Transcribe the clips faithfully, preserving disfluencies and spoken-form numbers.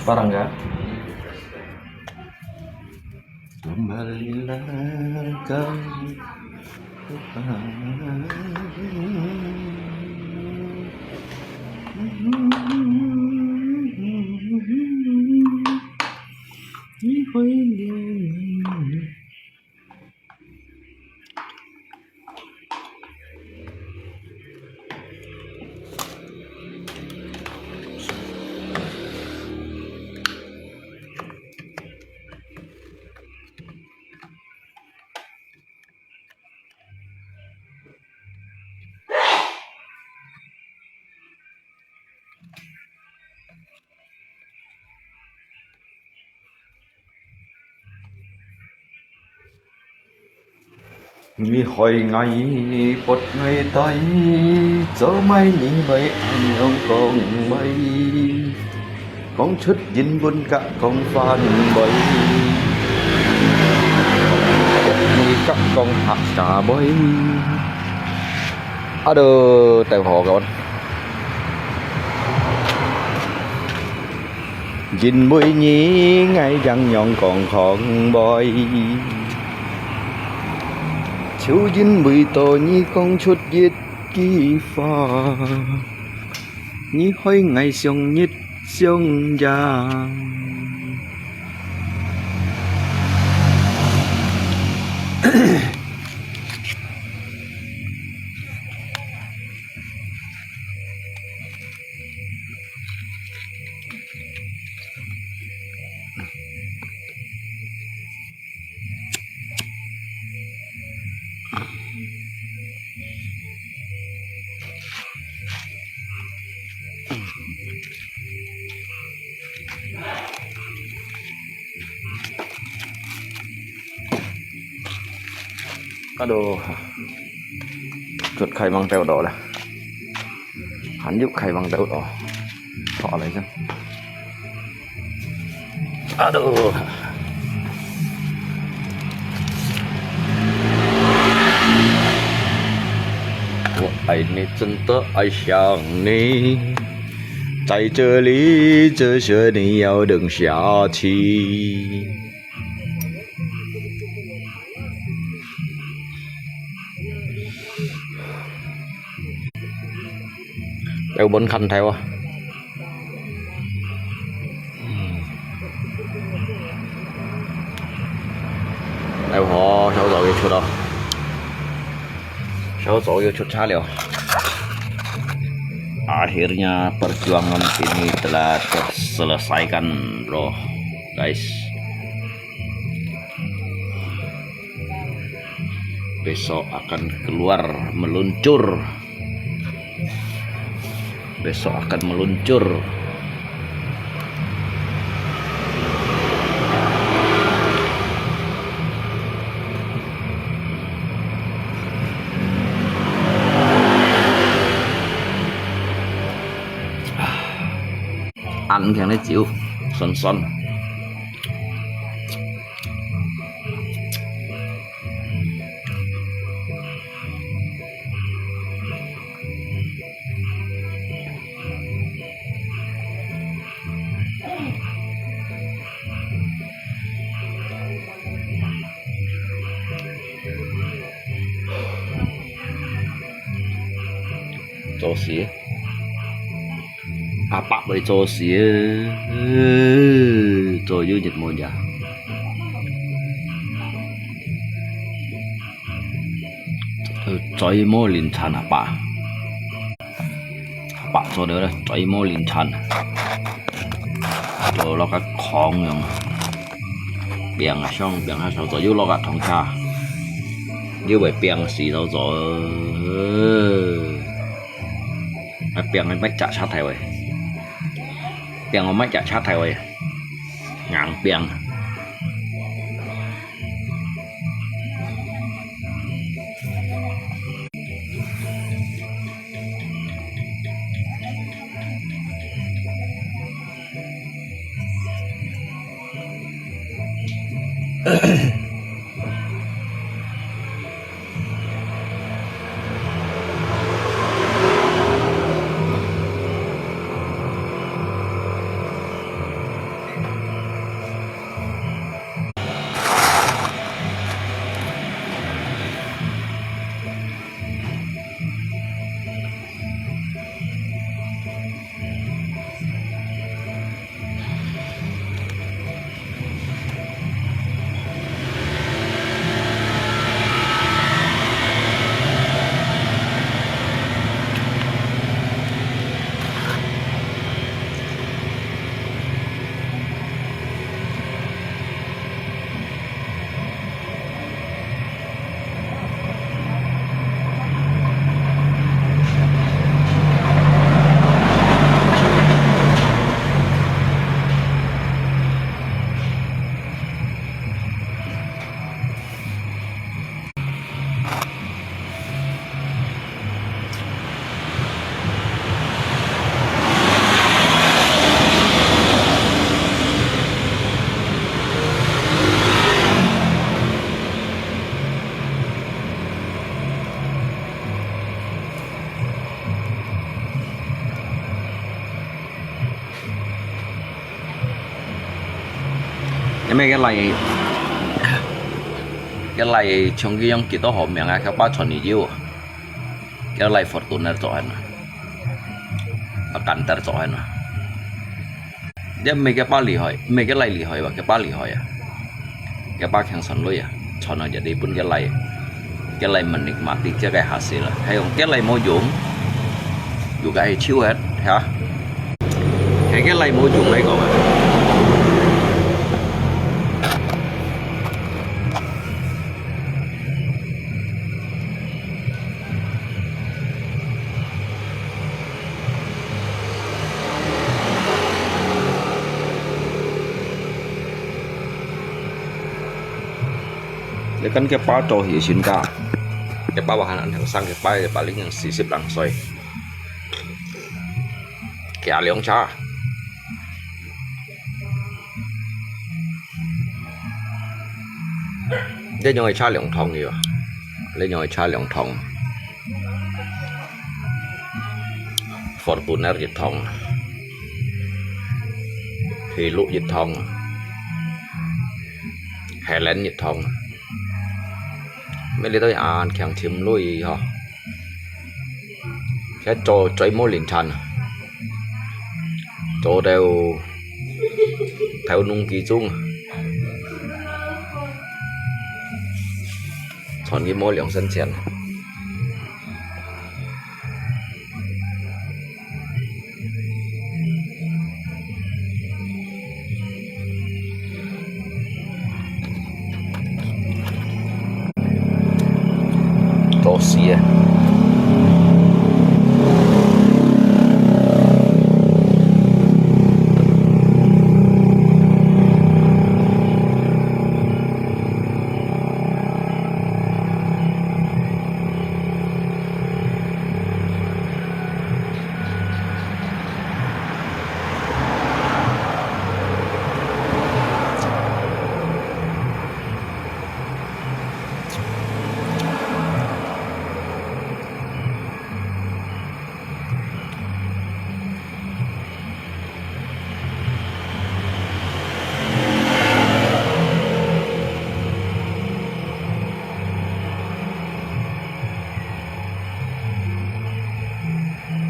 Parang ka? Kembalilah kau.你害𠊎發呆呆，做麼你會恁樣講話？講出英文甲講番話，你甲講客家話。Aduh，大婆个。 因為你，𠊎仰樣講講話，就因為到你講出一句話，你害𠊎想日想夜。Aduh. Chuột khai măng teo đó là. Hàn yuk khai măng teo đó. Thọ lại xem. Aduh. Ôi, 你真的愛想你，在這裡，這是你要等下去。 Eo bốn khăn theo à? Eo hó, sáu giờ yêu chuột à? Sáu giờ yêu chuột xa liao. Akhirnya perjuangan ini telah terselesaikan, bro, guys. Besok akan keluar meluncur. Besok akan meluncur. Ăn kèng lê chiu, son son. Cho xí. Á paq với cho xí. Cho yú nhiệt môn ya. Cho yú mô linh chan á paq. Á paq cho được rồi, cho yú mô linh chan. Cho lo các khóng yong. Biang á, xong biang á, sau cho yú lo các thong cha. Yú với biang xí sau cho. Á, biang á, mách chả sát thải vậy. Biang á, mách chả sát thải vậy. Ngang biang. 咩个例，个例像佢樣幾多好名啊，佢把傳你有，个例 Fortuner 做下啊，啊 Canter 做下啊。這咩个把厲害，咩个例厲害哇，个把厲害啊，个把強傳落啊，傳到這地本个例，个例menikmati，个个下死了，還用个例無用，有个係手个，哈。 係个例無用來講啊。你看个把做起身家，个把還後生，个把，个把零四十零歲。 騎兩車。這樣个車兩趟个啊，這樣个車兩趟。Fortuner一趟，Hilux一趟，Helen一趟。 咩你都恁強尋鐳吼，這做最無靈產啊，做到頭弄幾鐘啊，賺佢無兩仙錢。 做事啊！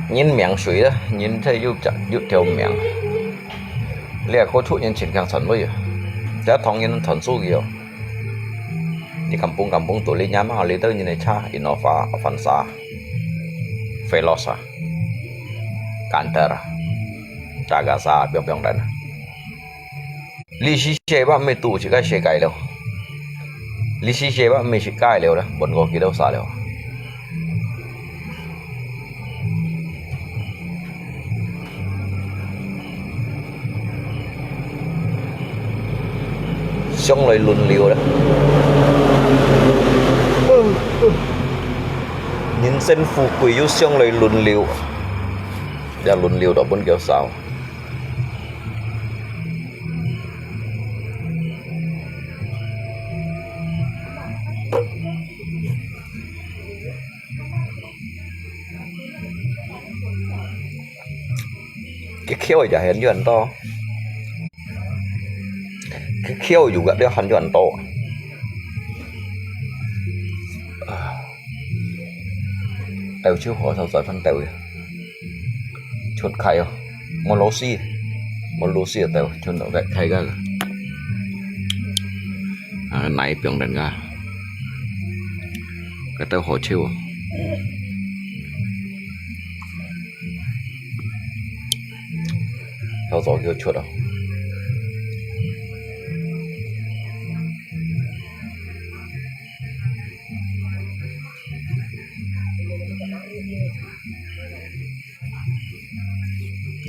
人命水啊，人在有隻，有條命。你係過出人情強傳位啊，這當然傳輸佢哦。你敢崩敢崩到你娘媽，你兜人係車，Innova、Avanza、Veloz啊，Canter啊，Taycan啊，平平等啊。 歷史寫法毋係堵自家世界了，歷史寫法毋係自家了啦，分過幾多儕了。相來輪流啦，人生富貴又相來輪流，也輪流到分佢儕。 佢翹一下很遠到，佢翹有个了很遠到。啊，哎，就火烧再翻斗呀。 出開哦，無螺絲，無螺絲就全部開開个。啊，哪一邊人啊？該兜好笑哦。好早就出了。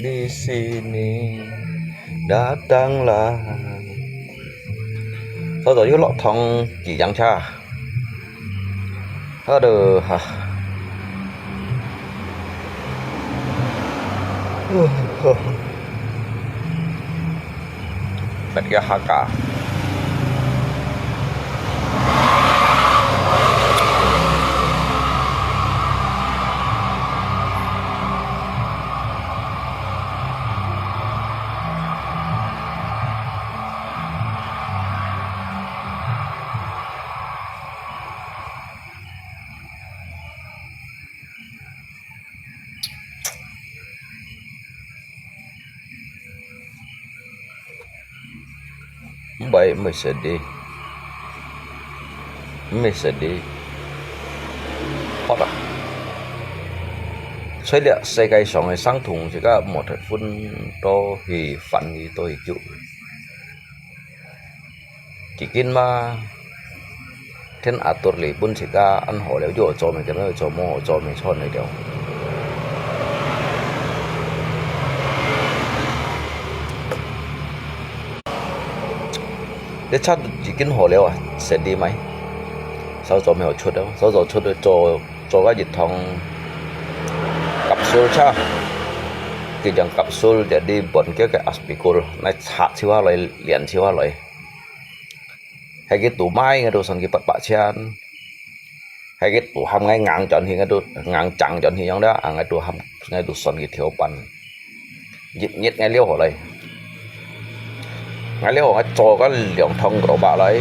Di sini datanglah。好早又落堂幾輛車。Aduh，哈。Pet K H K。毋係，毋係食的，毋係食的，好啊。所以這世界上个生蟲，自家無忒分到去煩佢，到去救佢。 幾斤嘛，天阿多哩分自家恁好了，有好做咩，跟佢做無好做咩，賺佢了。你差幾斤好了啊，食你買，少做咩好出了，少做出了做 做个一桶capsule茶，佢將capsule jadi buat佢个aspikul，來插手下來，連手下來。係佢肚買，𠊎都算佢八百千；係佢肚喊𠊎硬轉去，𠊎都硬正轉去樣了，啊，𠊎都喊，𠊎都算佢條半。 日日𠊎了好來。𠊎了好𠊎做个兩桶gerobak來。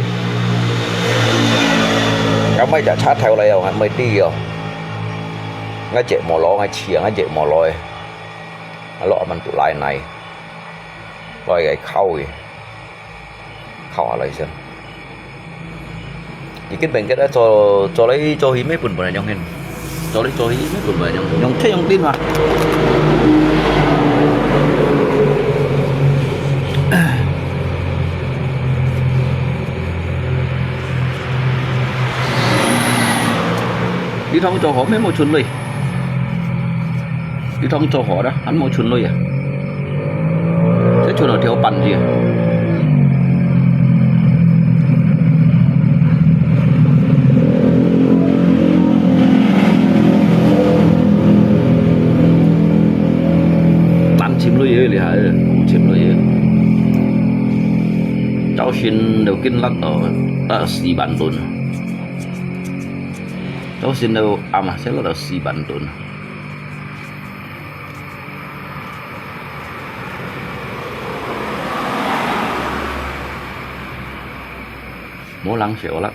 𠊎買隻車頭來哦，𠊎買地哦。𠊎姐無攞，𠊎試啊，𠊎姐無攞誒。啊，落阿曼都來來，來个烤个。 烤下來先。已經變个啦，做，做來做去，乜本本來用hin，做來做去，乜本本來用，用鐵用釘嘛。你通做好，乜無存類。 你通做好啦，還無存類啊？這存了條半字啊。單尋類也厲害，有尋類也。朝晨就緊落到，到四萬噸。朝晨就暗啊，先落到四萬噸。 無人寫啦。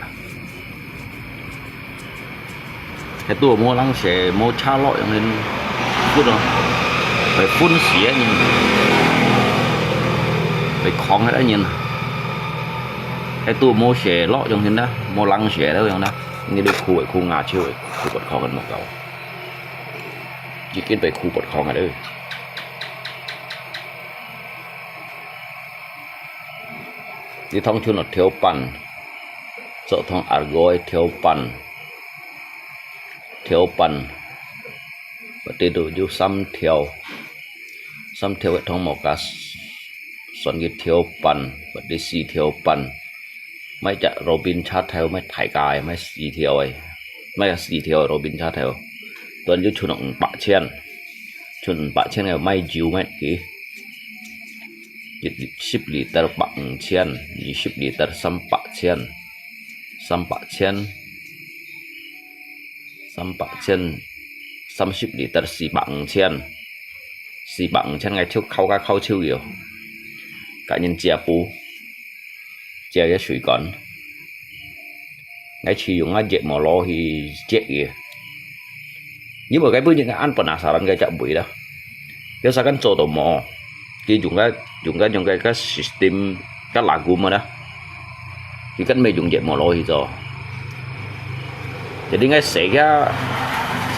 該都無人寫，無車落樣个，不咯，會分死个人，會狂个人，該都無寫落樣个啦，無人寫了樣啦，你都苦个苦，牙笑个苦，不狂个莫搞。 已經被苦不抗个了。你通常落條半，做通阿哥个條半，條半，或者都有三條，三條个通無加，算佢條半，或者四條半。 買隻Robin車頭，買大架个，買四條个，買四條个Robin車頭，當然就存五百千，存五百千个買酒買佢，一，十liter百五千，二十liter三百千，三百千，三百千，三十liter四百五千。 四百五千个就烤个烤手油，个人食補，食个水管，𠊎試用啊熱毛爐去接个。因為該本人个安本啊，saran个隻位啦，要sakan做到無，佢用个用个用个个system个lagu嘛啦，佢根本用熱毛爐去做。Jadi𠊎洗个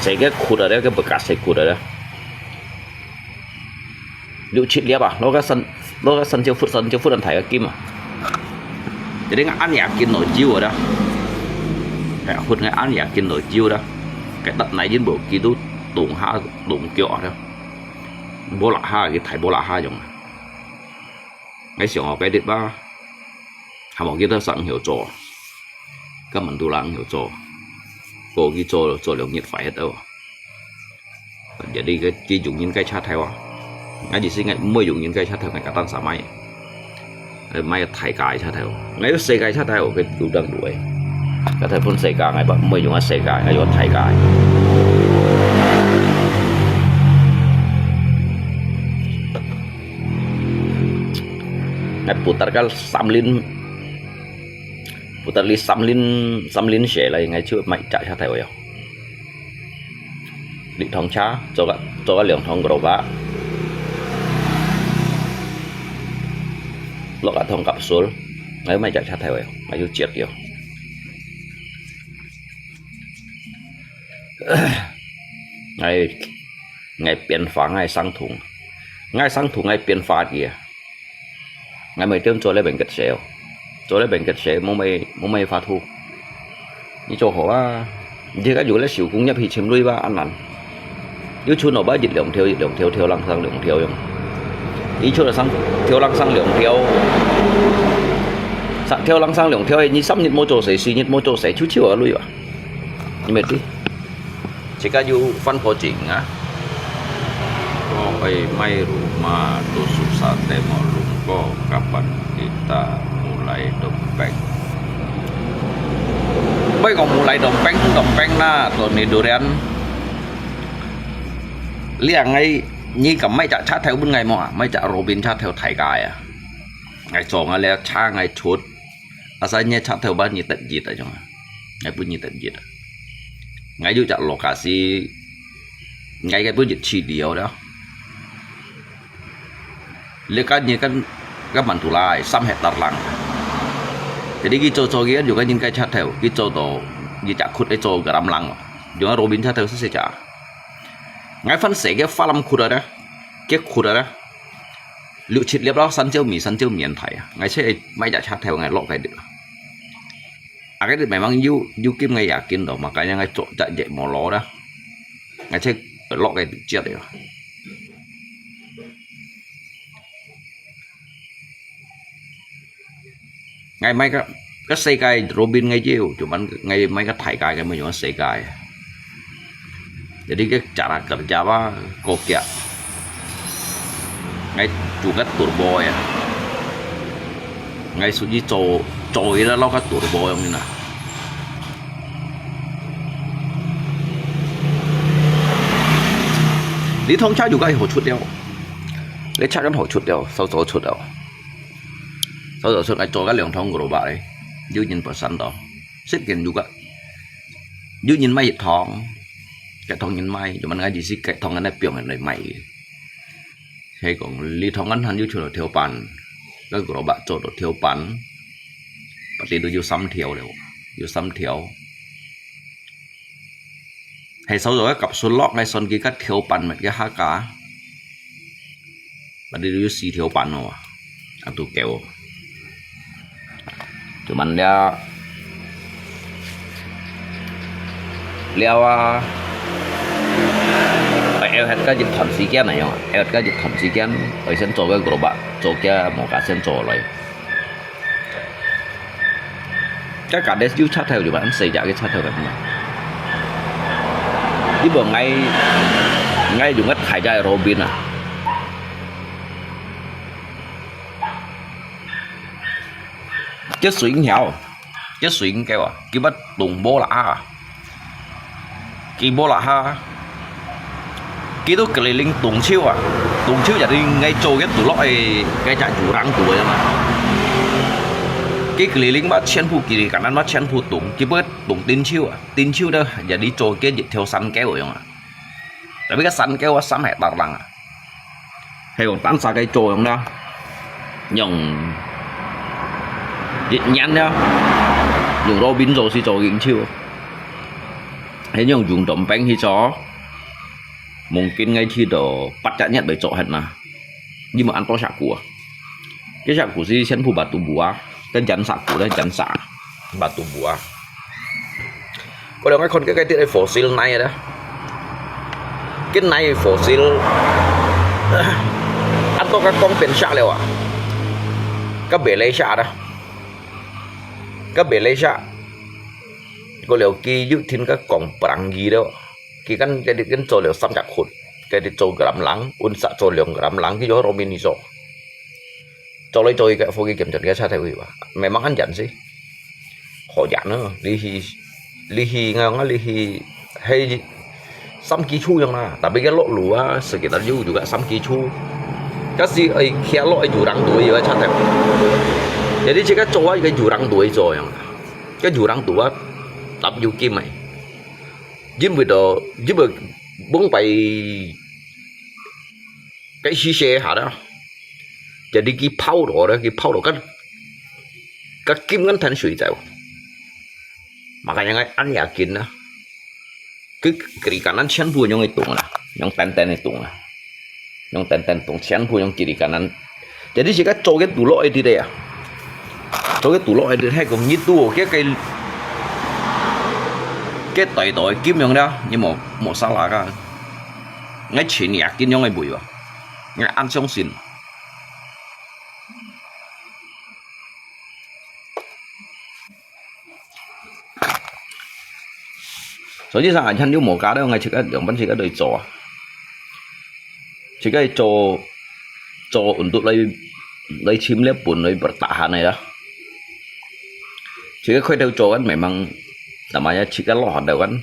洗个窟啊，个bekas个窟啊。 六七粒啊，落个三，落个三隻窟，三隻窟恁大个金啊。Jadi𠊎恁樣緊落油啊，係，窟𠊎恁樣緊落油啊，該搭泥人無幾多動下動腳啊，無啦下，佢大無啦下用啊。𠊎想學該粒啊，還無幾多生曉做，根本都人曉做，過去做做兩日壞忒哦。 Jadi佢佢用人个車頭啊，𠊎意思𠊎毋會用人个車頭，𠊎个單儕買，買大架个車頭，𠊎有細架車頭，佢有當路个，个頭分細架，𠊎毋會用啊細架，𠊎用大架。𠊎putar个三輪，putar哩三輪，三輪斜來，𠊎就買隻車頭喲。 六桶車，做个做个兩桶gerobak，落个桶kapsul， ，𠊎毋係隻賊頭个，𠊎有節个。𠊎，𠊎變化，𠊎生動，𠊎生動，𠊎變化个。 𠊎每天做這邊个事，做這邊个事，無咩，無咩法度。你做好啊，你自家有這手工業去尋鐳吧，恁難。有出來吧，一兩條，一兩條，條零星兩條樣。你出來生，條零星兩條，三條零星兩條，你三日無做事，四日無做事，就少啊鐳啊。你明知？ 自家有番婆精啊。Ko ai mai rumah tu susah temo lungko, kapan kita mulai dompeng. 毋係講mulai dompeng，dompeng啦，Tony Durian。你啊，𠊎，你敢買隻車頭分𠊎無啊？買隻Robin車頭大家啊！𠊎做𠊎這車，𠊎出。 Asal你車頭吧，你得意啊，種啊。𠊎分你得意啊。𠊎有隻lokasi，𠊎个分你去了了。你看你看，个mantu lai，三hektar lang。Jadi佢做做个，有个人个車頭，佢做到，你隻窟个做个ram lang，有个Robin車頭係細隻。𠊎分細个發lâm窟啊，个窟啊。 六七粒咯，三triệu米，三triệu米恁大啊！𠊎係買隻車頭，𠊎落該滴啊。啊，該滴memang有，有金个也金咯，makanya𠊎做隻月無攞啦。𠊎係落該滴接个。𠊎買个，个細个Robin𠊎有，cuman𠊎買个大个，𠊎無用細个。 Jadi个cara kerja apa，過激。𠊎做个turbo呀，𠊎屬於做，做个啦，落个turbo樣个啦。你通常有个好出了，你車个好出了，少少出了，少少出，𠊎做个兩趟gerobak咧，有人不散到，識見有个。 有人買一桶，幾桶人買，cuman𠊎意思幾桶人來放人來買。係講，你桶人還有出到條板，該gerobak做到條板，berarti都有三條了，有三條。係少少个kapsul落，𠊎算佢个條板乜个下架。 Tadi有四條板哦，啊，都夠。Cuman了，了啊，愛有个一段時間來用啊，有个一段時間，愛先做个gerobak，做个無个先做來。 該kades有車頭就嘛，細隻个車頭个嘛。你無𠊎，𠊎用个大隻个Robin啊。這水影曉，這水影狗啊，佢把動無啦啊。 佢無啦哈，佢都keliling動手啊，動手jadi𠊎做个都落个，該隻jurang都个嘛。佢keliling嘛全部kiri kanan嘛全部動，佢不動頂手啊，頂手呢jadi做个一條山狗樣啊。Tapi該山狗啊，三hektar lang啊。 係講單儕个做樣啦，用一年了，用Robin做係做緊手，係用用當兵去做，mungkin𠊎去到八隻月來做忒啦，因為恁多石股啊，這石股係全部batu buah。 該岩石股咧，岩石，batu buah。Kalau𠊎看該个啲fosil耐个，該耐fosil，恁多个講變石了啊，該Malaysia啦，該Malaysia，kalau佢有聽个講Perangi了，佢kan該啲kan做了三隻窟，該啲做gram lang，unsa做兩gram lang，佢有Robin去做。 做來做去个，火機檢查个車頭位吧。Memang恁遠些，好遠啊！你去，你去，𠊎講你去，係三幾處樣啦。Tapi个落路啊，sekitar有有个三幾處。可是愛騎落去jurang都有个車頭。Jadi自家做啊，一個jurang都會做樣。个jurang都啊，搭有金个。因為到，因為往擺 該時勢下啦，jadi佢拋落咧，佢拋落个，个金个赚水走。Makanya ngai an yakin啊，佢kiri kanan全部用个动啦，用等等个动啦，用等等动，全部用kiri kanan。Jadi自家做个dollar edit个啊，做个dollar edit，係講你都个个个袋袋金用了，你無無salah个，ngai全yakin用个會哇，ngai an相信。 所以上下餐就無加了，𠊎自家兩班自家都做啊，自家做做untuk來來尋了本來bertahan个啦，自家開頭做緊，memang namanya自家落汗頭緊。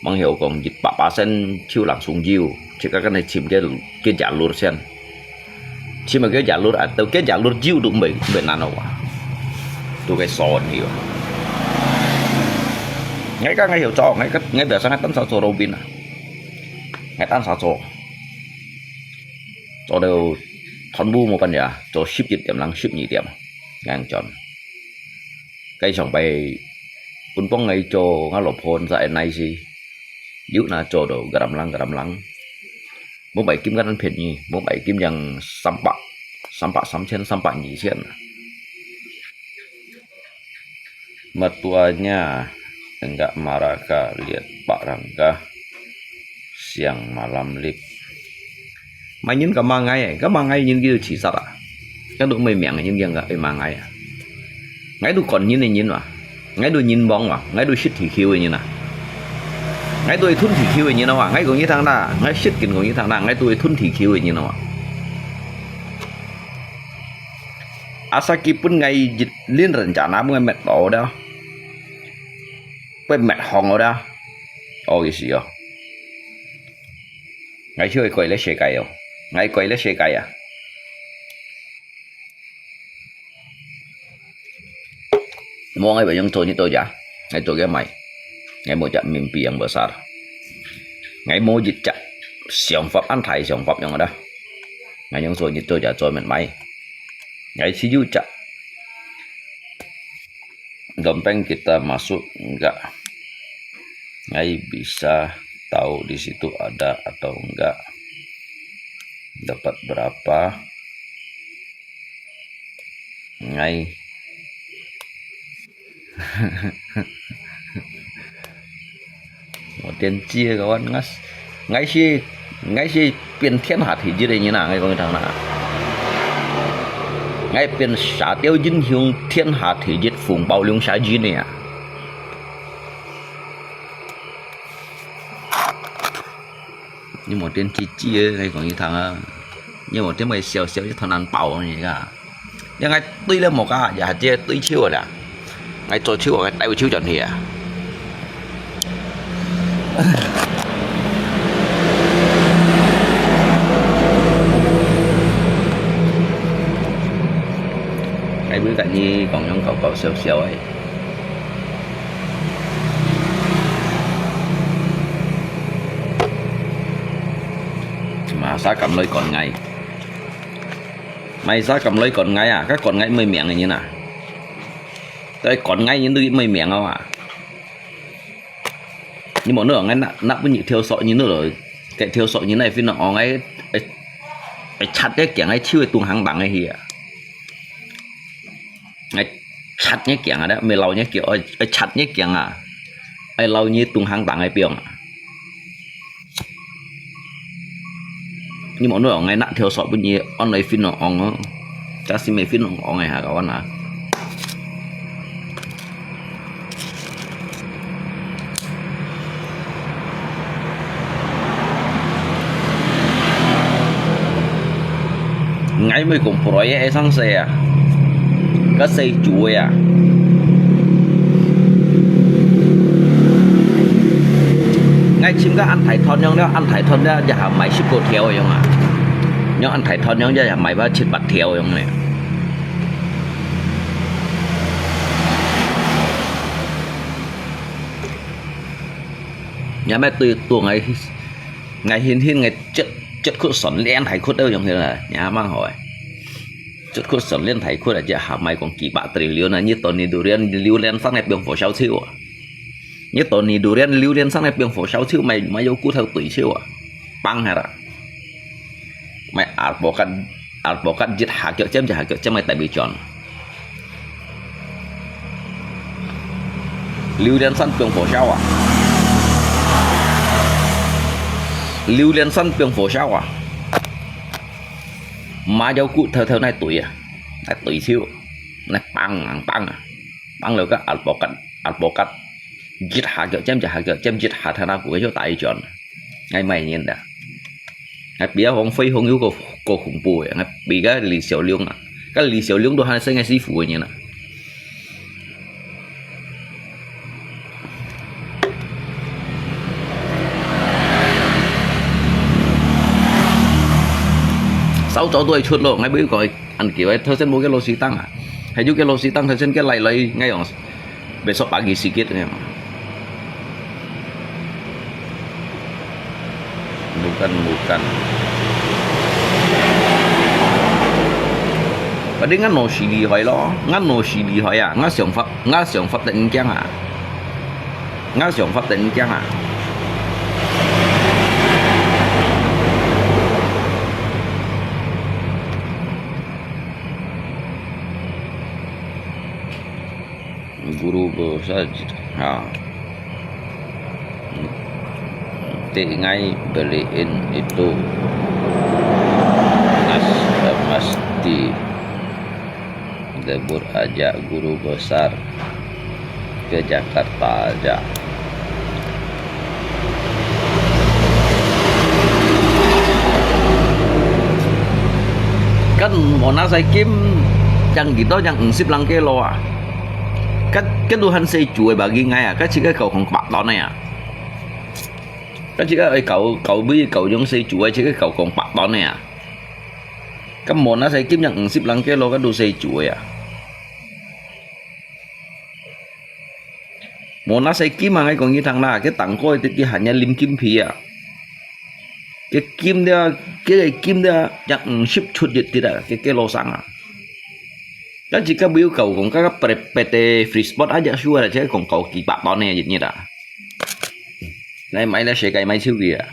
Manghiu kong jit papa sen chiu langsung jiu, cik akan chim ke ke jalur sen. Chim ke jalur atau ke jalur jiu tu mbai mbai nano wa. Tu ke son hiu. Ngai ka ngai hiu cho, ngai ka ngai biasa ngai tan sa cho Robin ah. Ngai tan sa cho. Cho deu thon bu mo pan ya, cho sip jit tiam lang sip ni tiam. Ngang chon. Cái sòng bài pun pong ngai cho ngã lộp hôn dạy nai si. Yuk na cho đồ garam lang garam lang. Mua bài kim gắn ăn phết nhi, mua bài kim yang sampak, sampak samchen, sampak nhi chen. Matuanya enggak marah ka lihat pak rangka siang malam lip. Mai nyin ka ma ngai, ka ma ngai nyin ki chỉ sat à. Ka du mai miang nyin yang ka ma ngai à. Ngai du kon nyin nyin wa. Ngai du nyin bong wa. Ngai du shit thì khiu nyin à. Ngai du thun thì khiu nyin wa. Ngai kong yi thang na. Ngai shit kin kong yi thang na. Ngai du thun thì khiu nyin wa. Asa ki pun ngai jit lin ren cha na bu ngai met bao da. Quay met hong da. Ôi gì à. Ngai chưa quay lấy xe cái à. Ngai quay lấy xe cái à. Mua ngai bây giờ cho nhị tôi ya. Ngai tôi cái mày. Ngai mua chặt mình bi yang besar. Ngai mua jit chặt. Siang pháp ăn thái siang pháp yang ada. Ngai yang cho nhị tôi ya cho mình mày. Ngai si yu chặt. Dompeng kita masuk enggak? Ngai bisa tahu di situ ada atau enggak? Dapat berapa? Ngai. Một tiền chia kawan ngas. Ngai si ngai si เป็น天下第一个人啊，ngai kong thang na. Ngai เป็น沙雕英雄天下第一，紅包兩儕一呢啊。你無電子紙啊，ngai kong你聽啊，你無電話小小一團難包你啊。 Yang ngai tui le mo ka, ya je tui chiu da. Ngai cho chiu, ngai tai chiu chọn hia. Ngai bui ka ni kong yong kau kau siau siau ai. Masa kam loi kon ngai. Mai sa kam loi kon ngai à, ka kon ngai mai miang nyin à. Toi kon ngai nyin tui mai miang à. Nyi mo no ngai na na pun nyi thiau sok nyin no. Cái thiau sok nyin nai phin ong ngai. Ai chat cái kiang ngai chiu tung hang dang ngai hia. Ngai chat ngai kiang à, mai lau ngai kiang, ai chat ngai kiang à. Ai lau ngai tung hang dang ngai piong à. Nyi mo no ngai na thiau sok pun nyi on lai phin ong ong. Cha si mai phin ong ong ngai ha ka wan ha. Ngai mai kong proyek ai sang se à. Ka se chu à. Ngai chim ka an thai thon yong le, an thai thon le, ya ha mai ship ko thiau yong à. Yong an thai thon yong ya ha mai ba chit bat thiau yong le. Nhà mẹ tôi tôi ngày ngày hin hin ngày chết chết khúc sọn len hai khúc đâu yong hin là nhà mang hỏi. 竹窟上連大窟啊，這下賣講幾百triliun啊，你到你durian榴槤上來放火燒樹啊。你到你durian榴槤上來放火燒樹，賣，賣有骨頭堆樹啊，放下啦。賣alpukat，alpukat一下腳尖，一下腳尖，賣大尾轉。榴槤上放火燒啊！榴槤上放火燒啊！賣有骨頭頭來堆啊，來堆樹，來放啊放啊，放了个alpukat，alpukat，一下腳尖，一下腳尖，一下頭那骨就大一轉。𠊎買人的，𠊎比較講飛鴻有個，個恐怖的，𠊎比較李小龍啊，个李小龍都還係𠊎師傅个人啊。稍早都會出咯，𠊎毋會講恁久，頭先無个螺絲釘啊，還有个螺絲釘，頭先个來來，𠊎用 besok pagi sikit ya. Bukan, bukan. Pada ngano si lihai lo, ngano si lihai ah, ngah siang fap, ngah siang fap tak engkiang ah. Ngah siang fap tak engkiang ah. Guru besar, ha. Ti ngai beliin itu emas, emas di debur aja guru besar ke Jakarta aja. Kan Monas ai kim yang kito yang engsip lang kilo ah. Kan, kan Tuhan sejuai bagi ngai ah. Kan jika kau kong kebak ton ah. Kan jika ai kau, kau bui kau yang sejuai jika kau kong kebak ton ah. Kan Monas ai kim yang engsip lang kilo kan tu sejuai ah. Monas ai kim ah ngai kong ngi thang na, ke tang koi tit ki hanya lim kim phi ah. Ke kim dia, ke ai kim dia, yang engsip chut yet tit ah, ke, ke lo sang ah. Kan jika bui kau kong ka, ka pre, pete free spot aja sua, jika kong kau kebak ton ah yet ni ta. Ngai mai le sekai mai chiu ki ah.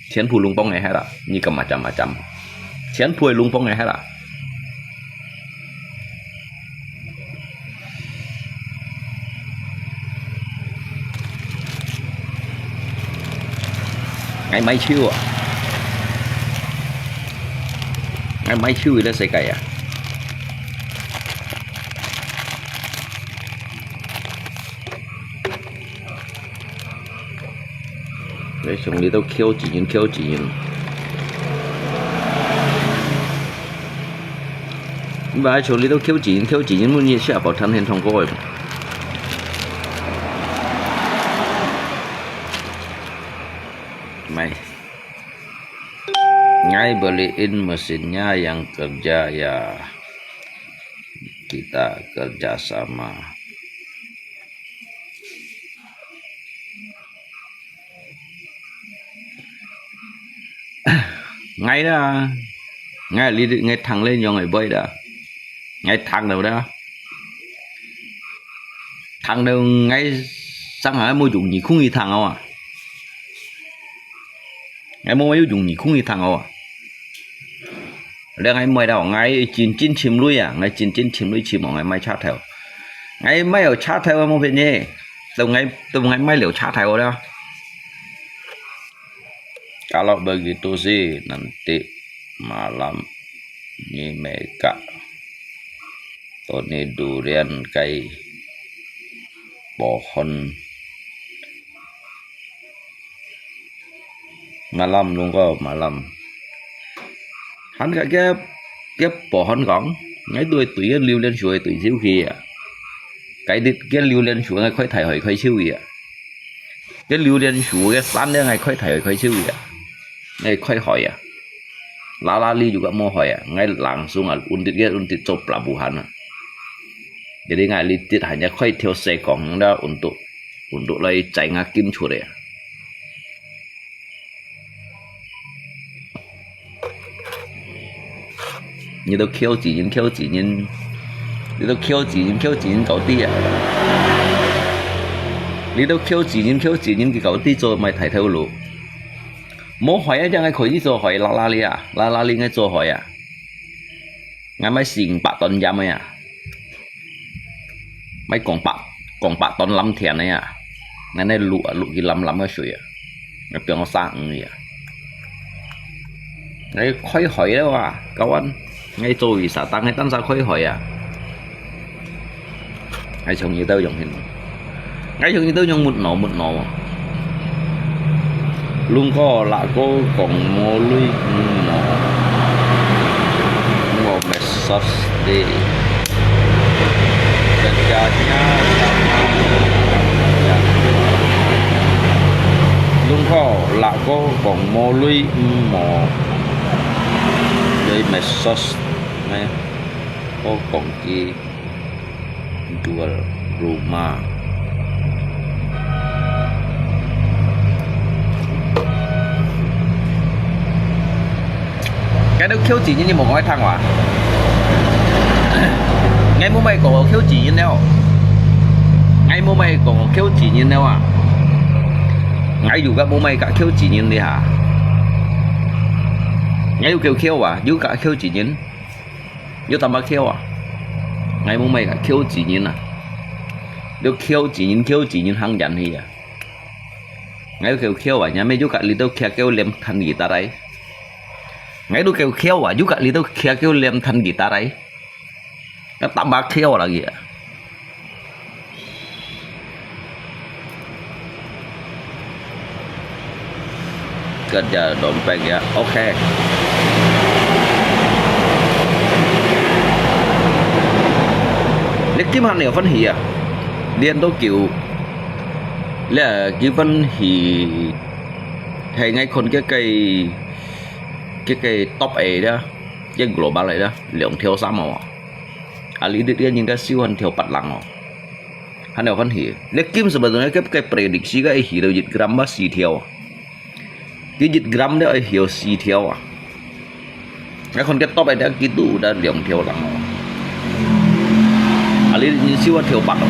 Thian phu lung pong ngai hai la, ni kam macam-macam. Thian phu lung pong ngai hai la. Ngai mai chiu ah. Ngai mai chiu ile sekai ah. Ngai sung li tau kiau chi yin, kiau chi yin. Ba sung li tau kiau chi yin, kiau chi yin, mun ye sia pau than hen thong koi. Mai. Ngai beliin mesinnya yang kerja ya. Kita kerja sama. Ngai da, ngai li, ngai thang le nyong ai boi da. Ngai thang đâu da. Thang đâu ngai sang ha mu dùng nhị khung y thang à. Ngai mu yu dùng nhị khung y thang à. Leng ngai mai da, ngai chin chin chim lui à, ngai chin chin chim lui chim à, ngai mai cha thèo. Ngai mai ở cha thèo mu phe ni. Tao ngai, tao ngai mai liu cha thèo da. Kalau begitu sih, nanti malam ni mereka Tony durian kai pohon. Malam lung ko malam. Hăn ka kia, kia pohon kong, ngai tui tui kia liu lian shui tui siu khi à. Kai dit kia liu lian shui ngai khoi thai hoi khoi siu à. Cái liu lian shui cái san le ngai khoi thai khoi siu ya. Ngai khoi hoi ya. La la li juga mo hoi ya. Ngai langsung à, un tit cái un tit cho pelabuhan à. Jadi ngai li tit hanya khoi theo xe kong đó untuk, untuk lai chai ngai kim chua ya. 你都挑錢人，挑錢人，你都挑錢人，挑錢人搞啲啊！你都挑錢人，挑錢人，佢搞啲做賣大頭路。無害啊，正係可以做害，啦啦哩啊，啦啦哩愛做害啊！𠊎買四五百噸鹽个啊！買講百，講百噸藍田个啊！𠊎呢滷啊，滷佢藍藍个水啊！𠊎變我生魚啊！𠊎開海了啊，kawan！𠊎做wisata，𠊎單儕開海啊！𠊎從一到用hin，𠊎從一到用mut no mut no。Lungko lako kong molui mo mo mesos de. Kerjanya sama. Lungko lako kong molui mo. Lui mesos. Nè, ko kong ki. Jual rumah. Cái đó khiếu chỉ như một ngói thẳng à? Ngay mua mày có khiếu chỉ như nào? Ngay mua mày có khiếu chỉ như nào à? Ngay dù các mua mày cả khiếu chỉ như đi hả? Ngay dù kêu khiếu à, dù cả khiếu chỉ như. Yo tambah khiêu à? Ngai mung mai ka khiêu chỉ nhìn à? Yo khiêu chỉ nhìn, khiêu chỉ nhìn hăng dàn hi à? Ngai khiêu khiêu à, nhà mẹ yo ka li tao khiêu khiêu lem than guitar ai. Ngai du khiêu khiêu à, yo ka li tao khiêu khiêu lem than guitar ai. Ka tambah khiêu lagi à? Kerja dompet ya, oke. Lek kim han nèo phân hỉ à? Liên tố kiểu. Lek kim phân hỉ. Hay ngay con cái cây, cái cây top ấy đó. Cái global ấy đó. Liang thiêu sam à? Alí dit dia nying ka siu han thiêu pat lang o. Han nèo han hỉ. Lek kim sebetulnya ke ke prediksi ka hỉ do jit gram ba si thiêu. Ki jit gram de ai hỉ si thiêu a. Ka kon ke top ai de ki tu da liang thiêu lang o. Alí nying siu han thiêu pat o.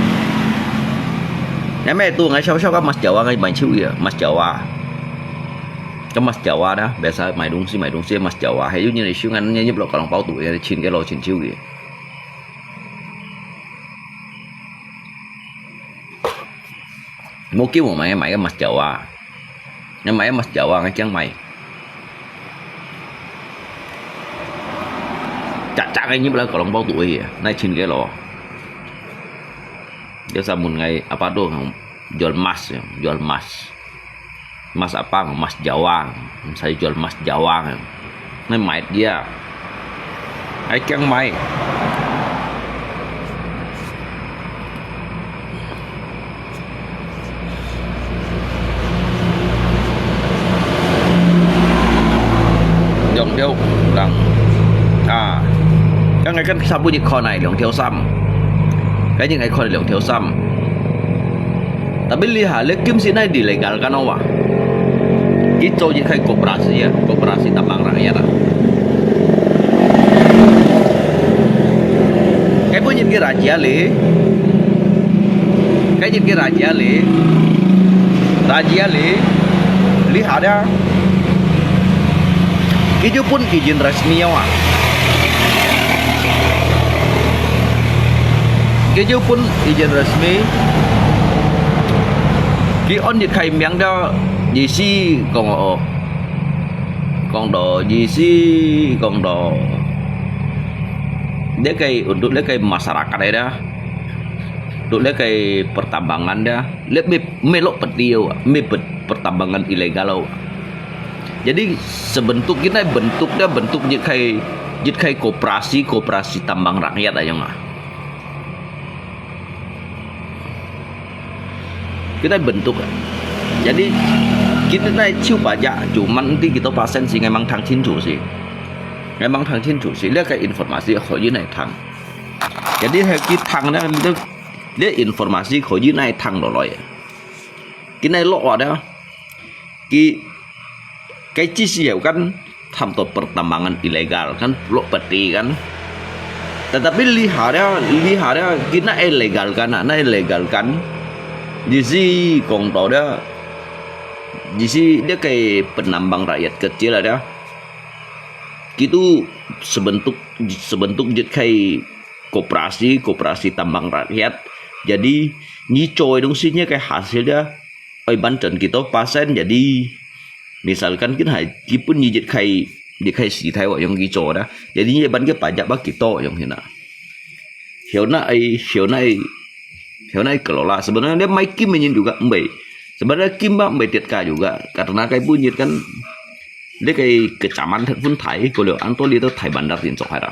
Ngai me tu ngai siau siau ka mas Jawa ngai mai chiu ya, mas Jawa. Ka mas Jawa da, biasa mai dungsi, mai dungsi mas Jawa. Hay yu nying siu ngan nying nyip lo ka long pau tu ya, chin ke lo chin chiu ya. Mua kiu mua mai, mai ke mas Jawa. Ngai mai ke mas Jawa, ngai kiang mai. Cak cak ngai nyip lo ka long pau tu ya, nai chin ke lo. Dia sa mun ngai apa tu, jual mas ya, jual mas. Mas apa? Mas Jawa. Saya jual mas Jawa. Nai mai dia. Ai kiang mai. Dòng theo làng. À. Các ngày cân sắp bút dịch kho này, dòng theo xăm. Cái những ngày kho này, dòng theo xăm. Tapi lihat, lek kim si nai di legal kan awak. Ki cho jit khai koperasi ya, koperasi tambang rakyat ah. Kai pun jit ki raja le. Kai jit ki raja le. Raja le. Lihat ya. Ki ju pun izin resmi awak. Ki ju pun izin resmi. Ki on jit khai miang da, jisi kong o. Kong do, jisi kong do. Dia kai untuk dia kai masyarakat ai da. Untuk dia kai pertambangan da. Lebih melok petiu, me pertambangan ilegal. Jadi sebentuk kita bentuk dia bentuk jit khai, jit khai koperasi, koperasi tambang rakyat aja ngah. Kita bentuk. Jadi kita nai ciu pajak, cuman nanti kita pasen si ngai mang thang chin chu si. Ngai mang thang chin chu si, lihat kai informasi kho yu nai thang. Jadi hai ki thang na, lihat informasi kho yu nai thang lo loi. Ki nai lo ada. Ki, cái chỉ số kan 差不多 pertambangan ilegal kan, lok peti kan. Tetapi lihat ya, lihat ya, kita ilegal kan, na ilegal kan. Di si kong tau dia, di si dia kaya penambang rakyat kecil ada. Kitu sebentuk, sebentuk jet kaya koperasi, koperasi tambang rakyat. Jadi, nyi coy dong si nya kaya hasil dia, oi ban trần kito persen. Jadi, misalkan kin hai, kipun nyi jet kaya, jet kaya si thai wa yong ki coy da. Jadi, nyi ban kaya pajak ba kito yong hina. Hiu na ai, hiu na ai, hiu na ai kelola. Sebenarnya dia mai kim nyin juga, mbai. Sebenarnya kim ba mbai tiat ka juga. Karena kaya punyit kan, dia kaya kecaman pun thai, kalau anto li to thai bandar tin sok hai da.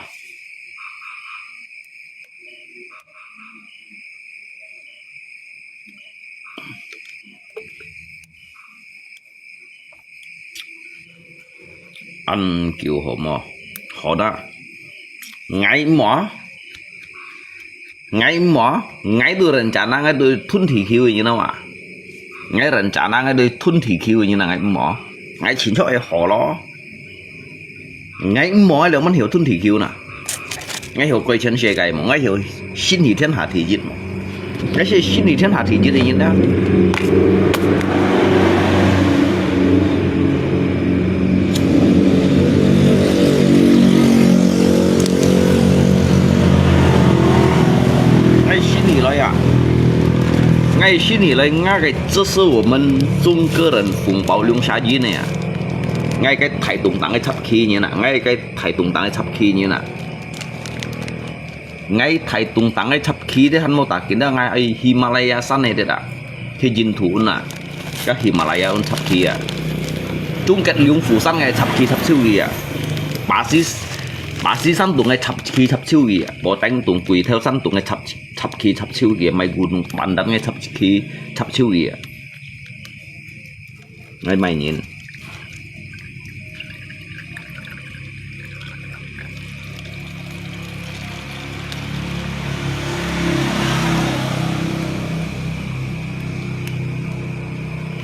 Ăn kiu hổ mò? Hổ đó. Ngai mò? Ngai mò? Ngai tu rencana ngai tu thun thi kiu, you know à? Ngai rencana ngai tu thun thi kiu, you know, ngai mò? Ngai chín chok ai hổ lo. Ngai mò ai lo măn hiểu thun thi kiu na. Ngai hiểu quay chân xe gai mò, ngai hiểu xin hỷ thiên hạ thi dịch mò. Ngai sẽ xin hỷ thiên hạ thi dịch thì nhìn đó. Ngai xin hỷ lo ya. Ngai xin hỷ lo, ngai cái 这是我们中国人红包留下来的呀。Ngai cái thái tung tăng cái chắp khi nhìn à, ngai cái thái tung tăng cái chắp khi nhìn à. Ngai thái tung tăng ngai chắp khi de han mô ta kin da ngai ai Himalaya san ne de da. Thi jin thu un na. Ka Himalaya un chắp khi à. Trung kết liung phủ san ngai chắp khi chắp siu ki à. Ba si, ba si san tung ngai chắp khi chắp siu ki à. Bo teng tung kui theo san tung ngai chắp, chắp khi chắp siu ki à. Mai gu nung ban dan ngai chắp khi chắp siu ki à. Ngai mai nyin.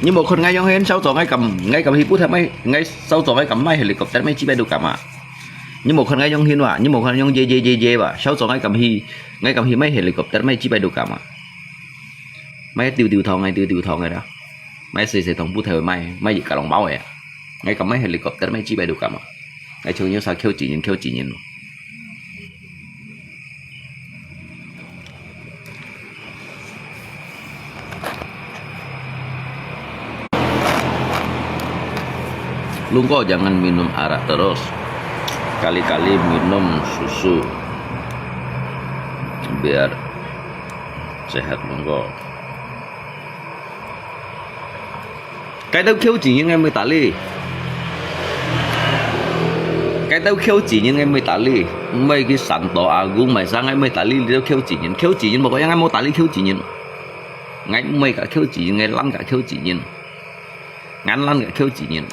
Ni mo khon ngai yong hen sao cho ngai kam, ngai kam hi put ha mai, ngai sao cho ngai kam mai helicopter mai chi bai du kam à. Ni mo khon ngai yong hin wa, ni mo khon yong je je je je wa, sao cho ngai kam hi, ngai kam hi mai helicopter mai chi bai du kam à. Mai tiu tiu thong ngai tiu tiu thong ngai đó. Mai sui sui thong put ha mai, mai ka long bao ya. Ngai kam mai helicopter mai chi bai du kam à. Ngai chung yong sao khiu chi nyin khiu chi nyin. Lungko jangan minum arak terus. Kali-kali minum susu. Biar sehat lungko. Cái tao khiu chỉ những ngày mười tali. Cái tao khiu chỉ những ngày mười tali. Mười cái sản tổ à gung mày sang ngày mười tali đi tao khiu chỉ những khiu chỉ những một cái ngày mười tali khiu chỉ những. Ngày mười cả khiu chỉ những ngày lăn cả khiu chỉ những. Ngắn lăn cả khiu chỉ những.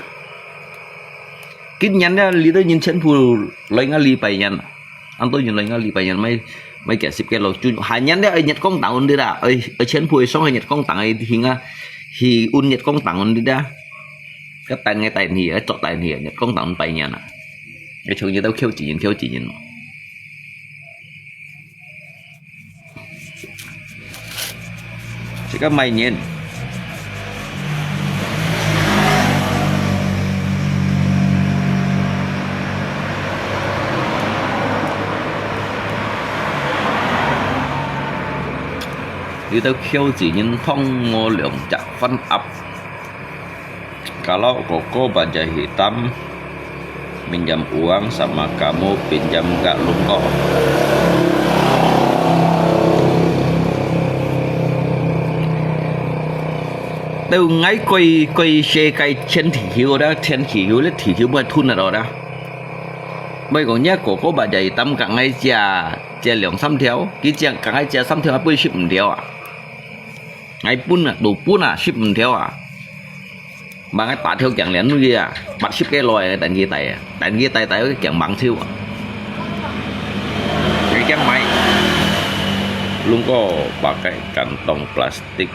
Kít nhắn đi lý tao nhìn chân phù lấy ngã lý bài nhắn. Ăn tôi nhìn lấy ngã lý bài nhắn mày mày kẻ sip kẻ lo chu hai nhắn đi ai nhật công tặng đi ra ai ai chân phù ai sống ai nhật công tặng ai hi ngã hi un nhật công tặng đi ra. Cái tay ngay tay hi ai chọn tay hi nhật công tặng bài nhắn à. Cái chung như tao khiu chỉ nhìn khiu chỉ nhìn. Chỉ có mày nhìn. Đi tao khiu chỉ nhìn phong ngô lượng chặt phân ập. Kalau koko bajai hitam minjam uang sama kamu pinjam gak lungko. Tao ngai koi koi xe kai chen thi hiu da, chen thi hiu le thi hiu bua thun na da. Bai kong nya koko bajai hitam ka ngai chia chia liang sam thiau, ki chia ka ngai chia sam thiau bui sip mdiau à. Ngai pun à, tu pun à, sip mdiau à. Bang ai ta theo kiang lian lui à, bat sip ke loi dan ki tai à, dan ki tai tai kiang bang thiu à. Ngai kiang mai. Lungko pakai kantong plastik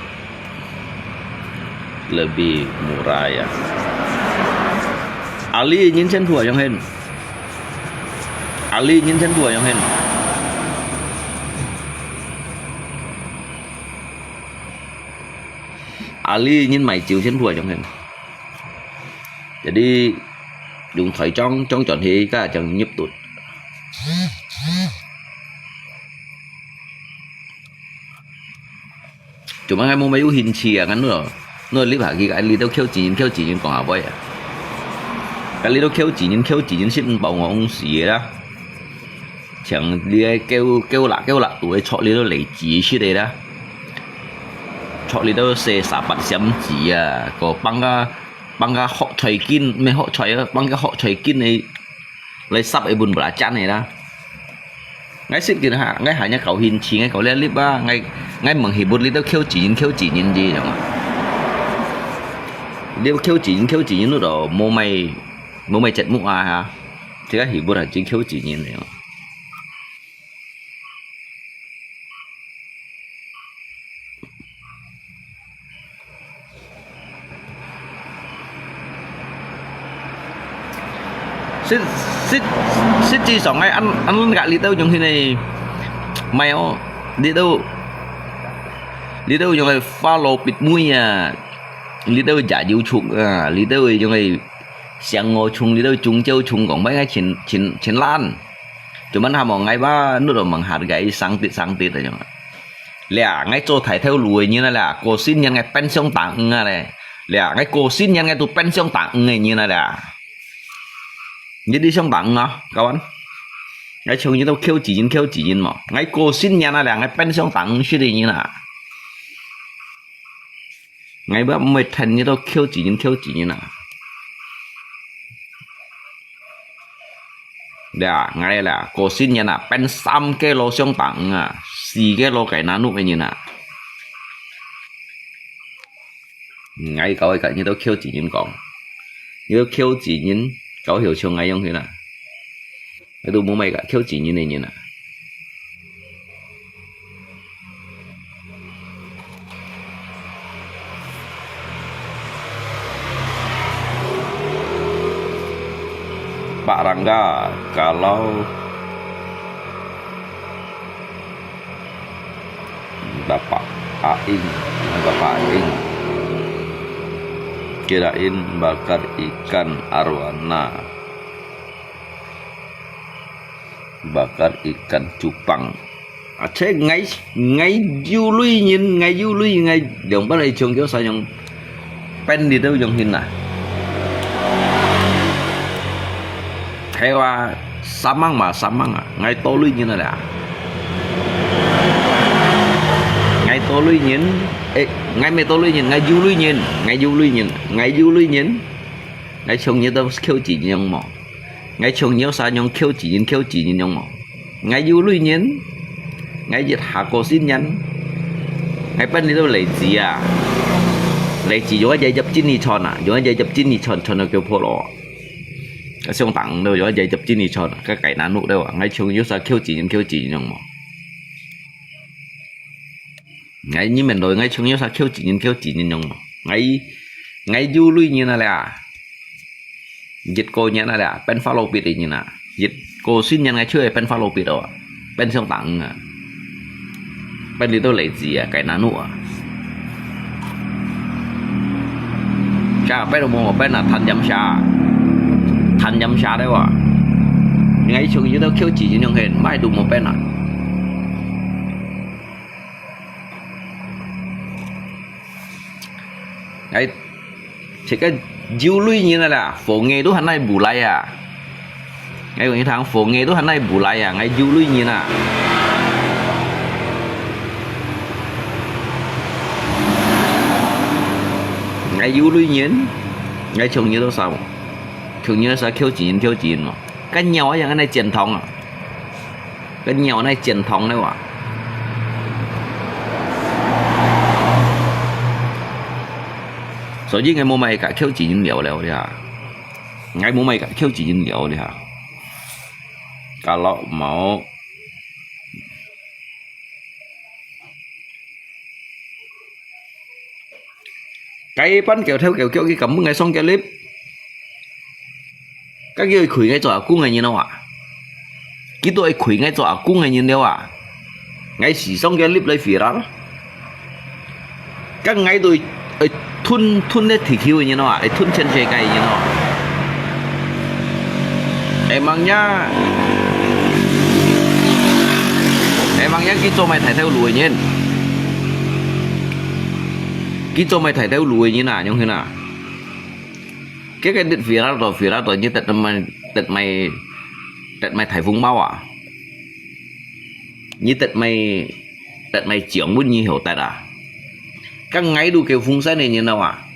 lebih murah ya. 阿里人前途啊，杨henn。阿里人前途啊，杨henn。阿里人买酒前途啊，杨henn。Jadi，用台将将转去，个将入肚。Cuma ngai無咩有興趣啊，kan lo。Lo lihat lagi，kan lihat都Q字音，Q字音講下會啊。Kan lihat都Q字音，Q字音先包我翁死个啦。像你个狗狗啦，狗啦，都會戳你都嚟自食个啦。戳你都四十八閃子啊，個放个放个學菜根，咩學菜啊，放个學菜根个，來煠一本belacan个啦。 Ngai sit gin ha，ngai hanya kau hinci，ngai kau liat lip ah，ngai ngai menghibur litu Q字音，Q字音字，知道嗎？Litu Q字音，Q字音，litu無mai無mai節目啊哈，這個hibur啊，只Q字音，知道嗎？ 實實實際上，哎，恁恁个litu用迄个，mai哦，litu litu用个follow bit mui啊，litu也有出啊，litu用个香菇蟲，litu中椒蟲，講白个全全全爛，就問下望，哎吧，你都問下个，生啲生啲个樣。 Liak，ngai做大頭路个人啊，liak，過新年ngai變相打魚啊咧。Liak，ngai過新年ngai都變相打魚个人啊，liak。你知相打魚啊，kawan？Ngai像你都Q字音，Q字音嘛。Ngai過新年啊，liak，ngai變相打魚食个人啊。Ngai毋毋會聽你都Q字音，Q字音啊。 Liak，ngai liak，過新年啊，變三個老相打魚啊，四個老雞男女个人啊。Ngai搞一個，你都Q字音講，你都Q字音，搞曉像ngai樣去啦。你都無買個Q字音个人啊。 Pak Rangga, kalau Bapak Aing, Bapak Aing, kirain bakar ikan arwana. Bakar ikan cupang. Ache ngai ngai yu lui nyin, ngai yu lui ngai dong pa lai chong kyo sa nyong pen di tau nyong hin na. Hai wa samang ma samang a, ngai to lui nyin a la. Ngai to lui nyin, eh, ngai me to lui nyin, ngai yu lui nyin, ngai yu lui nyin, ngai yu lui nyin. Ngai chong nyi tau kêu chi nyong mo. Ngai chong nyo sa nyong kêu chi nyin kêu chi nyin nyong mo. Ngai yu lui nyin. Ngai yit ha ko sin nyan. Ngai pen ni tau lei zi a. Lei zi yong a yai yap chin ni chon a. Yong a yai yap chin ni chon chon a kêu pho lo. Ka siong tang do yong a yai yap chin ni chon. Ka kai na nu do a. Ngai chong nyo sa kêu chi nyin kêu chi nyin nyong mo. Ngai nyi men loi ngai chong nyo sa kêu chi nyin kêu chi nyin nyong mo. Ngai ngai yu lui nyin a le a. Yit ko nyan a le a, pen fa lo pit nyin a. Yit ko sin nyan ngai chue pen fa lo pit o. Pen siong tang a. Pen li to lei zi a, kai na nu a. Cha pen mo pen a, than yam sha. Than yam sha de wa. Ngai chong yu to kêu chi nyin nyong hen, mai du mo pen a. Ngai, cek ka yu lui nyin a la, phone nge tu han nai bu lai a. Ngai kong thang phone nge tu han nai bu lai a, ngai yu lui nyin a. Ngai yu lui nyin, ngai chong nyi to sao. Chong nyi sa kêu chi nyin kêu chi nyin mo. Ka nyao a yang nai chien thong a. Ka nyao nai chien thong le wa. Soji ngai mo mai ka kêu chi nyin liao liao le ha. Ngai mo mai ka kêu chi nyin liao le ha. Ka lo mo. Kai pan kêu theo kêu kêu ki kam ngai song kêu lip. 該佢愛虧𠊎做阿公个人咯啊？佢都愛虧𠊎做阿公个人了啊？𠊎時常佢立來回啦。該𠊎都愛吞，吞這地球个人咯啊？愛吞全世界个人咯啊？會吂呀？會吂呀？佢做麼个大頭路个人？佢做麼个大頭路个人啊？永興啊？ 該个你飛啦到飛啦到，你得買，得買，得買大紅包啊？你得買，得買獎品你曉得啊？該𠊎都叫風扇个人了啊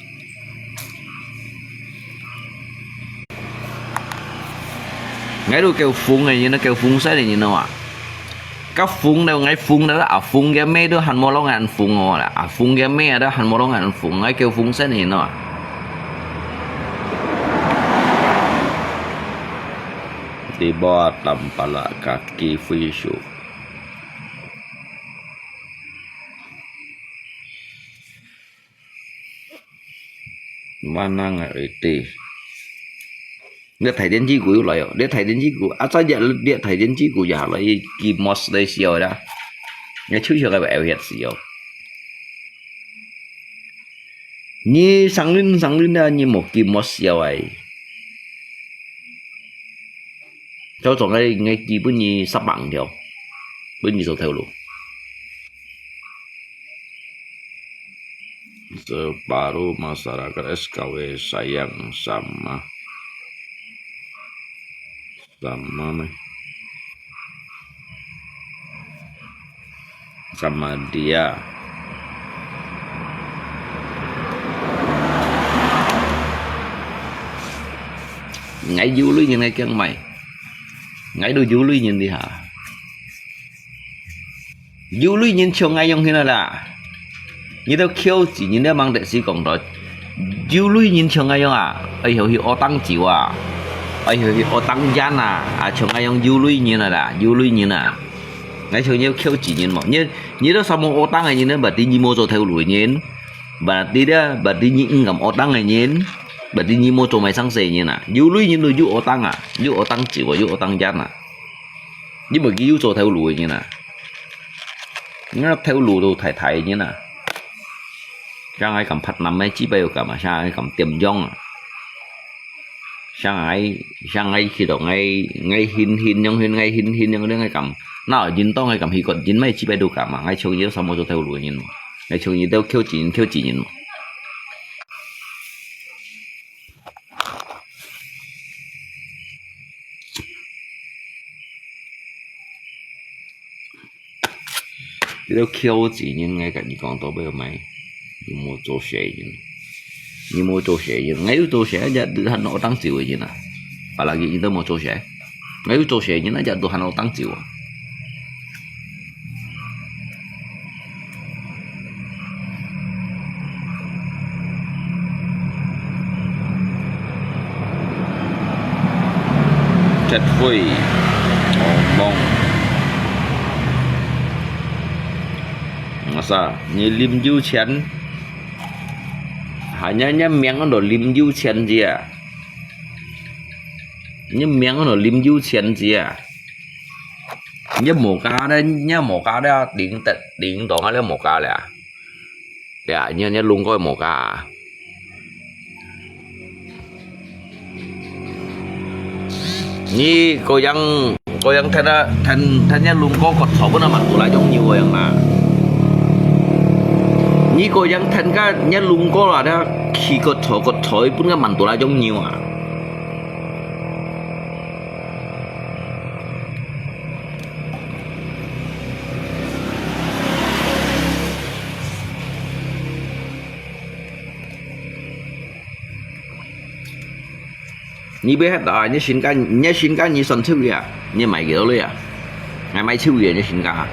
？𠊎都叫風个人，叫風扇个人了啊？ 該風了，𠊎風了，阿風个妹都還無摎𠊎風哦啦，阿風个妹都還無摎𠊎風，𠊎叫風扇人哦。Di bawah tampalak kaki Yesus. Mana nggak reti? 這大電子股又來哦，這大電子股，啊，再這，這大電子股也來，佢mos來笑啦。你就像該个有血死哦。你上輪，上輪啊，你無佢mos笑哎。就做𠊎，𠊎基本你十萬條，分你做頭路。 Separuh masyarakat S K W sayang sama, sama 咩？Sama dia。𠊎有鐳人，𠊎驚買，𠊎都有鐳人哩哈。 有鐳人像𠊎樣形啦。你兜口舌人了吂得死講到，有鐳人像𠊎樣啊，哎喲去學當酒啊，哎喲去學當煙啊，啊像𠊎樣有鐳人啊啦，有鐳人啊。𠊎像你口舌人無？你，你兜啥無學當个人呢？Berarti你無做頭路个人，berarti咧，berarti你毋敢學當个人，berarti你無做買生意个人啊。有鐳人都有學當啊，有學當酒啊，有學當煙啊。 你無佢有做頭路个人啊？你頭路都大大个人啊？像𠊎敢拍男个，只不過敢啊，像𠊎敢點樣啊？像𠊎，像𠊎去到𠊎，𠊎hin hin樣，hin𠊎hin hin樣，𠊎敢，那人當𠊎敢去個人，乜只不過敢啊？𠊎像你啥無做頭路个人嘛？𠊎像你兜口舌人，口舌人嘛？ 你兜口舌人，𠊎甲你講到尾，毋係，你無做事人，你無做事人，𠊎有做事，也還有當少个人啊。Apalagi你都無做事，𠊎有做事人，也都還有當少啊。 Tet Hui ngomong. Masa, 你啉有錢，hanya你命安到啉有錢啫啊！你命安到啉有錢啫啊！你無價咧，你無價咧，零得零到啊，你無價咧啊！ 呀，你，你龍哥無價啊？你个樣，个樣聽啊，聽，聽你龍哥割草分啊，滿肚來種牛个樣啊！你个樣聽个，你龍哥啦，你去割草，割草分个滿肚來種牛啊！ 你別遐啊，你身家，你身家你算出去啊，你賣幾多鐳啊？ 𠊎賣手機啊，你身家啊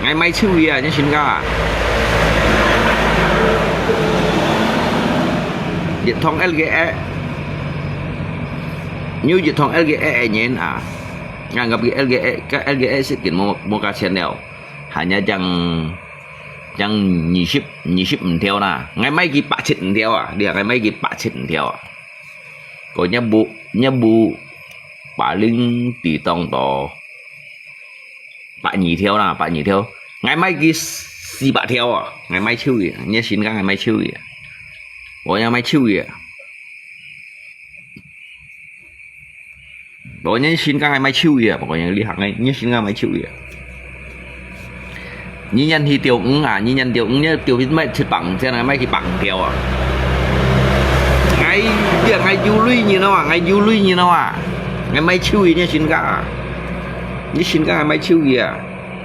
？𠊎賣手機啊，你身家啊？一桶L G A，你有一桶L G A个人啊？𠊎个L G A，个L G A係緊無，無價錢了，還要講，講二十，二十五條啦，𠊎賣佢八十五條啊，你啊，𠊎賣佢八十五條啊。無，業務，業務paling抵擋到百二條啦，百二條。𠊎賣佢四百條啊，𠊎賣手藝，你身家𠊎賣手藝啊，𠊎也賣手藝啊。 無，你身家還賣手藝啊，無，你厲害，你身家賣手藝啊。你願去釣魚啊，你願釣魚，你釣去賣七百五千啊，賣去百五條啊。𠊎，你啊，𠊎有鐳人啊，𠊎有鐳人啊，𠊎賣手藝，你身家啊，你身家還賣手藝啊，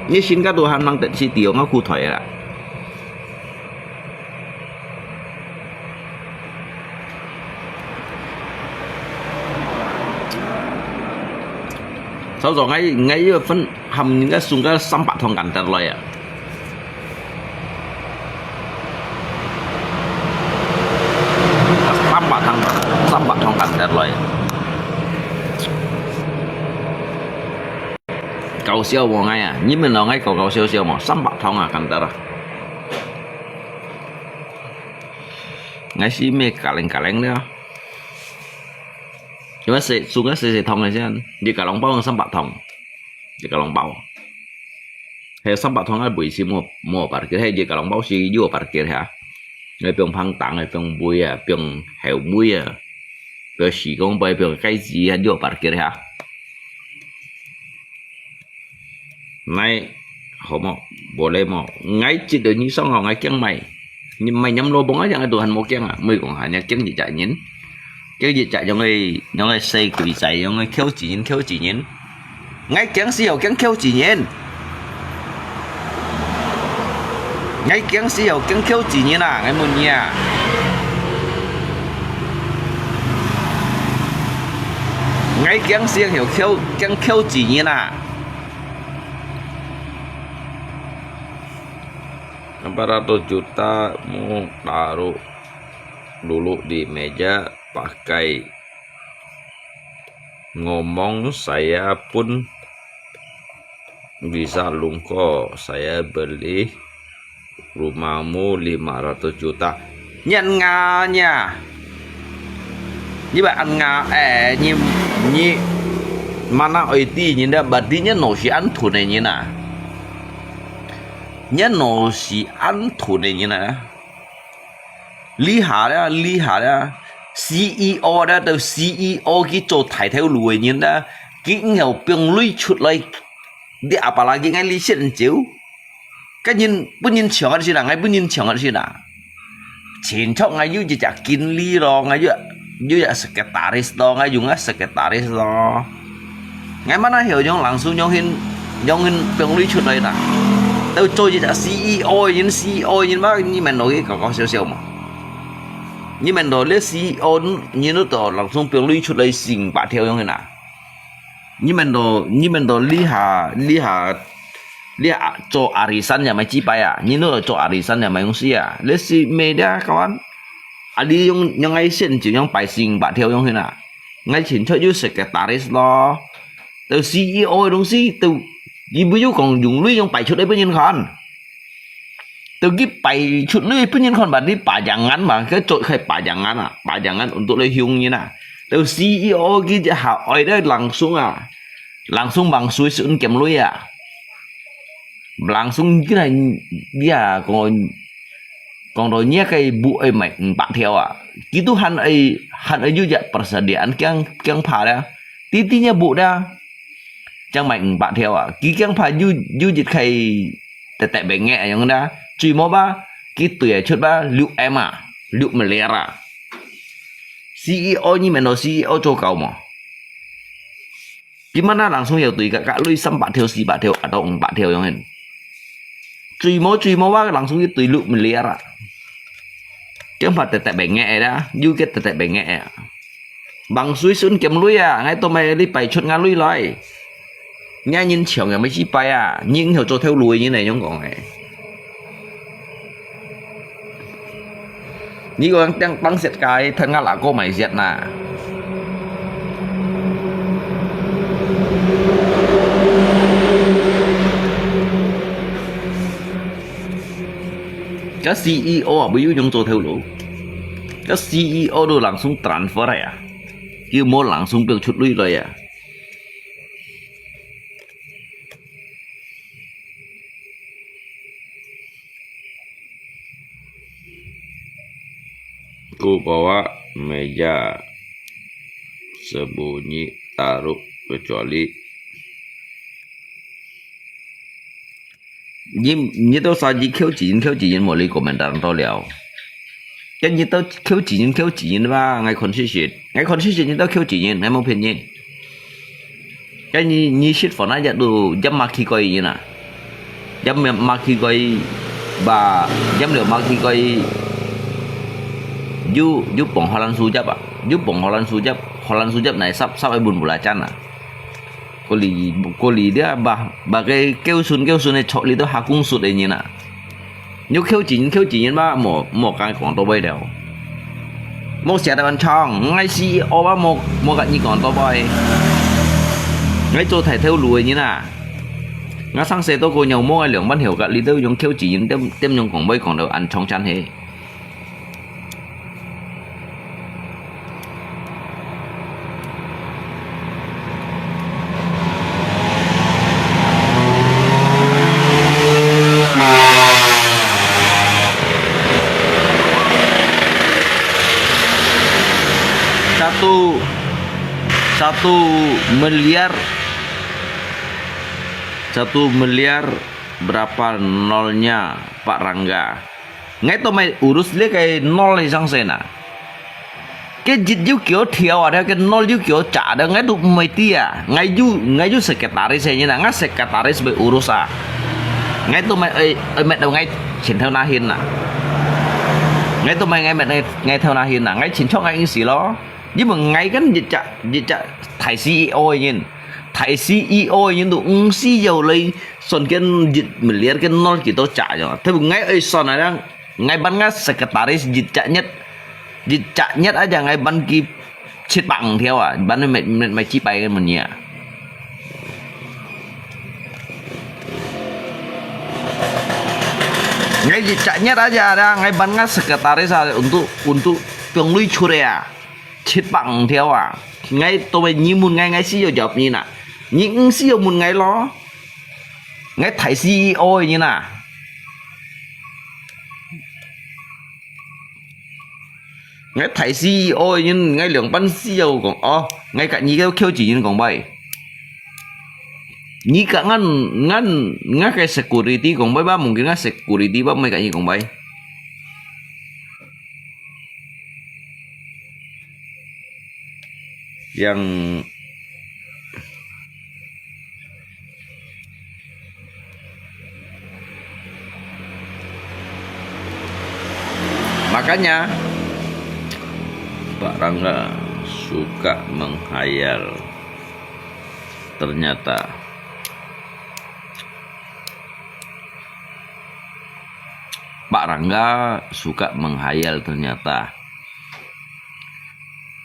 你身家都還能得去釣，𠊎褲腿啦。 早早，𠊎，𠊎一份喊人家送个三百桶咁得來啊。三百桶，三百桶咁得來啊。搞笑無𠊎啊？你們摎𠊎搞搞笑笑無？三百桶啊，咁得啊。 𠊎係咩嘎零嘎零了。因為細，送个細細桶个先，一个籠包三百桶，一个籠包。還有三百桶个位置無，無parkir，還有一个籠包係有parkir哈。𠊎放飯桶个，放杯啊，放後尾啊，放時光杯，放戒指啊，有parkir哈。 𠊎，好無？無咧無？𠊎接到你上哦，𠊎驚買。你買黏羅幫啊，樣个都還無驚啊，毋係講還驚一隻人，驚一隻樣个，樣个細鬼仔，樣个噭子人，噭子人。𠊎驚死哦，驚噭子人。𠊎驚死哦，驚噭子人啊！𠊎問你啊！𠊎驚死哦，噭，驚噭子人啊！ Empat ratus juta mu taruh dulu di meja, pakai ngomong saya pun bisa lungko, saya beli rumahmu lima ratus juta. Nyan nga nya. Ni ba an nga, eh, ni, ni mana oiti ni da bati nya no si an thun ni na. Nya no si an thun ni na. Li ha da, li ha da. C E O da, tau C E O ki cho thai thai lu ni da. Ki ngau piong lui chut lai. Di apalagi ngai li sian jiu. Cái人，分人搶个先啊，𠊎分人搶个先啊。前頭𠊎有一隻經理咯，𠊎有，有隻secretaris咯，𠊎用个secretaris咯。𠊎mana曉用langsung用hin，用hin放佢出來啦。都做一隻C E O个人，C E O个人嘛，你們落去搞搞笑笑嘛。你們落去C E O，你都langsung放佢出來四五百條用hin啊。你們都，你們都這下，這下 你啊，做arisan也毋係幾擺啊，你都做arisan也毋係用死啊。你係咩个kawan？啊，你用，用愛先就用擺四五百條用去啦。𠊎前頭有secretaris咯，都C E O个東西，都，佢毋有講用鐳用擺出來分人看。都佢擺出來分人看嘛，你把樣眼嘛，佢做開把樣眼啊，把樣眼untuk來用人啊。都C E O佢一下愛來langsung啊，langsung bang sui sun kemlui啊。 Langsung佢來，佢啊，講，講到你个布愛賣五百條啊，佢都還愛，還愛有隻persediaan驚，驚怕咧。佢知你布咧，正賣五百條啊，佢驚怕有，有一個特特別个樣啦，最無吧，佢對得出吧，六M啊，六miliar啊。CEO，你們都CEO做到無？ Gimana langsung有對个，个鐳三百條、四百條，atau五百條樣形。最無最無啊，langsung一對六miliar啊。驚怕特特別个啦，有个特特別个啊。Bang sui sun kemlui啊，𠊎都買你擺出𠊎鐳來。你人搶也毋係幾擺啊，你有做頭路个人來樣講个。 你講當當食街，聽𠊎老哥賣食呐。該CEO啊，毋有用做頭路。該CEO都langsung transfer啊。佢無langsung表出來來啊。 Ku bawa meja sembunyi taruh kecuali 你，你都三日口指印，口指印無你komentar到了。跟你都口指印，口指印吧，𠊎看事實，𠊎看事實你都口指印，𠊎無騙你。跟你，你食飯啊，也都，也maki kau ini nah。也maki kau ini，ba，也了maki kau ini。有，有放荷蘭薯汁啊，有放荷蘭薯汁，荷蘭薯汁來煠，煠一碗belacan啊。 Kuli, kuli dia bah, bagai kêu sun, kêu sun ai chok li tu hakung sut ai nyin ah. Nyo kêu chin, kêu chin ba, mo, mo kai kong to bai deo. Mo sia da ban chong, ngai si o ba mo, mo kat nyi kong to bai. Ngai cho thai theo lu ai nyin ah. Nga sang se to ko nyau mo ai liang ban hiu kat li tu yong kêu chin, tem, tem yong kong bai kong deo an chong chan he. Satu, satu miliar, satu miliar berapa nolnya, Pak Rangga? Ngai to mai urus le kai nol sang se na. Ke jit yu kio thiau ada, ke nol yu kio cha ada, ngai tu mai tia. Ngai yu, ngai yu sekretaris se na, ngai sekretaris bai urus ah. Ngai tu mai, eh, eh, mai ngai chin thau na hin na. Ngai tu mai ngai mai ngai thau na hin na, ngai chin chok ngai ing si lo. Yu mai ngai kan jit cha, jit cha thai si o yin. Thai si o yin tu ung si yau lei son ken jit miliar ken nol kito cha yo. Tapi ngai ai son ada, ngai ban nga sekretaris jit chak nyet. Jit chak nyet aja ngai ban ki chit bang thiau ah. Ban met, met, met chi pai kan mun ya. Ngai jit chak nyet aja ada, ngai ban nga sekretaris ah untuk, untuk piong lui chut ya. Chit bang thiau ah. Ngai to mai nyi mun ngai, ngai si yo jawab nyi na. Nyi ung si yo mun ngai lo. Ngai thai si o nyi na. Ngai thai si o yin, ngai liang ban si yau kong, oh, ngai kat nyi kêu kêu chi yin kong bai. Nyi kat ngan, ngan, ngai kai security kong bai ba, mungkin ngai security ba, mai kat nyi kong bai. Yang Makanya, Pak Rangga suka menghayal. Ternyata, Pak Rangga suka menghayal ternyata.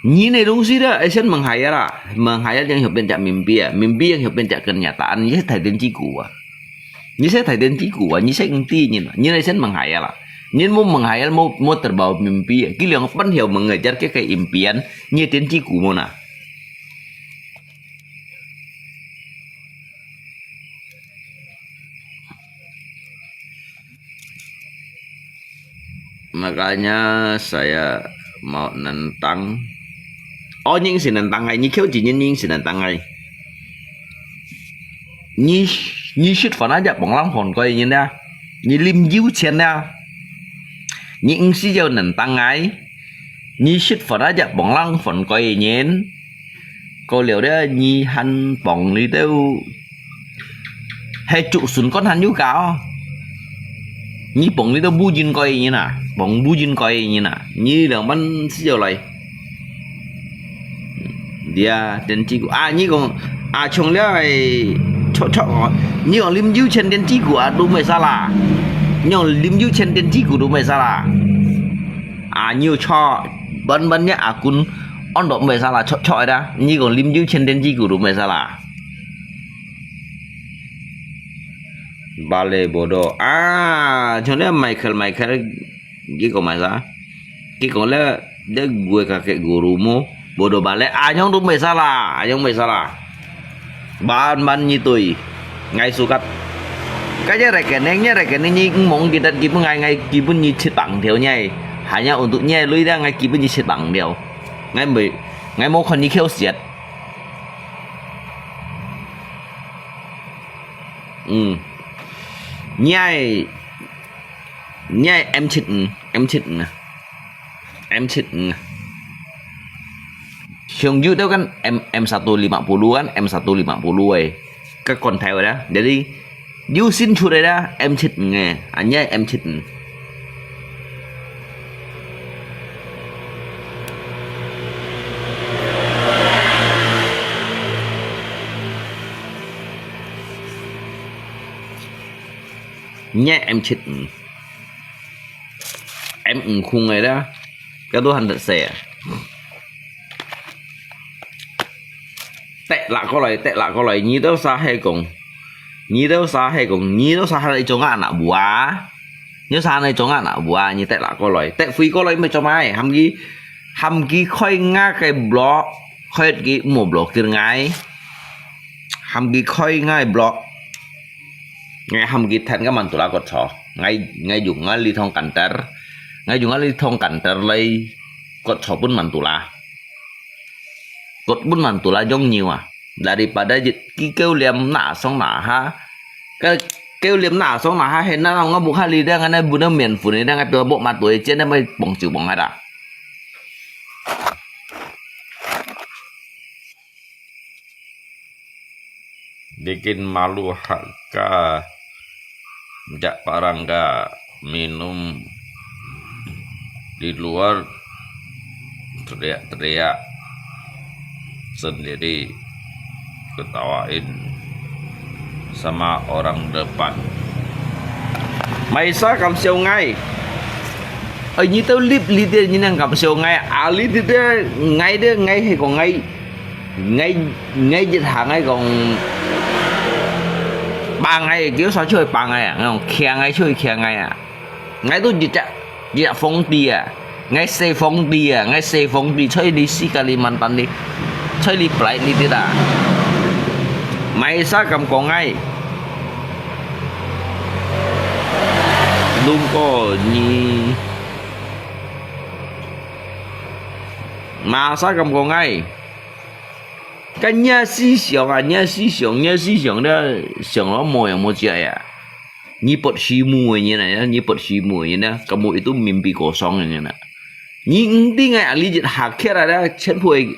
Nyi ne dong si da, ai sen menghayal ah. Menghayal yang hiup ben jak mimpi ah. Mimpi yang hiup ben jak kenyataan. Nyi se thai den jiku ah. Nyi se thai den jiku ah. Nyi se ngti nyin ah. Nyi ne sen menghayal ah. Nyi mo menghayal mo, mo terbawa mimpi ah. Ki liang pen hiup mengejar ke kai impian. Nyi den jiku mo na. Makanya saya mau nentang. Oh, nyi ing si nentang ai, nyi kêu chi nyi ing si nentang ai. Nyi, nyi sit fan aja pong lang hon koi nyin ya. Nyi lim jiu chen ya. Nyi ing si jiu nentang ai. Nyi sit fan aja pong lang hon koi nyin. Ko liu de nyi han pong li teu. Hai chu sun kon han yu ka o. Nyi pong li teu bu jin koi nyi na. Pong bu jin koi nyi na. Nyi liang ban si yo lai. Dia, den jiku. Ah, nyi kong, ah, chong liu ai, chok chok o. Nyi kong lim yu chen den jiku a, du mai sa la. Nyi kong lim yu chen den jiku du mai sa la. Ah, nyi cho, ban ban nya akun, on dok mai sa la, chok chok da. Nyi kong lim yu chen den jiku du mai sa la. Bale bodo. Ah, chong liu Michael, Michael, ki kong mai sa. Ki kong le, de gue ka ke guru mo. Bodoh balik, anyong tu masalah, anyong masalah. Ban-ban nyi tui, ngai sukat. Kaya rekening, nya rekening nyi ngomong kita, kita ngai, ngai kita nyi cit bang theo nyai. Hanya untuk nyai lui dah ngai kita nyi cit bang theo. Ngai mui, ngai mau kon nyi kêu siat. Hmm. Nyai, nyai em cit, em cit. M cit. Xiong yu tau kan M, M satu lima puluh kan, M satu lima puluh eh. Ka kon thai dah. Jadi, yu sin chu dah, M cit eh. Anya M cit. Nya M cit. M五空个啦，該都還得使啊。得啦過來，得啦過來，你兜啥係講？你兜啥係講？你兜啥係做阿那布啊？你啥係做阿那布啊？你得啦過來，得飛過來，毋係做麼个？喊佢，喊佢開𠊎个blog，開佢無blog佢𠊎，喊佢開𠊎blog。 Ngai ham ki than ka Mantula kot cho. Ngai, ngai yung ngali thong kantar. Ngai yung ngali thong kantar lai kot cho pun Mantula. Kot pun Mantula jong nyiu ah. Daripada jit ki kêu liam na song na ha. Ka kêu liam na song na ha, hena ngam buk ha li da, ngana bu da mian fu ni da, ngai tua bok ma tua chen da mai bong chiu bong ha da. Bikin malu haka jak parang ka minum di luar, teriak-teriak sendiri, ketawain sama orang depan. Maisa kam siau ngai. Ơi, nyi tau lip li te nyi nang kam siau ngai. Ali ti te ngai de ngai he ko ngai. Ngai, ngai jit ha ngai kong ba ngai, kêu sao chui ba ngai à, ngai kong kia ngai chui kia ngai à. Ngai tu jit chak, jit chak phong ti à. Ngai se phong ti à, ngai se phong ti chui li si Kalimantan li. Chui li plai li ti ta. Mai sa kam kong ngai. Lung ko ni. Mai sa kam kong ngai. Kan nya si siang ah, nya si siang, nya si siang dah, siang lo mo yang mo chia ya. Ni pot si mu ni na, ni pot si mu ni na, kamu itu mimpi kosong ni na. Ni enti ngai ali jit hakir ada, chen pui,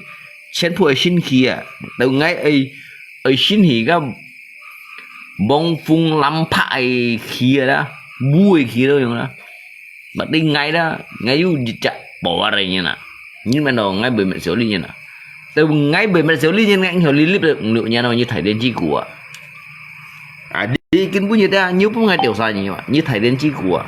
chen pui sin khi ya. Tau ngai ai, ai sin khi ka, bong fung lam pa ai khi ya dah, bu ai khi lo yang dah. Bati ngai dah, ngai yu jijak bawar nyi na. Nyi man do ngai bơi met siau li nyi na. Teu ngai bơi met siau li nyi ngai ngiau li lip ung liu nyan nyi thai den chi ku ah. Ah, di kin bu nyi ta, nyi bu ngai tiau sa nyi ma, nyi thai den chi ku ah.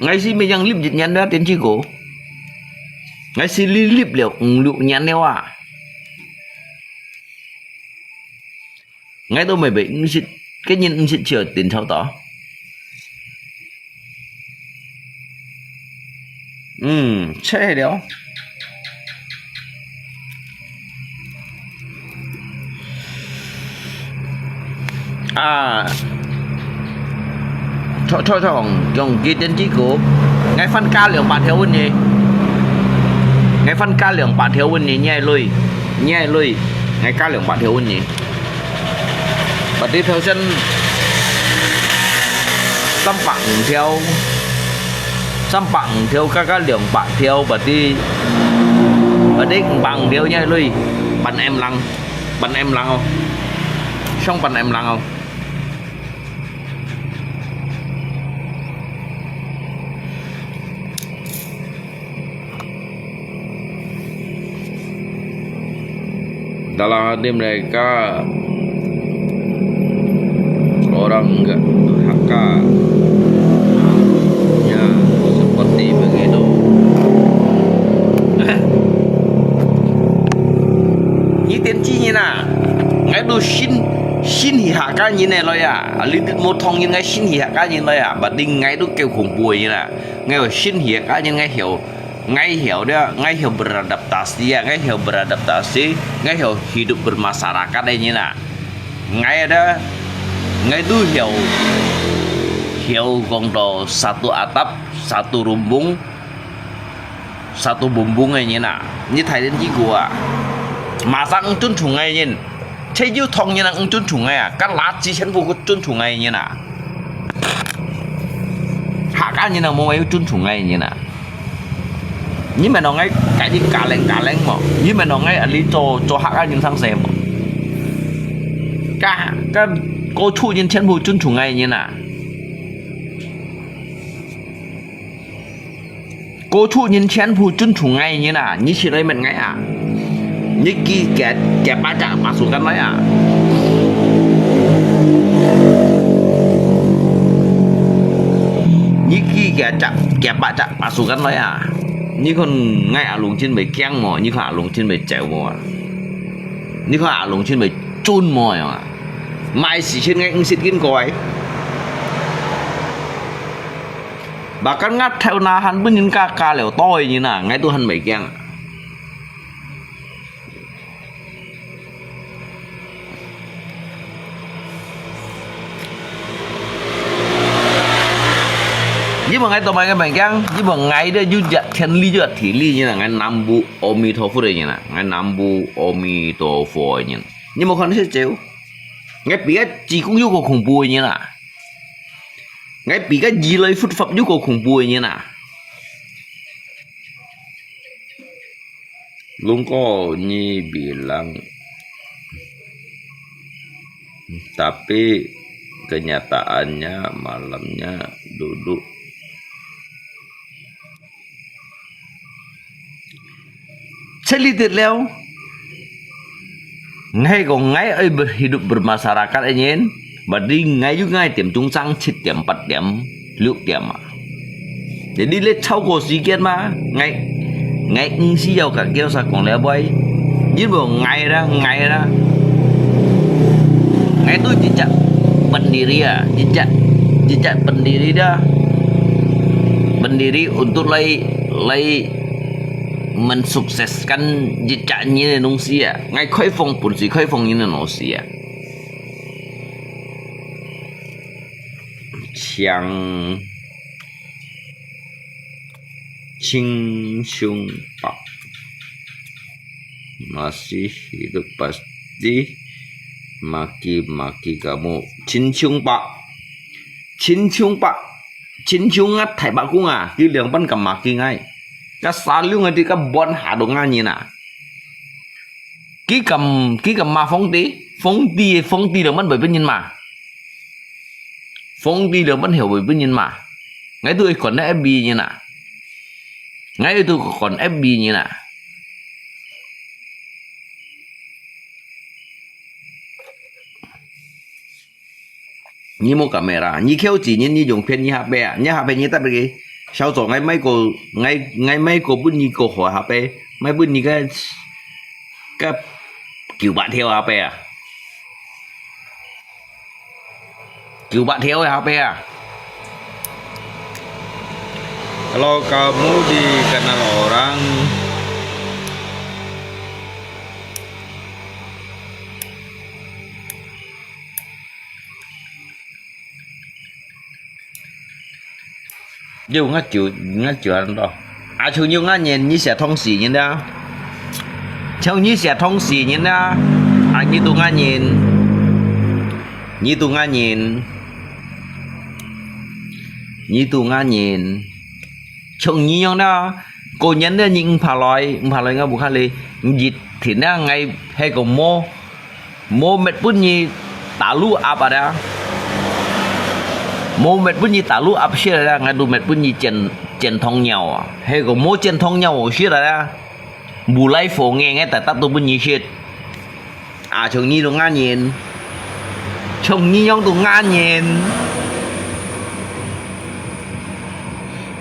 Ngai si me yang lip jit nyan dah den chi ku. Ngai si li lip liau, ung liu nyan liau ah. Ngai tu mei bei, ung sit, cái nhìn ung sit chiu tin chau to. Ừm, che liao. À, cho, cho, cho, 用幾點幾個？𠊎翻加兩百條問你。𠊎翻加兩百條問你，你愛鐳，你愛鐳，𠊎加兩百條問你。Berarti頭先三百五條，三百五條加加兩百條，berarti，berarti五百五條，你愛鐳，半M零。 半M零哦，上半M零哦。Dalam hati mereka orang enggak durhaka. Ya, seperti begitu. Nyi tiên tri nyi na, ngai tu sin, 新起客家人个來啊，啊，你都無同人个新起客家人來啊，berarti𠊎都夠恐怖个人啊。𠊎有新起客家人，𠊎曉，𠊎曉了，𠊎曉beradaptasi啊，𠊎曉beradaptasi，𠊎曉hidup bermasyarakat个人啊。𠊎啊，𠊎都曉，曉講到satu atap，satu rumbung，satu bumbung个人啊，你大連去過啊？馬上尊重个人，這有同人啊，尊重个啊，該垃圾全部尊重个人啊。客家人啊，無有尊重个人啊。你們當𠊎，該你加冷加冷無？你們當𠊎啊，你做，做客家人上世無？該，該，該出人全部尊重个人啊。 該出人全部尊重𠊎人啊，你起來問𠊎啊，你寄幾，幾百隻pasukan來啊？你寄幾隻，幾百隻pasukan來啊？你看𠊎阿龍真會驚無？你看阿龍真會走無啊？你看阿龍真會準無樣啊？買事情个毋識經過个。 Bahkan𠊎頭那還分人家加了刀个人啊，𠊎都還袂驚。因為𠊎做麼个袂驚？因為𠊎這有隻天理，有隻地理，你知道，𠊎南無阿彌陀佛个人啊，𠊎南無阿彌陀佛个人。你無看這招？𠊎比該濟公有個恐怖个人啊！ 𠊎比該如來佛法有個恐怖个人啊！Lungko ni bilang, tapi kenyataannya malamnya duduk 七里得了。𠊎係講𠊎愛hidup bermasyarakat个人，berarti𠊎有𠊎點鐘上七點、八點、六點啊。Jadi咧超過時間嘛，𠊎，𠊎毋需要甲叫啥講了會，因為𠊎啦，𠊎啦，𠊎都一隻berdiri啊，一隻，一隻berdiri dah，berdiri untuk來，來 mensukseskan一隻人个東西啊，𠊎開放，本是開放人个東西啊。青，青松柏，masih hidup pasti maki-maki kamu。青松柏，青松柏。 親像啊，大伯公啊，佢兩班个maki𠊎，該沙龍啊，佢个搬下到𠊎人啊。佢敢，佢敢罵皇帝，皇帝，皇帝兩班會分人罵，皇帝兩班曉會分人罵。𠊎都會管得F B人啊，𠊎都管F B人啊。 你莫kamera，你口子人，你用騙你下背啊！你下背你特別个，小左，𠊎買過，𠊎，𠊎買過分你過河下背，買分你个，个九百條下背啊，九百條个下背啊。Kalau kamu dikenal orang, 有𠊎就，𠊎就恁多。啊，像有𠊎人，你寫通死人啊？像你寫通死人啊？啊，你都𠊎人，你都𠊎人，你都𠊎人。像你樣啦，過年个人毋怕來，毋怕來，𠊎屋下哩，一天啊，𠊎係个無 無搣分你打路鴨啊啦，無搣分你打路鴨食啊啦，𠊎都搣分你煎，煎糖尿啊，係个無煎糖尿哦食啊啦，無來火眼个，大大都分你食。啊，像你都𠊎人，像你樣都𠊎人，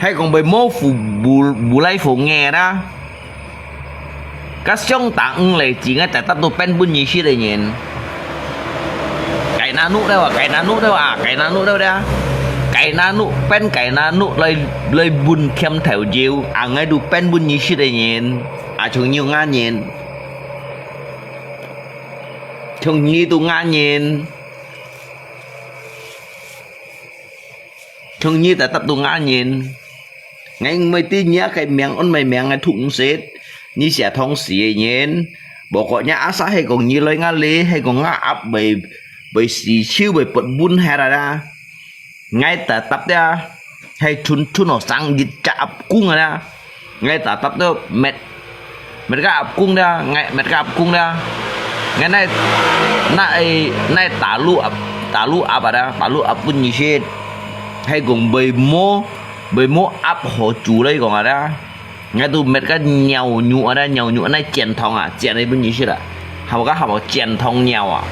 係講會無福，無，無來火眼啦。 該相打五來子，𠊎大大都變分你食个人。Kainanuk了啊，kainanuk了啊，kainanuk了啊。Kainanuk，pên kainanuk來，來分兼頭腰，啊，𠊎都pên分你食个人，啊，像你有恁人，像你都恁人，像你tetap都恁人。 𠊎毋會知你个名安麼个名，𠊎都毋識。你寫通時个人，無過若asal係講你來𠊎這，係講吾鴨會，會死手，會發瘼忒啊啦。𠊎tetap呀，係賰，賰哦生一隻鴨公啊啦。𠊎tetap都搣 搣个鴨公了，𠊎搣个鴨公了。𠊎哪，哪會，哪會打挼鴨，打挼鴨啊，打挼鴨分你食。係講會無，會無鴨好煮來講啊啦。𠊎都搣个瘧肉啊啦，瘧肉啊，哪煎湯啊，煎來分你食啊。好个，好煎湯瘧啊。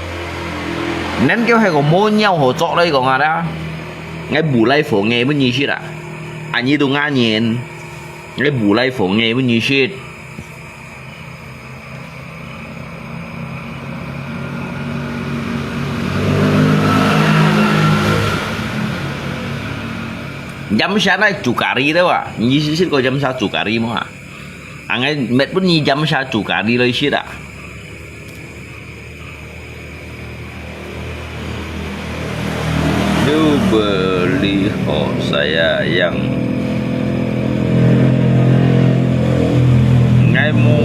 恁久係講無瘧好做來講啊啦。𠊎無來火个分你食啊。啊，你都恁人，𠊎無來火个分你食。 Jam sia哪煮咖哩了啊？你識，識个jam sia煮咖哩無啊？啊，𠊎搣分你jam sia煮咖哩來食啊。 You beli hok saya yang ngai mo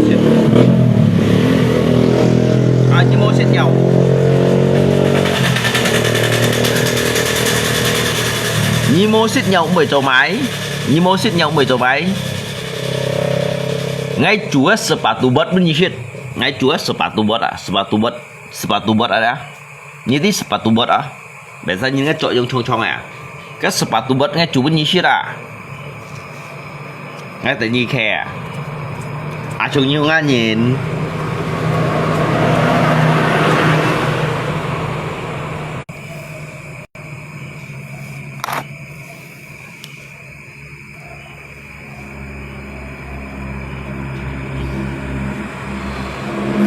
sit. Ah, 你無食藥。你無食藥，毋會做麼个？你無食藥，毋會做麼个？𠊎煮个sepatu bot分你食。𠊎煮个sepatu bot啊，sepatu bot。 Sepatu bot ada. Niti sepatu bot ah. Biasa nyi ngai cok yung chong chong ah. Ka sepatu bot ngai cuba nyi sira. Ngai te nyi khe ah. Acung yung anyin.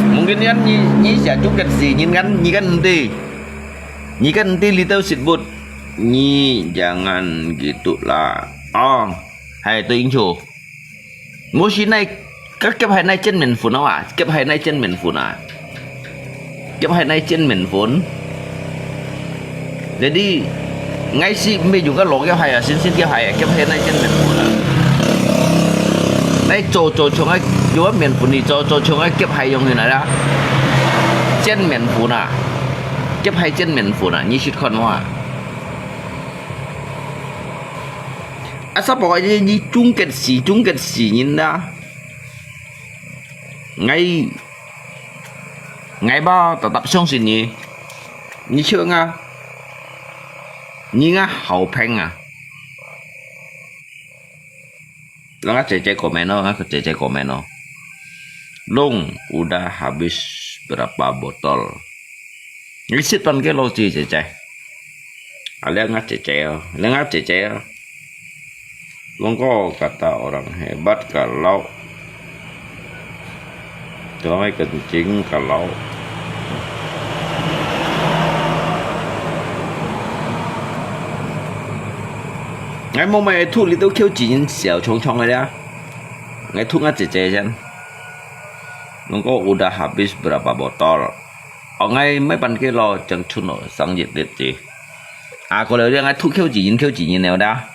Mungkin kan nyi, nyi siya cuket si, nyi kan, nyi kan enti. Nyi kan enti little sitbut. Nyi jangan gitu lah. Oh, hai tu incu. Mo si nai, ka kep hai nai chen men fun ah, kep hai nai chen men fun ah. Kep hai nai chen men fun. Jadi, ngai si me yung ka lo kep hai ah, sin sin kep hai ah, kep hai nai chen men fun ah. Nai cho cho chong ai, yung men fun ni cho cho chong ai kep hai yung hin ah. Chen men fun ah. Kep hai chen men fun ah, nyi sit kon mo ah. Asa pokoknya nyi chung ket si, chung ket si nyin da. Ngai, ngai ba tetap 相信你。你笑啊，你啊好朋啊。Lang ah cece komen no, lang ah cece komen no. Long udah habis berapa botol? Ngi sit pan ke lo ci cece. Alia nga cece, alia nga cece. Longko kata orang hebat kalau tuang ai kencing kalau. Ngai mo mai thu li tu kiu ci yin siao chong chong ai lia. Ngai thu nga cece jan. Longko udah habis berapa botol? Ong ngai mai pan ke lo chang chun lo sang yit lit ti. A ko le ngai thu kiu ci yin kiu ci yin neo da.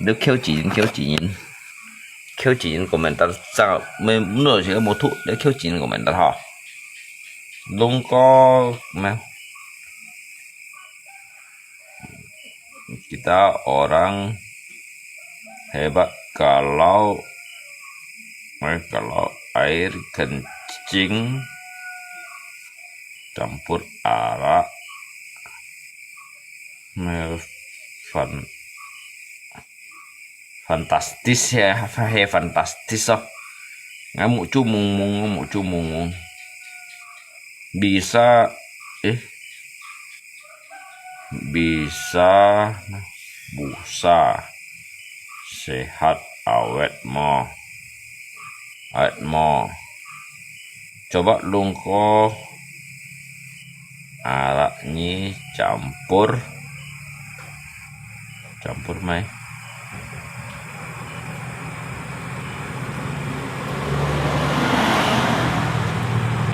Lu kiu ci yin kiu ci yin. Kiu ci yin komentar sa me mno si mo thu le kiu ci yin komentar ha. Longko me. Kita orang hebat kalau, eh, kalau air kencing campur arak, meh, fan-, fantastis ya, he fantastis oh. Ngai mu cu mung mung, mu cu mung mung. Bisa, eh, bisa, busa, sehat, awet mo, awet mo. Coba lungko Arak ni campur. Campur mai.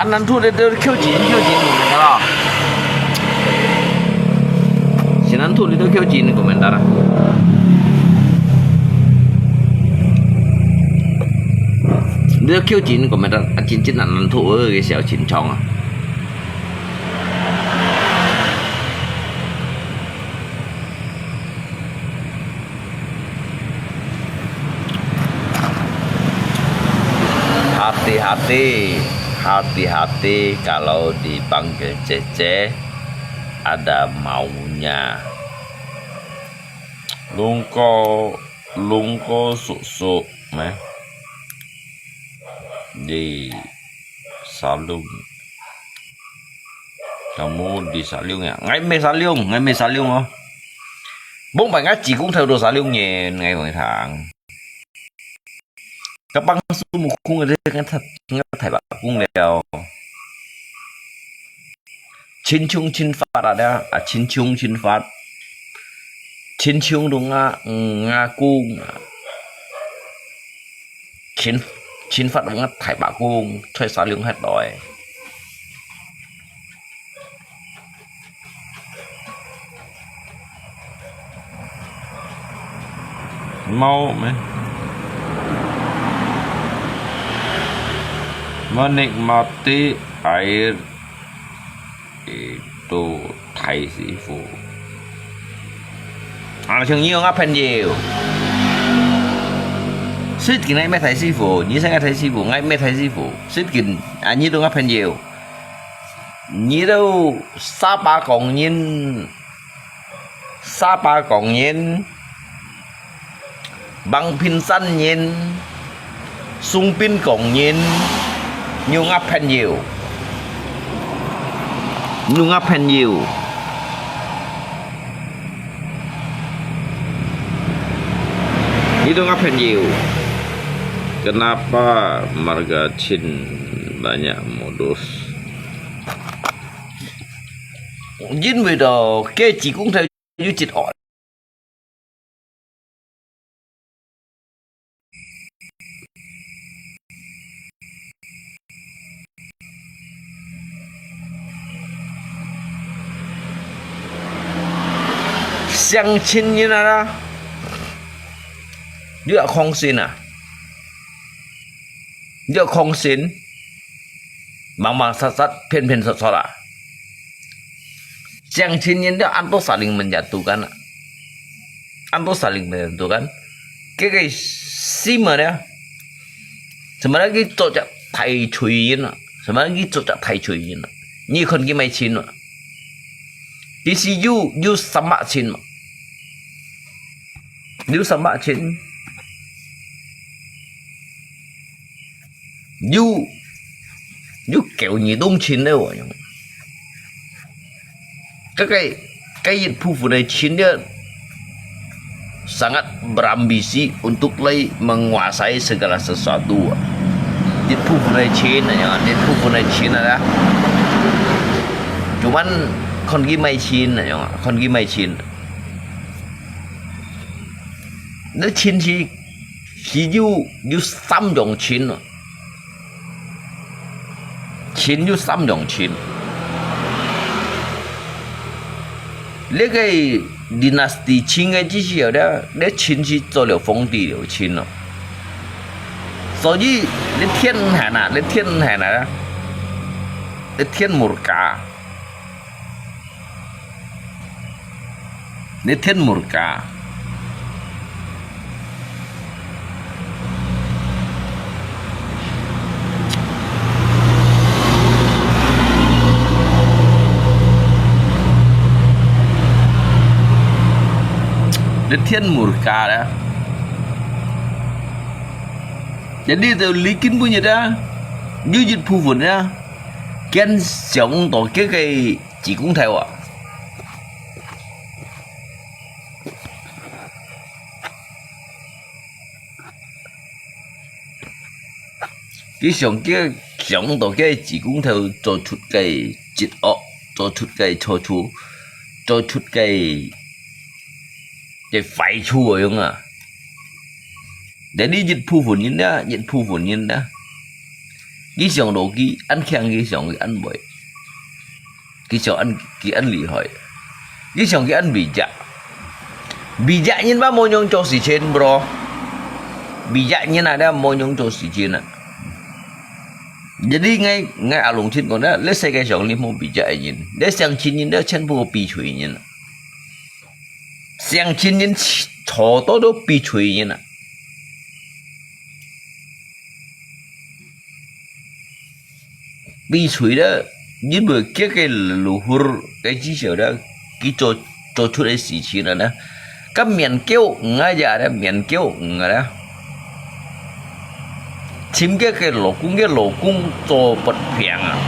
Anan thu dito kyojin, kyojin komentar ah. Sinan thu dito kyojin komentar ah. Dito kyojin komentar ah, cincin anan thu, eh, 个小青虫啊。 Hati-hati, hati-hati kalau dipanggil Cece, ada maunya. Lungko, lungko suk-suk, meh. Di Salung. Kamu di Salung ya? Ngai meh Salung, ngai meh Salung oh. Bông pai ngai chỉ cũng theo đồ Salung nyen, ngai kong thang. Kapang su mu kung de ngai thai, ngai thai ba kung liao. Chin chung chin fat ada, ah, chin chung chin fat. Chin chung dong nga, nga kung. Chin, chin fat dong nga thai ba kung, thai Salung het loi. Mau meh. Menikmati air itu Thai 師傅. 啊，像你有个朋友，最近个咩 Thai 師傅，你係个 Thai 師傅，𠊎咩 Thai 師傅，最近啊，你都个朋友。 你兜沙巴港人，沙巴港人，Bang Pin San人，Sung Pin港人，你有个朋友，你有个朋友。 Itu nga 朋友, kenapa marga Chin banyak modus? 因為到該濟公頭有一案。 相親人啊啦，你愛相信啊，你愛相信，蒙蒙查查，騙騙戳戳啊。相親人了，恁多saling menjatuhkan啊，恁多saling menjatuhkan。這個什麼呢？ Sebenarnya佢做隻大罪人啊，sebenarnya佢做隻大罪人啊，你看佢麼个親啊？佢係有，有什麼親嘛？有什麼親？有，有狗耳洞親了哦。 該個，該一部分个錢了，sangat berambisi untuk來menguasai segala sesuatu啊。一部分个錢啊，一部分个錢啊，cuman看佢麼个錢啊，看佢麼个錢。該錢係，係有，有三樣錢啊。 錢有三樣錢。這個dinasti錢个意思啊，這，這錢係做了皇帝了錢咯。所以，這天下啊，這天下啊，這天murka。 Dia天murka。Dia天murka啦。Jadi，就你根本就啊，有一部分啊，佢想到這個濟公頭啊。 佢想，佢想到該濟公頭做出个罪惡，做出个錯處，做出个个壞處个樣啊。Jadi一部分人啊，一部分人啊，佢想到佢恁強，佢想佢恁會，佢想恁佢恁厲害，佢想佢恁偉大。偉大人嘛無樣做事情，bro。偉大人啊，佢無樣做事情啊。Jadi𠊎𠊎阿龍親講咧，這世界上你無偉大个人，這上千人，這全部悲催人啊。上千人坐到都悲催人啊。悲催咧，因為佢个luhur个至少咧，佢做做出个事情了呢，个面狗啊呀咧，面狗啊咧，尋个个老公，个老公做不平啊，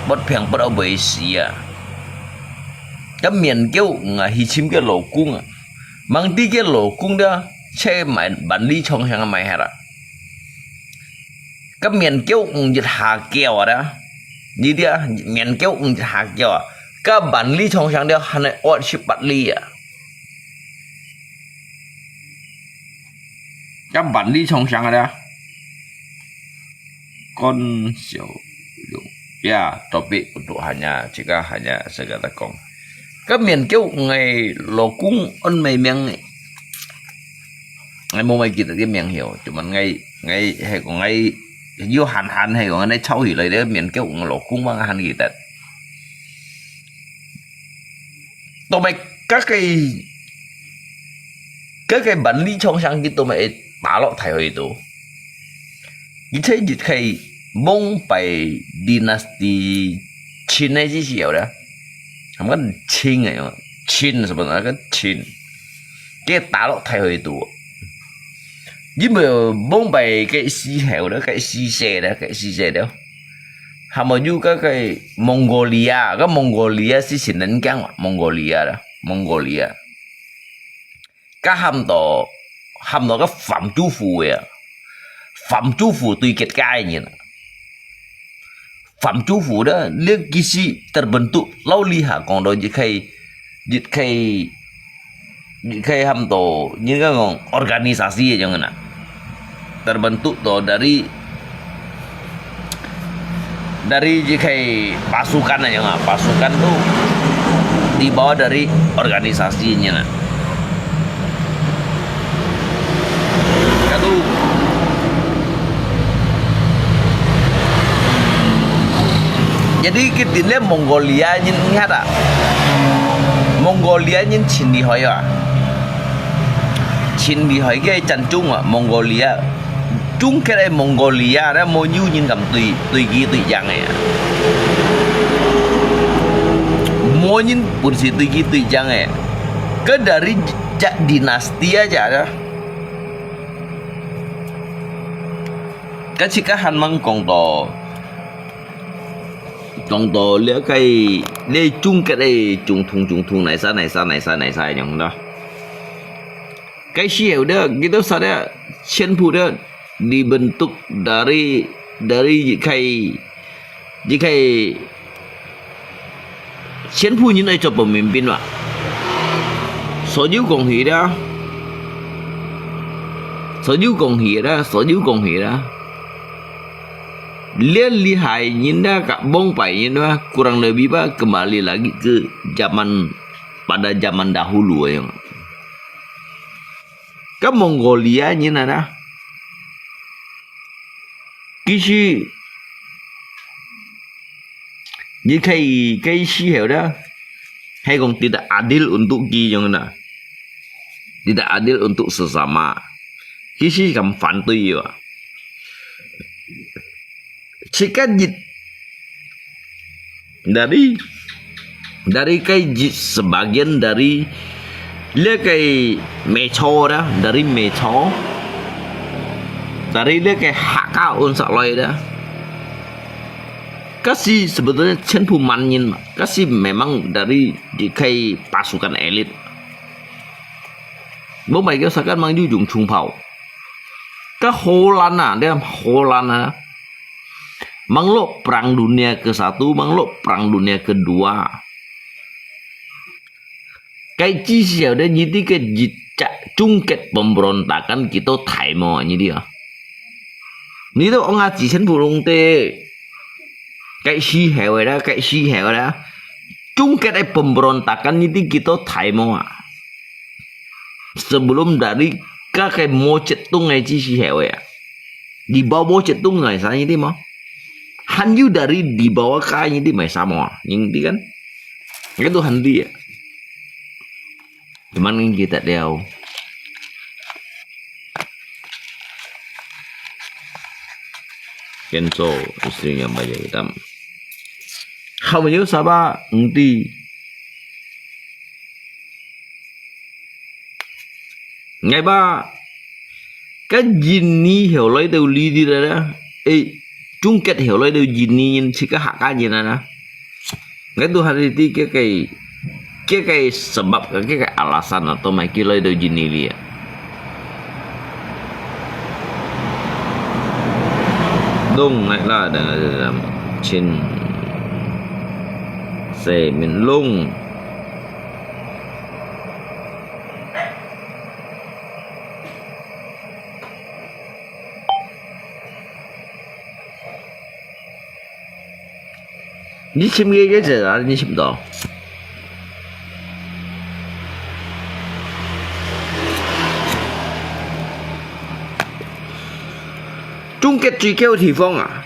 不平不到尾時啊，个面狗啊去尋个老公啊，望知个老公咧，車買萬里長城買下啦。个面狗毋一下叫啊啦，你知啊，面狗毋一下叫啊，个萬里長城了還係二十八里啊，个萬里長城啊啦，講笑用，ya，tapi untuk hanya，jika hanya sekadar講，个面狗个老公安咩名？ 𠊎無乜記得个名曉，就問𠊎，𠊎係講𠊎有閒閒係講，𠊎抄起來个面狗，𠊎老公嘛還記得。到尾該个該个萬里長城，佢到尾打落大海度。而且佢係蒙拜dynasty Qin个時候咧，係乜Qin个？Qin什麼那個Qin。 个打落大海度。因為蒙拜个時候咧，个時勢咧，个時勢咧，還無有个个Mongolia，个Mongolia係先人講嘛，Mongolia啦，Mongolia。个喊到喊到个Fam Jufu个啊，Fam Jufu對決个人啊。 Fam Jufu咧，這其實terbentuk，老理下講到一個一個一個喊到，應該講organisasi个樣个啦。Terbentuk到dari dari一個pasukan个樣啊，pasukan tu dibawa dari organisasi个樣啊。 Katu. Jadi kita lihat Mongolia人，你看啊，Mongolia人盡厲害啊，盡厲害个戰爭啊，Mongolia。中國个Mongolia，那無有人敢對對佢對抗个啊，無人本事對佢對抗个。 Kan dari jak dinasti aja ada. Kan si kahan mang講到，講到這個，這中國个總統，總統哪儕哪儕哪儕哪儕樣咯。該時候个，佢兜啥个，全部个dibentuk dari，dari一個 一個全部人愛做pemimpin嘛。所有講起啦，所有講起啦，所有講起啦。這厲害人啦，甲蒙拜人啦，kurang lebih吧，kembali lagi ke zaman pada zaman dahulu yang。甲Mongolia人啊啦。 其實，你可以，可以思考的，係講tidak adil untuk佢樣啦，tidak adil untuk sesama。其實咁反對个啊。Jika dari，dari个sebagian dari這個Meicho啦，dari Meicho，dari這個Hakka unsak來啦。該時sebetulnya全部滿人嘛，該時memang dari這個pasukan elit。Bukan sakat mang有用銃炮。該荷蘭啊，你看荷蘭啊， Manglo perang dunia ke satu, manglo perang dunia kedua. Kaya sisi ada nyiti ke jejak cungket pemberontakan kita Thai mo nyiti ah. Nyiti ong aji sen pulung te. Kaya si hewe da, kaya si hewe da. Cungket ai pemberontakan nyiti kita Thai mo ah. Sebelum dari ka kai Mao Zedong ai sisi hewe ah. Di bawah Mao Zedong ngai sa nyiti mo. Han yu dari di bawah ka nyiti mai sa mo. Nyiti kan. Itu han di ya. Cuman kan kita liau. Kenzo istri yang banyak hitam. Hau yu saba ngti. Ngai ba, ka Jin ni heo lai teu li di da da. Eh, cungket heo lai teu Jin ni nyin, si ka hak ka nyin da da. Ngai tu hari ti ke kai, ke kai sebab, ke kai alasan atau mai ki lai teu Jin ni li. Lung ngai la da da da. Chin. Se min lung.你尋个个人啊，你尋到？中國最高地方啊，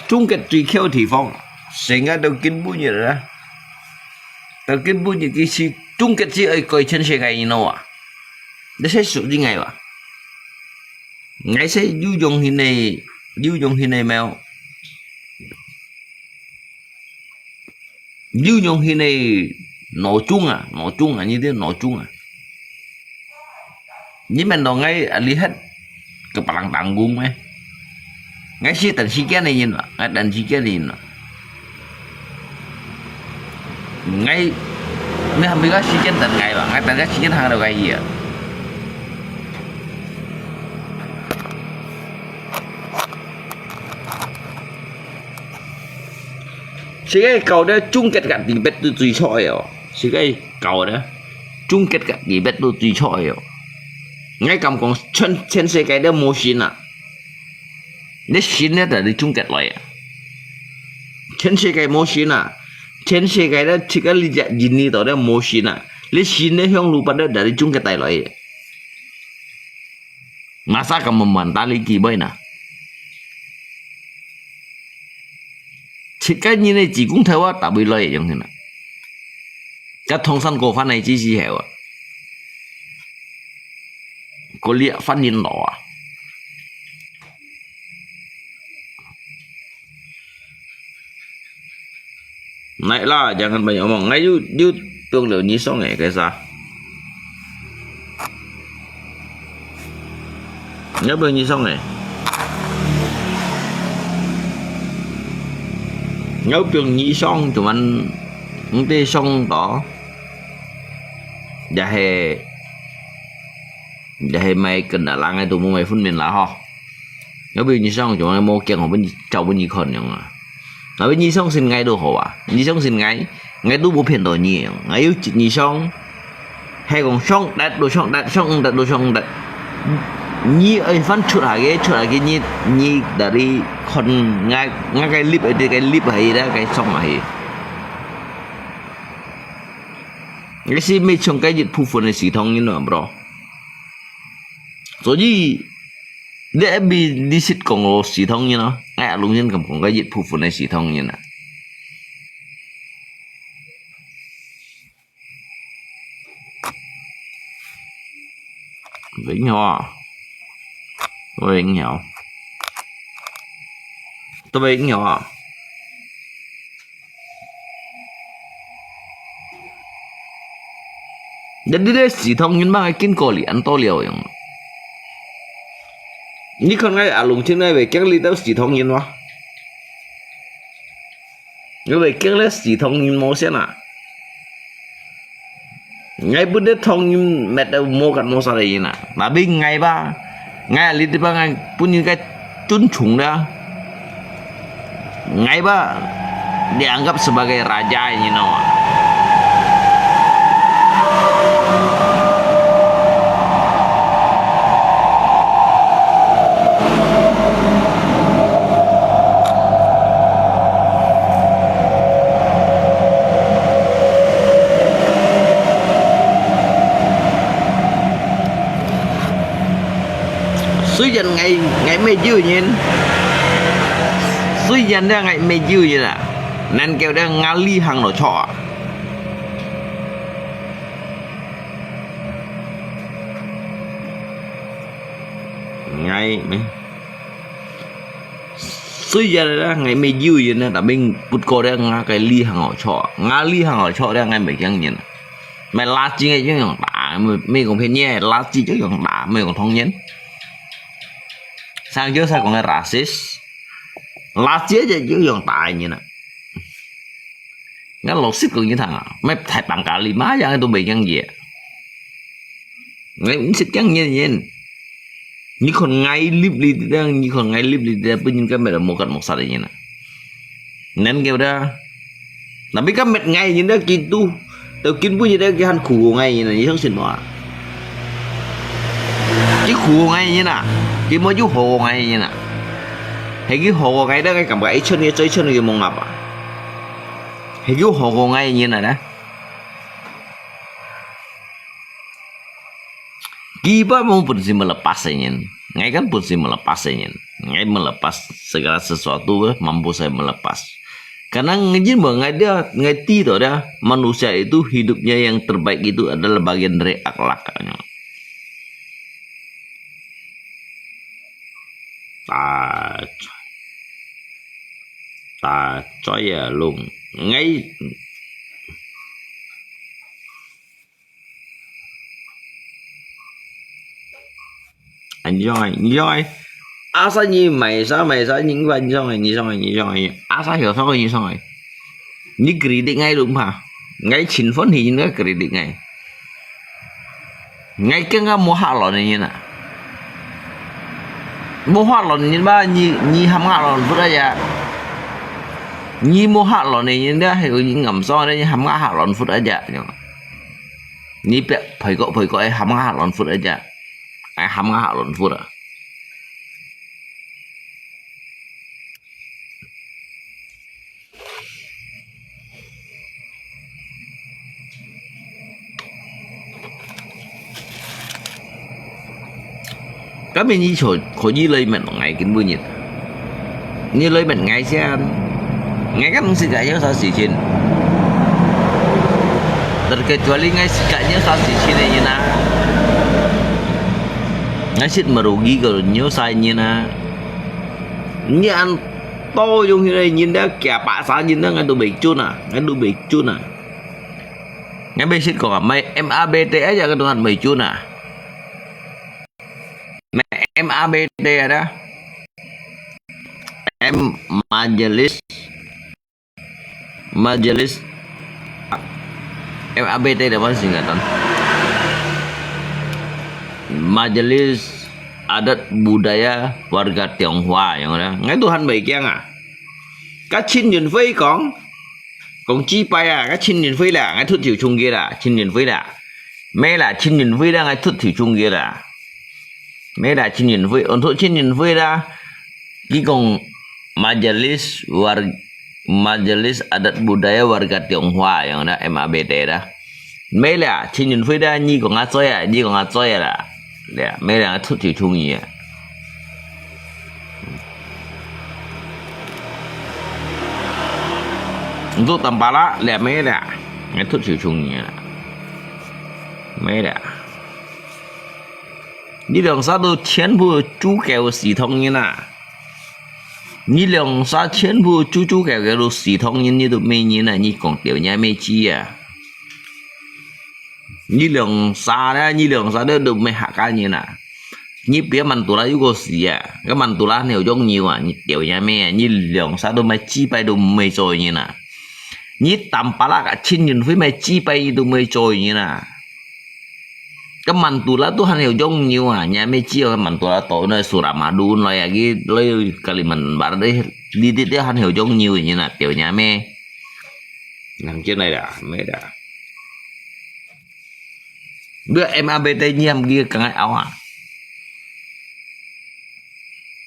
中國最高地方，世界都根本就啊，都根本就其實中國只愛改全世界，you know啊？你係屬於𠊎哇？ 𠊎係有用心个，有用心个貓，有用心个腦中啊，腦中啊，你知腦中啊。你們當𠊎啊，你係个白冷當工咩？ 𠊎係等時間个人啊，𠊎等時間个人啊。𠊎，你還沒有時間等𠊎吧？𠊎等个時間行到該去啊。這個搞得中國个地位都最錯个哦。 世界搞个，中國个地位都最錯个哦。𠊎敢講全，全世界都無神啊。你神呢，就係中國來啊。全世界無神啊，全世界都自家你隻印尼島都無神啊。你神呢，向路八都，就係中國帶來个。Masa kamu mentari kibai na? 自家人个子宮頭啊，打不來个樣形啊。該唐山過番个知識係啊。過哩番人老啊。 Naik lah, jangan banyak omong. Ngai yu, yu piong liu nyi song eh, kaisa. Ngai piong nyi song eh. Ngai piong nyi song, cuman nte song to. Jahe, jahe mai kendalang eh, tu mu mai phun min lah ho. Ngai piong nyi song, cuman mau kiang ho pun, chau pun nyi kon yang ah. Tapi nyi song sin ngai tu ho ah. Nyi song sin ngai, ngai tu bu phiền to nyi yang. Ngai yu nyi song. Hai kong song dat tu song dat, song dat tu song dat. Nyi ai fan chut ha ke, chut ha ke nyi, nyi dari kon ngai, ngai kai lip ai, kai lip hai da, kai song hai. Ngai si mei chong kai jit pu phun ai si thong nyi no, bro. 所以，你F B你識講我系統人咯，𠊎阿龍人咁講个一部分个系統人啊。喂，你好啊。喂，你好。對，你好啊。 Jadi咧，系統人嘛，經過哩，恁多了樣。你看𠊎阿龍親愛會驚你兜系統人哇？你會驚咧系統人無先啊？𠊎本來統人滅到無結無煞个人啊，tapi𠊎吧，𠊎哩地方𠊎本應該尊崇的，ngai ba dianggap sebagai raja，你知道吗？雖然𠊎，𠊎毋係Jew人，雖然咧𠊎毋係Jew人啊，但係咧𠊎這行路著啊。𠊎，雖然咧𠊎毋係Jew人啊，tapi不過咧𠊎个這行路著，𠊎這行路著咧𠊎毋係驚人啊。 買垃圾个就用打，毋係講便宜，垃圾就用打，毋係講當然。上就係講个rasis，垃圾个就用打个人啊。𠊎老實講你聽啊，買大Pangkal Lima樣都毋驚佢。𠊎毋識驚人人。你看𠊎立你，你看𠊎立你，本人根本就無結無煞个人啊。 Nên kiểu đó. Tapi kan mệt ngai nhìn đó, ki tu. Tao kin bu nhìn đó, ki han khu ngai nhìn đó, ni song sin mo. Ki khu ngai nhìn à. Ki mo ju ho ngai nhìn à. Hay ki ho ngai đó, ngai cảm thấy chân, ngai chân ki mong apa. Hay ki ho ngai nhìn à đó. Kiba mo pun si melepas nyen. Ngai kan pun si melepas nyen. Ngai melepas segala sesuatu, mampu saya melepas. Karena ngejin mo ngai dia, ngai ti to dia, manusia itu hidupnya yang terbaik itu adalah bagian dari akhlaknya. Ta, ta, coy ya lung. Ngai Anh Joy, anh Joy. Asa nyi mai sa mai sa nyi ba anh Joy, anh Joy, anh Joy. Asa hiểu sao anh Joy. Nyi credit ngai đúng hả? Ngai chín phấn thì ngai credit ngai. Ngai keng ka mua hak lon nyi na. Mua hak lon nyi ba nyi nyi ham hak lon phut aja. Nyi mua hak lon nyi da hay nyi ngam so da nyi ham hak lon phut aja. Nyi pek phơi kok phơi kok ai ham ngah lon phut aja. Ai ham ngah lon phut a. Kami nyi cho ko nyi lei men ngai kin bu nyi. Nyi loi men ngai sian. Ngai kan mung sika nyo sa si chin. Terkecuali ngai sika nyo sa si chin e nyi na. Ngai sit merugi ko nyo sa nyi na. Nyi an to yung hin nyi da kia pa sa nyi na ngai tu bei chun a. Ngai tu bei chun a. Ngai bei sit ko mai M A B T aja ka Tuhan bei chun a. M A B T ada. M Majelis. Majelis. M A B T ada apa singkatan? Majelis Adat Budaya Warga Tionghoa yang ada. Ngai Tuhan baik yang ah. Ka Chin Yun Fei kong. Kong chi pai ah. Ka Chin Yun Fei la. Ngai thut thiu chung kia la. Chin Yun Fei la. Mai la Chin Yun Fei la. Ngai thut thiu chung kia la. Mai la Chin Yun Fei. On thut Chin Yun Fei la. Ki kong Majelis War-, Majelis Adat Budaya Warga Tionghoa yang ada M A B T dah. Mai la Chin Yun Fei dah. Nyi kong ngacoi ah. Nyi kong ngacoi ah la. Ya, mai la thut thiu chung ya. Untuk tampala lihat mai dah. Ngai thut thiu chung ya. Mai dah. Nyi liang sa tu 全部猪狗死通人啊。Nyi liang sa 全部猪猪狗狗都死通人，你都没人啊，你讲掉人家没鸡啊。Nyi liang sa dah, nyi liang sa dah tu mai hak ka nyi na. Nyi pia man tu la yu ko si a. Ka man tu la ni ujong nyi wa, nyi tiao ya me, nyi liang sa tu mai chi pai tu mai choi nyi na. Nyi tam pa la ka Chin Yun Fei mai chi pai tu mai choi nyi na. 該曼都拉都還有種牛啊，若咩只有曼都拉島內Suramadu內啊，佢來Kalimantan Barat呢，你你你還有種牛呢啊，對若咩？人進來啦，咩啦。你M A B T你還佢講个拗啊？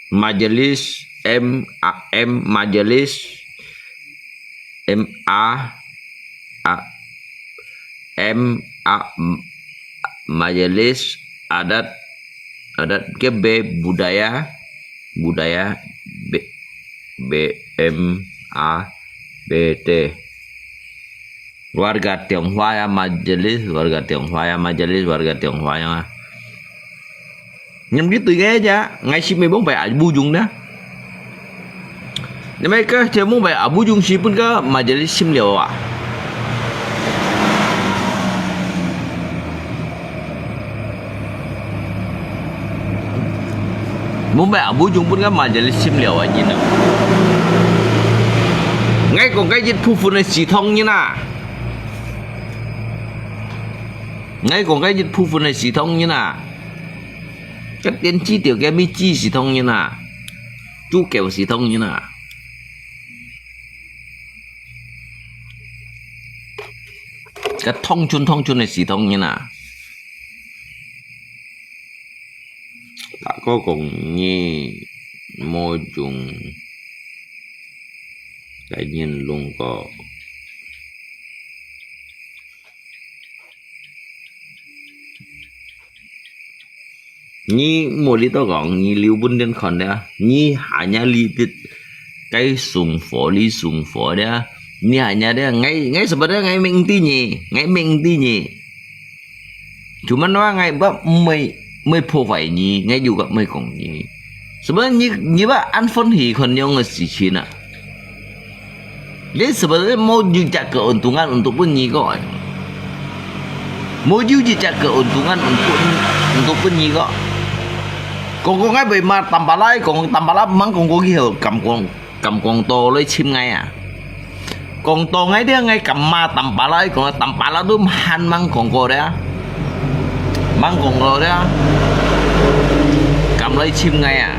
Majelis, M A M, Majelis, M A, A, M A, Majelis Adat, Adat ke B, budaya, budaya, B, B M A B T. Warga Tionghoa ya, Majelis, warga Tionghoa ya, Majelis, warga Tionghoa ya. Ngam ki tui ke ja, ngai si me bong bai abu jung na. Nama ka te mong bai abu jung si pun ka Majelis sim liao a. Mumbai abu jung pun ka Majelis sim liao a nyin a. Ngai kong kai jit phu fun si thong nyin a. Ngai kong kai jit phu fun si thong nyin a. Ka tien chi tiao ka mi chi si thong nyin a. Chu keo si thong nyin a. Ka thong chun thong chun si thong nyin a. Pak ko kong nyi mo jung. Kai nyin lung ko. Nyi mo li to kong, nyi liu pun tien khon de. Nyi hanya li tit. Kai sung fo li sung fo de. Nyi hanya de, ngai, ngai sebab de, ngai meng ti nyi. Ngai meng ti nyi. Cuman wa ngai ba mei mei phô phai nyi, ngai yu ka mei kong nyi. Sebab nyi nyi ba an phôn hi khon yong ngi si chin a. Ngai sebab mo yu jak keuntungan untuk pun nyi ko. Mo yu jak keuntungan untuk untuk pun nyi ko. Kong kong ngai bai ma tampalai kong tampala mang kong ko ki ho kam kong. Kam kong to loi chim ngai a. Kong to ngai dia ngai kam ma tampala, kong tampala tu han mang kong ko dia. Mang kong ko dia. Kam loi chim ngai a.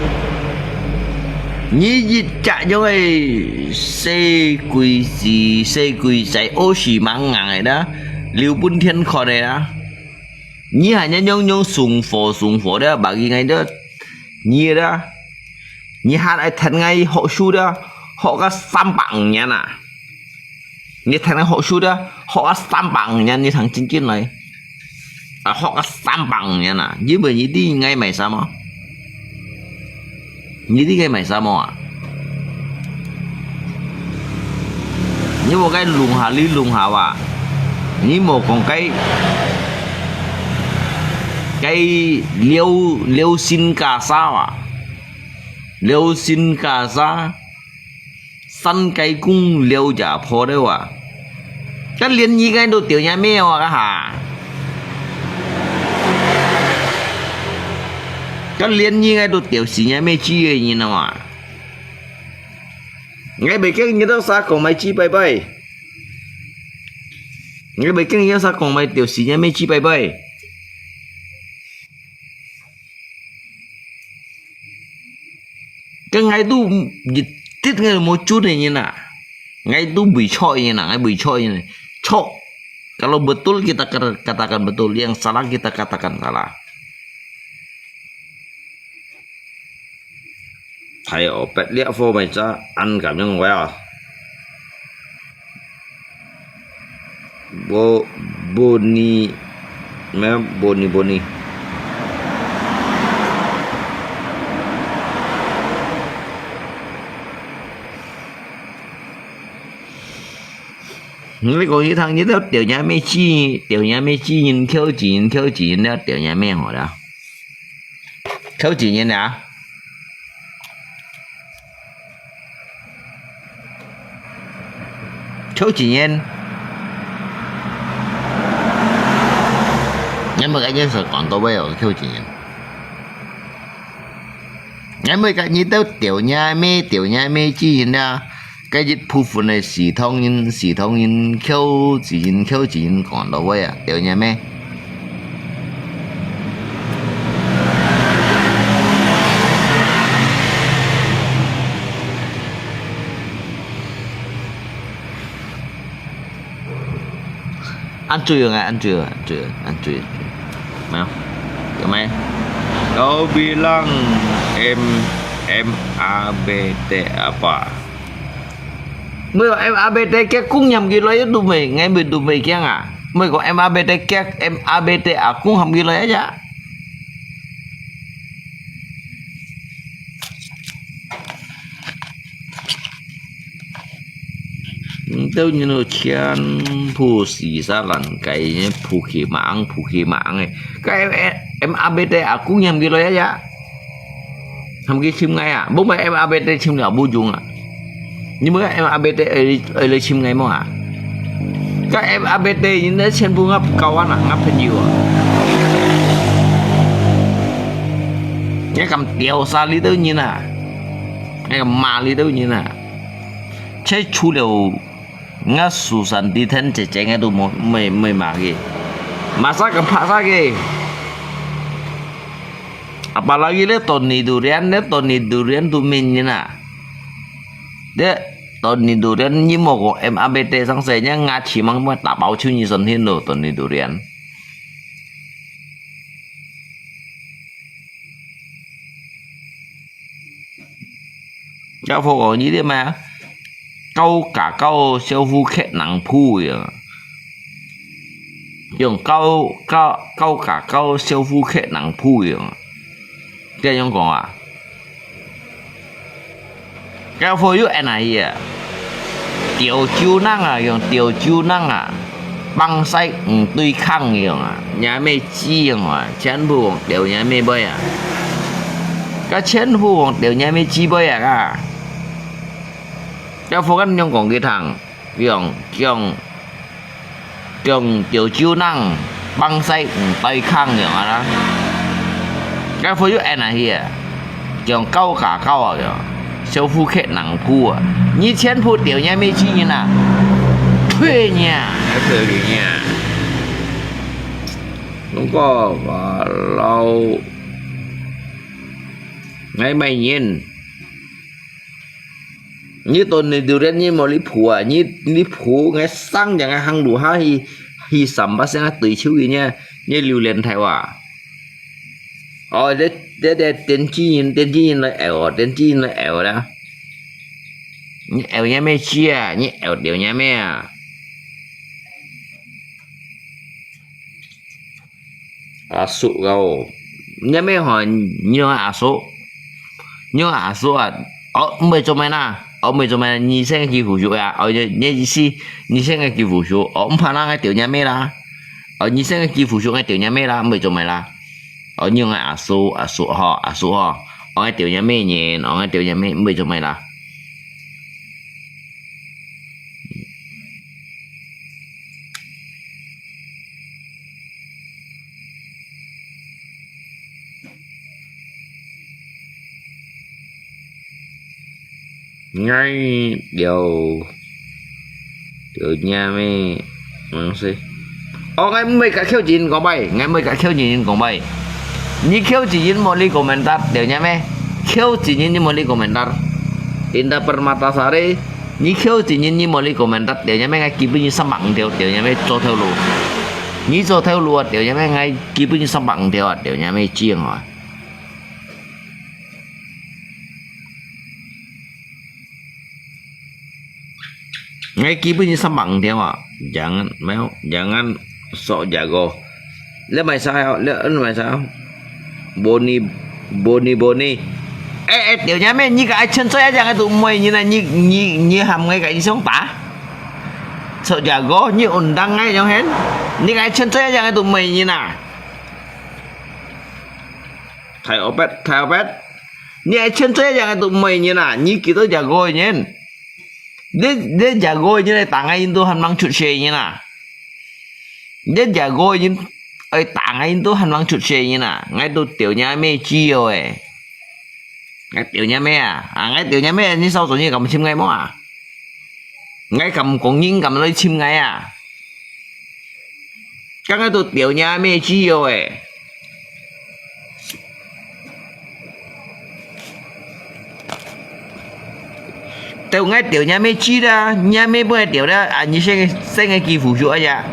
Nyi yit jak yong ai se kui si, se kui sai o si mang ngang ai da. Liu pun tien khon ai da. Nyi hanya yong yong sung fo, sung fo dia, bagi ngai dia. Nyi dia. Nyi hat ai then ngai hok su da, hok ka 三百五 nyan a. Nyi then ngai hok su da, hok ka 三百五 nyan, nyi thang chin chin lai. A hok ka 三百五 nyan a. Nyi bai nyi ti ngai mai sa mo. Nyi ti ngai mai sa mo a. Nyi mo kai lung ha li lung ha wa. Nyi mo kong kai, kai liu, liu sin ka sa wa. Liu sin ka sa, san kai kung liu ja pho de wa. Ka lien nyi ngai do tiao nya me wa ka ha. Ka lien nyi ngai do tiao si nya me chi ye nyi na wa. Ngai bai keng nyi do sa kong mai chi bai bai. Ngai bai keng nyi do sa kong mai tiao si nya me chi bai bai. Ka ngai tu, tit ngai mo chut ni na. Ngai tu bui choi ni na, ngai bui choi ni. Chok. Kalau betul kita kata- katakan betul, yang salah kita katakan salah. Thai o pet liak fo mai cha an kam yang wa. Bo- Boni, me Boni Boni. Ngi kong ngi thang ngi tao tiao nya me chi, tiao nya me chi yin kiao chi yin kiao chi yin tiao nya me ho da. Kiao chi yin da. Kiao chi yin. Ngi me ka yin sa kong to bai o kiao chi yin. Ngi me ka ngi tao tiao nya me, tiao nya me chi yin da. Ka yit phu fun ai si thong yin, si thong yin, kiao chi yin, kiao chi yin kong to bai a, tiao nya me. Anjui, anjui, anjui, anjui. Nah, kau bilang M, M A B T apa? Mui M A B T kiak kung yam ki loi tu mui, ngai mui tu mui kiang ah. Mui ko M A B T kiak, M A B T a kung ham ki loi aja. Teu nyi no 全部死晒爛該，普去忙，普去忙誒。該M A B T啊，姑娘佢來呀，他們去尋𠊎啊，無買M A B T尋了無用啊。你們M A B T愛愛來尋𠊎無啊？該M A B T人家全部𠊎交換啊，𠊎朋友啊。你敢丟殺你兜人啊？你敢罵你兜人啊？ 這除了𠊎蘇珊迪天姐姐，𠊎都無無無罵佢，罵啥个拍啥个。Apalagi咧Tony Durian，咧Tony Durian都名人啊。咧Tony Durian，你莫講M A B T上世，人家起碼打包出你身體咯，Tony Durian。 Kau Fo講你兜咩？Kau kakau小夫客人鋪樣，用Kau Kau Kau kakau小夫客人鋪樣，這樣講啊？Kau Fo又安哪去啊？潮州人啊，用潮州人啊。 放晒毋對空樣啊，若咩雞樣啊，全部丟若咩背啊。該全部丟若咩雞背啊，啊。該福建人講佢聽，用，用，用潮州人放晒毋對空樣啊啦。該福又安哪去啊？ 講高價高啊，講，小富客人鋪啊，你全部丟若咩雞人啊？退你啊！還可憐呀！如果話老，𠊎買人，你到你榴蓮你無你鋪啊，你你鋪，𠊎生樣个行路下去，去三八線个對手个呢，你榴蓮頭啊！ 哦，這這這電子人，電子人來搖哦，電子人來搖啦。你搖若咩雞啊？你搖著若咩啊？阿叔哦，若咩吼，你用阿叔，你用阿叔啊？哦，毋會做咩啦？哦，毋會做咩？你先去付出呀？哦，你你意思，你先去付出。哦，毋怕啦，𠊎丟若咩啦？哦，你先去付出，𠊎丟若咩啦？毋會做咩啦？ 哦，你用个阿叔，阿叔吼，阿叔吼，哦，𠊎丟若咩人，哦，𠊎丟若咩，毋會做咩啦。𠊎有 丟若咩東西。哦，𠊎毋會甲潮州人講話，𠊎毋會甲潮州人講話。你潮州人無你komentar丟若咩？潮州人你無你komentar。Indah Permatasari，你潮州人你無你komentar丟若咩？𠊎基本上三百五條丟若咩做頭路。你做頭路啊，丟若咩？𠊎基本上三百五條啊，丟若咩正啊。 𠊎基本上三百五條啊，jangan，沒有，jangan sok jago。你買啥哦？你你買啥哦？Boni，boni，boni。哎哎，丟若咩？你个愛千歲啊，這樣都毋會人啊！你你你喊𠊎个你想打？Sok jago，你undang𠊎樣hen？你个愛千歲啊，這樣都毋會人啊！ Thai opet，Thai opet。你愛千歲樣个都毋會人啊，你幾多隻个人？你你隻个人來打𠊎印度還吂出世人啊？你隻个人愛打𠊎印度還吂出世人啊？𠊎都丟若咩雞哦誒！𠊎丟若咩啊？啊，𠊎丟若咩？你少做你敢尋𠊎無啊？𠊎敢講人敢來尋𠊎啊？ 剛剛都丟若咩雞哦誒！都𠊎丟若咩雞啦，若咩毋會丟啦，啊，你先先个幾副手啊呀？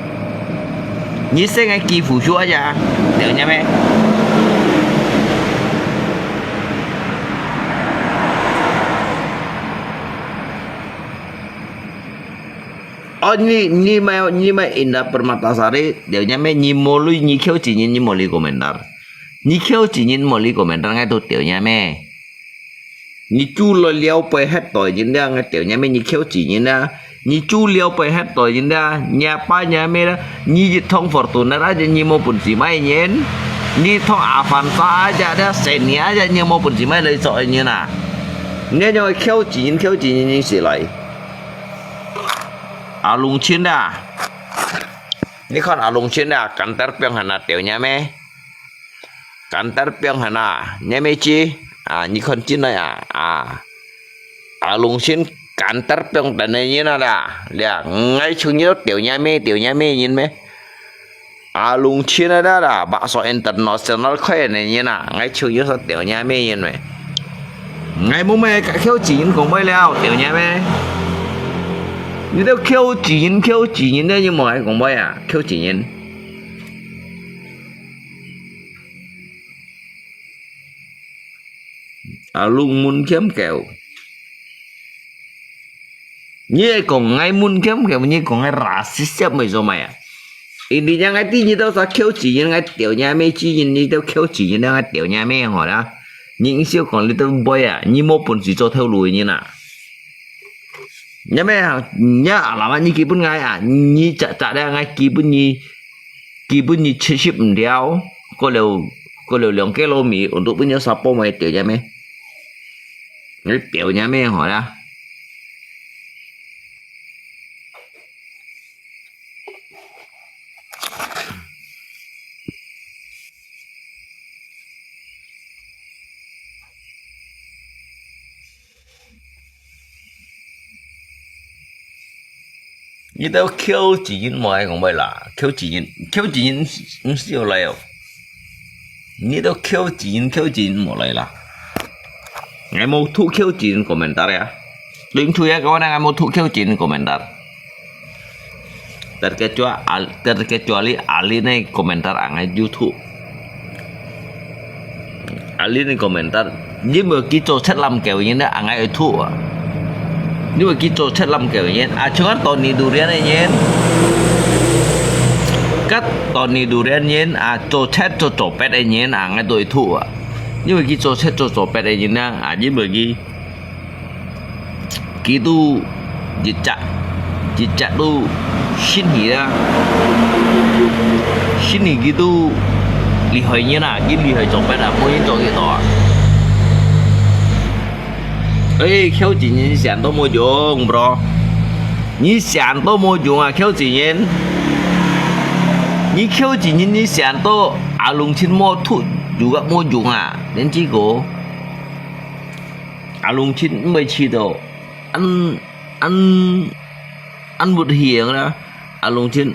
你先个幾乎輸啊呀，對，你咩？哦，你，你買，你買Indah Permatasari，對，你咩？你無理，你口子人，你無理komentar。你口子人無理komentar，𠊎都對，你咩？ 你就來了背核對人了，𠊎兜若咩你口子人啊！你就了背核對人了，若爸若姆啦，你一趟Fortuner啊，你無本事買人；你一趟Avanza啊，這這Xenia啊，你無本事買來做人啊！你仰口子人，口子人，你是來？阿龍親啊！你看阿龍親啊，kantor放下那兜若咩？ Kantor放下那，若咩知？啊，你看進來啊，啊，阿龍親kantor放等个人啊啦，這，𠊎像你兜若咩，兜若咩人咩？阿龍親啊啦啦，bakso international開个人啊，𠊎像你兜若咩人咩？𠊎無買口子人講買了，兜若咩？你兜口子人，口子人呢，你無愛講買啊，口子人。 阿龍門兼狗。你係講𠊎門兼狗，你講𠊎rasis siap咪做麼啊？Intinya𠊎知你兜儕口子人，𠊎兜若咩子人，你兜口子人，𠊎兜若咩好啦。你毋識講你兜背啊，你無本事做頭路个人啊。若咩啊，若阿爸你寄分𠊎啊，你隻隻咧，𠊎寄分你，寄分你七十五條，過了，過了兩個老米，untuk分你沙包買，對若咩？ 你兜若咩好啦。你兜口子人無愛講話啦，口子人，口子人毋需要來哦。你兜口子人，口子人無來啦。𠊎無讀口子人komentar啊。對毋對啊，講𠊎，𠊎無讀口子人komentar。Terkecuali, terkecuali Alin个komentar ang YouTube。Alin个komentar，因為佢做七lâm kèo人咧，ang愛讀啊。因為佢做七lâm kèo人，啊，像啊Tony Durian个人，甲Tony Durian人啊，做七做做八个人，ang愛都會讀啊。因為佢做七做做八个人啊，啊，因為佢 佢都一隻，一隻都新奇啦。新奇佢都厲害人啊，佢厲害做乜啊，無人做佢到啊。哎，口子人想都無用，bro。你想都無用啊，口子人。你口子人，你想到阿龍親無讀，又个無用啊，連這個。 阿龍親毋會試到，恁，恁，恁活氣个啦。阿龍親，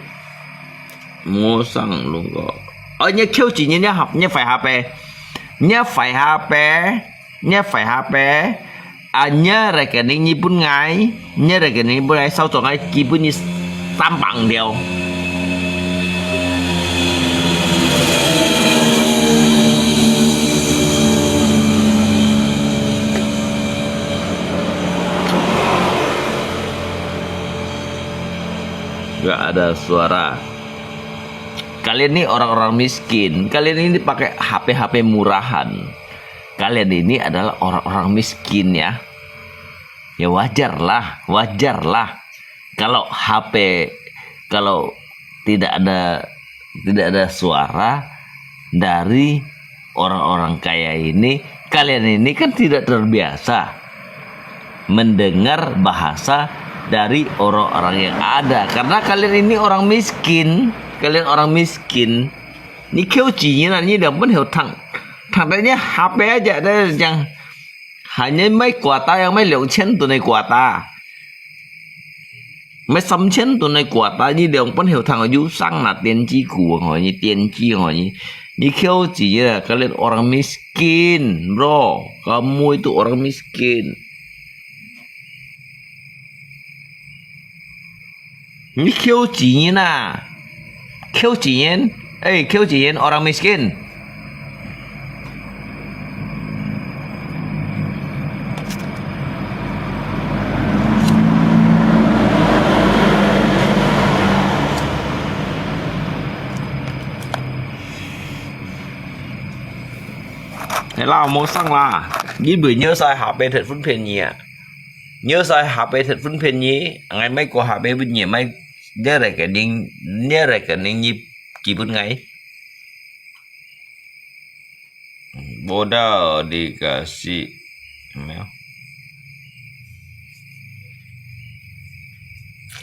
無上路个。哦，你口子人，你合，你壞下背，你壞下背，你壞下背。啊，你rekening你分𠊎，你rekening你分𠊎，少做𠊎基本你三百條。 Nggak ada suara. Kalian ni orang-orang miskin. Kalian ini pakai H P-H P murahan. Kalian ini adalah orang-orang miskin ya. Ya wajar lah, wajar lah. Kalau H P, kalau tidak ada, tidak ada suara dari orang-orang kaya ini, kalian ini kan tidak terbiasa mendengar bahasa dari orang-orang yang ada. Karena kalian ini orang miskin, kalian orang miskin. 你口子人啊，你兩本曉聽，聽得你下背一隻咧，講，還你買瓜打，又買兩千噸个瓜打，買三千噸个瓜打，你兩本曉聽，有聲啦，電子鼓吼，你電子吼，你，你口子啊，kalian orang miskin, bro, kamu itu orang miskin. 你口子人啊！ Kêu chỉ nhân, ê, kêu chỉ nhân orang miskin. 你老母生啦，你不要晒下辈忒分便宜啊！你晒下辈忒分便宜，俺买过下辈不你买，你来个人，你来个人你基本哎。Bodoh dikasih. 没有。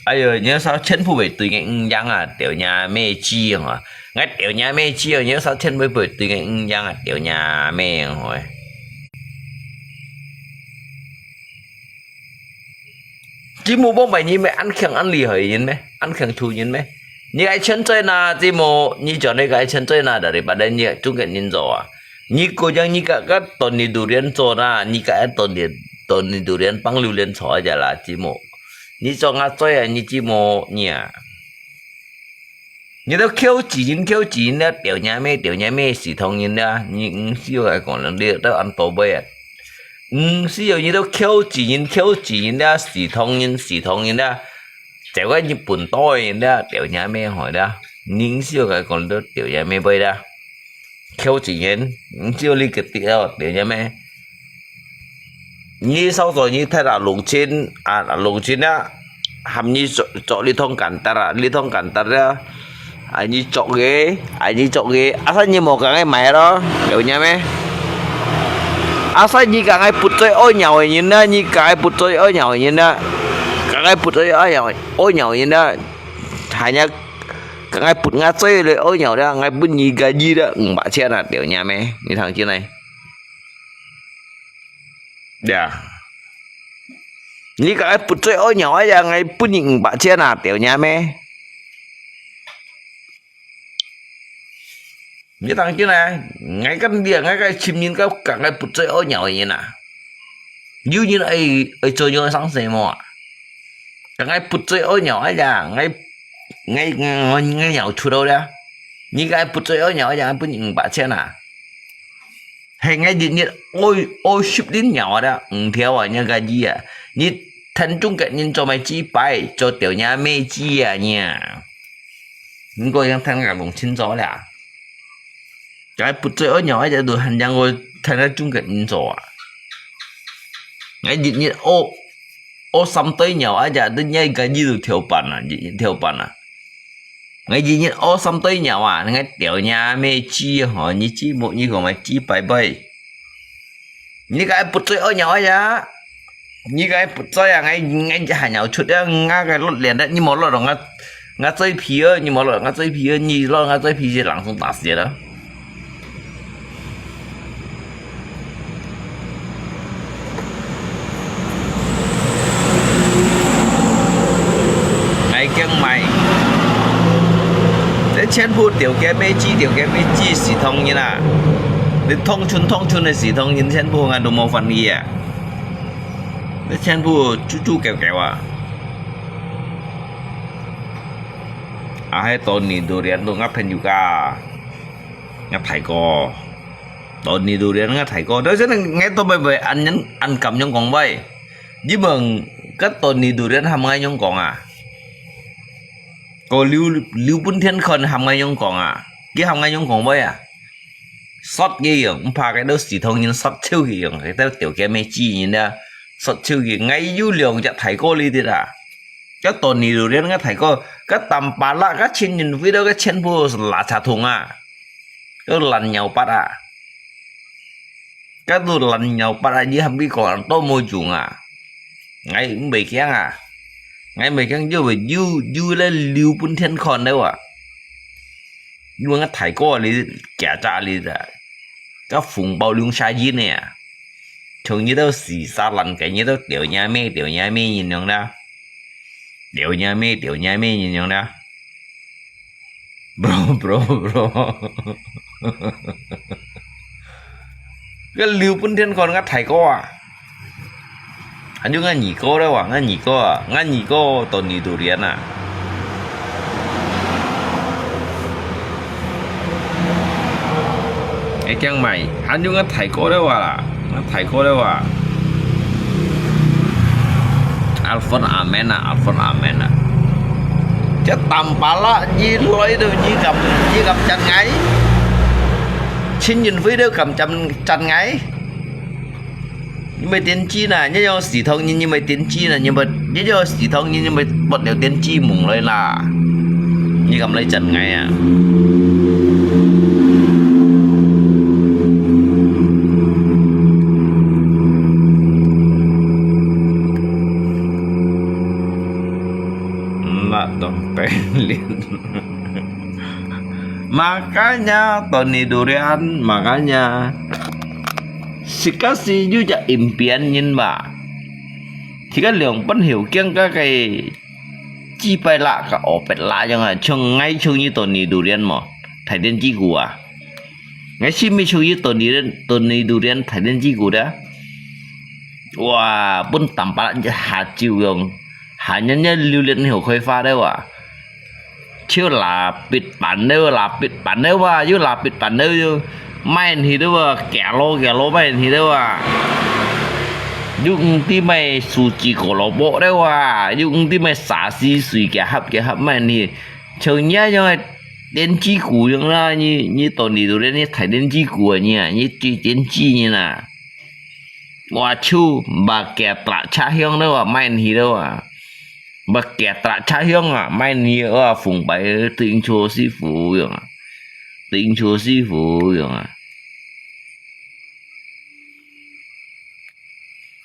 哎哟，你说全部会对个五样啊，掉你妹鸡啊！我掉你妹鸡啊！你说全部会对个五样啊，掉你妹啊！ Chỉ một bông bài nhí mẹ ăn khen ăn lì hỏi nhìn mẹ, ăn khen thu nhìn mẹ. Nhí cái chân chơi na, chỉ một nhí cho nhí cái chân chơi na, daripada nhí chung cái nhìn rồi à. Nhí cô yang nhí cái cái tuần nhí đủ điện cho na, nhí cái tuần nhí, tuần nhí đủ điện bằng lưu điện cho aja là chỉ một. Nhí cho ngã chơi à, nhí chỉ một nhí à. 你都口气人，口气人了，掉你妹，掉你妹，死唐人了，你毋需要来讲了，你都安到尾啊。毋需要，你都口气人，口气人了，死唐人，死唐人了，就个日本刀人了，掉你妹害了，你毋需要来讲了，掉你妹尾了。口气人，毋需要你个掉，掉你妹。 你少做你太大弄清啊，弄清啊，喊你做做你通干得啊，你通干得啊，啊你做个，啊你做个，啊啥你莫讲个买咯，有影咩？啊啥你讲个不追爱鸟的人呢？你讲个不追爱鸟的人呢？讲个不追爱鸟爱鸟的人呢？还人讲个不爱追了爱鸟的，还不你个你的五百千啊，有影咩？你听见没？ 呀，你个不追爱鸟啊呀，我分你五百千啊，掉你咩？你当真啊？我跟你，我个亲人个，个不追爱鸟的人啊，有人爱爱做样生死么啊？个不追爱鸟啊呀，我我我我鸟出到了，你个不追爱鸟啊呀，分你五百千啊？ 係𠊎日日愛愛十隻鳥啊，五條啊，你个意啊？你聽中國人做麼个雞排，做掉你妹雞啊你啊？你个樣聽个弄清楚了。該不追愛鳥啊，就還讓我聽个中國人做啊。𠊎日日愛愛三對鳥啊，就你个意就跳板啊，日日跳板啊。 我日日屙三對尿啊，你个屌你阿妹雞吼，你雞母你个咪雞拜拜。你个不追屙尿啊呀？你个不追啊，我我還要出了，我个落臉的，你莫落了我，我嘴皮哦，你莫落我嘴皮哦，你落我嘴皮是冷风打死的。 𠊎驚買。這全部條件咩知，條件咩知，是通人啊！你通春通春个是通人，全部𠊎都無歡喜啊！這全部豬豬狗狗啊！啊，還多年都連都𠊎朋友家，𠊎大哥。 多年都連𠊎大哥，但是𠊎都袂會恁樣恁敢樣講話。你問，該多年都連喊𠊎樣講啊？個劉劉本天看喊𠊎樣講啊？佢喊𠊎樣講話啊？殺佢樣，毋怕該兜死通人殺超佢樣，該兜條件咩知人啊？殺超佢，𠊎有兩隻大哥哩的啦。該多年都連𠊎大哥，該擔把啦，該千人飛到該全部垃圾桶啊！ 該爛尿八啊！該都爛尿八啊！你喊佢講都無用啊！𠊎毋會驚啊！𠊎毋會驚，因為有有咧留分天看了啊！因為𠊎大哥你假假你的，該紅包用下印的啊！從你到死沙爛个，你到掉你阿妹掉你阿妹人樣啦！掉你阿妹掉你阿妹人樣啦！ Bro bro bro，該留分天看𠊎大哥啊！還有𠊎二哥了哇，𠊎二哥啊，𠊎二哥多年都連啊！驚買，恁樣个大哥了哇啦，大哥了哇。Alfon amen啊，Alfon amen啊。這Tampalak你來到你敢，你敢讚𠊎？陳運輝都敢讚，讚𠊎？你買電視呐，你要市場人，你買電視呐，你買，你要市場人，你買，買了電視門來啦。你敢來讚𠊎啊？ Nak dong pelit. Makanya Tony Durian, makanya. Sikasi you jak impian nyin ba. Sika liang pen hiu kiang ka kai. Chi pai la ka opet la yang a, chung ngai chung ni Tony Durian mo. Thai den chi gu a. Ngai si mi chung ni Tony Durian, Tony Durian thai den chi gu da. Wa, pun Tampalak ha chiu yong. Ha nyan nyan liu lian hiu khoi fa da wa. Chiu la pit pan da wa, la pit pan da wa, yu la pit pan da yu. Mai hi da wa, kia lo kia lo mai hi da wa. Yu ng ti mai su chi ko lo bo da wa. Yu ng ti mai sa si sui kia hap kia hap mai hi. Chiu nya yong ai den chi gu yong la, ni, ni Tony Durian ni thai den chi gu a ni a, ni chi den chi ni na. Wa chu, ba kia tra cha hiong da wa, mai hi da wa. Ba kia tra cha hiong a, mai ni a, phung bai, Tony Durian si fu yong a. Tony Durian si fu yong a.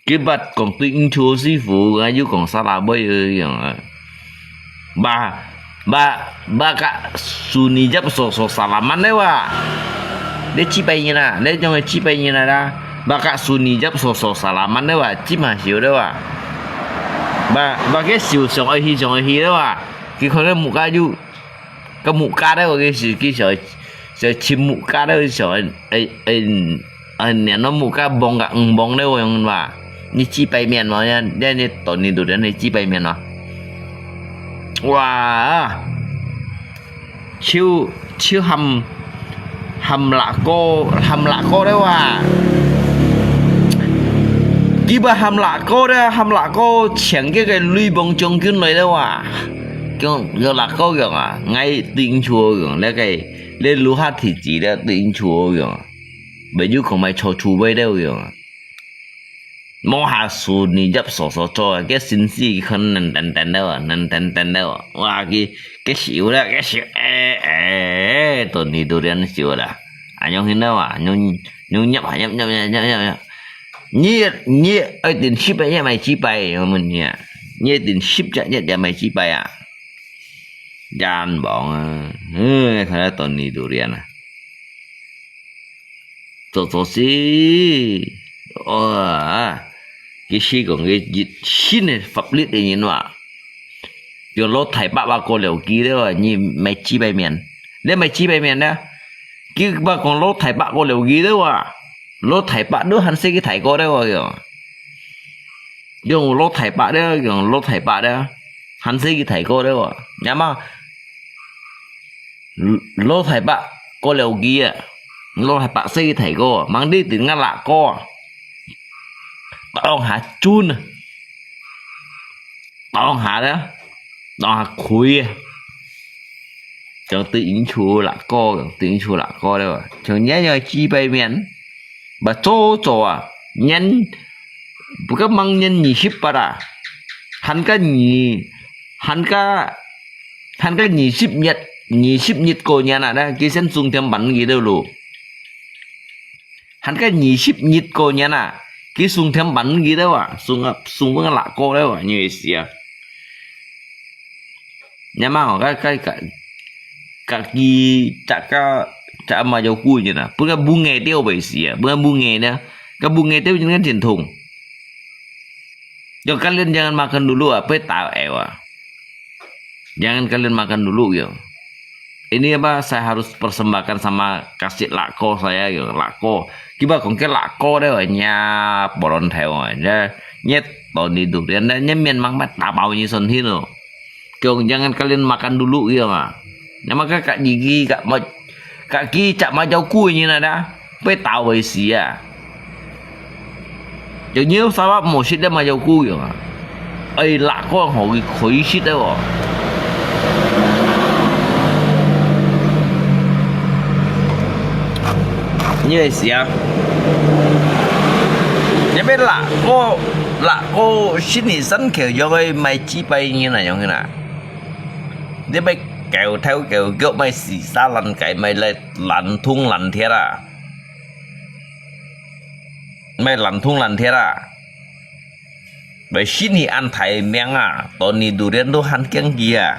Kibat kong Tony Durian si fu, a yu kong sa la boi yong a. Ba, ba, ba ka su ni jap so so salaman da wa. Ni chi pai ni na, ni yong chi pai ni na da. Ba ka su ni jap so so salaman da wa, chi ma siu da wa. Ba, ba ke siu siong ai hi siong ai hi da wa. Ki khon ke mu ka yu, ke mu ka da wa ke si, ki siu, siu chi mu ka da wa siu, ai, ai, 哎，你那木个崩个，嗯，崩了用吧？你几百面嘛，你，你，你，你几百面嘛？哇，就，就含，含辣椒，含辣椒了哇！佢把含辣椒了，含辣椒，前个个雷锋将军来了哇！讲，有辣椒用啊，爱顶错用，那个，那如何体积的顶错用啊？ Baju kong mai cho chu bai deu yong. Mo ha su ni jap so so cho, ke sin si khon nan tan tan deu, nan tan tan deu. Wa ki, ke siu la, ke siu, eh, eh, Tony Durian siu la. Anyong hin deu a, nyong, nyong nyap ha, nyap, nyap, nyap, nyap, nyap, nyap. Ni, ni, ai tin sip ya mai chi pai, yong mun ni a. Ni tin sip ja, ni ja mai chi pai a. Jan bong a. Hm, kha Tony Durian a. 做做事，哇，佢係講佢一新个法律个人哇，用老太伯話過了佢了啊，你買幾百面，你買幾百面呢？佢話講老太伯過了佢了啊，老太伯都還識佢大哥了啊，用，用老太伯了，用老太伯了，還識佢大哥了啊，那麼 老太伯過了佢啊，老太伯識佢大哥，吂知定个辣哥啊，當下準啊，當下咧，當下佢啊，就對應出辣哥，對應出辣哥了，就年年幾百面。 Ba cho cho a, nyan, bukan mang nyan二十八啊，還个二，還个，還个二十日，二十日過年啊，那佢先送添板佢兜咯。還个二十日過年啊，佢送添板佢兜啊，送啊，送分个辣哥了啊，你有意思啊？ Nyaman ka, ka, ka, kaki cak ka, cak ama jauh ku je na. Pun ka bungai teo bai si ya. Pun ka bungai dia. Ka bungai teo je kan jentong. Yo, kalian jangan makan dulu apa tahu ewa. Jangan kalian makan dulu yo. Ini apa saya harus persembahkan sama kasih lako saya yo, lako. Kiba kong ke lako deh nya bolon theo nya. Nyet to ni du dia nya mian mang mat ta mau ni son hin lo. Kiong jangan kalian makan dulu kiong ah. Nama ka kak gigi kak ma kak gigi cak ma jau kui ni na da. 被打會死啊！有你有沙發無食了嘛，有夠用啊！哎，辣个好佢可以食的哦。你會死啊！你被辣个辣个心理上口，有个買几百人啊，用个啦。你被狗头狗脚买死杀烂个，买来烂痛烂铁啊！ 買爛痛爛鐵啊！買死你恁大命啊！當你榴槤都還驚佢啊！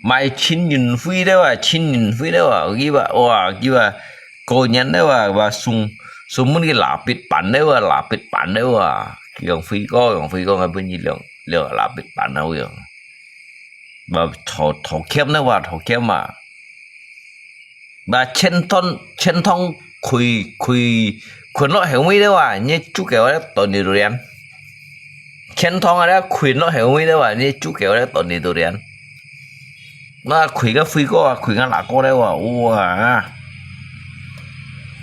買陳雲輝了啊，陳雲輝了啊，佢話，哇，佢話，過年了啊，話送，送分佢蠟筆板了啊，蠟筆板了啊，佢講輝哥，講輝哥，𠊎分你兩，兩蠟筆板了樣。話頭，頭欠了啊，頭欠啊。話錢塘，錢塘佢，佢，佢落後尾了啊，你就給我當你榴槤。錢塘啊，佢落後尾了啊，你就給我當你榴槤。 那開个輝哥啊，開个哪个了哇，哇！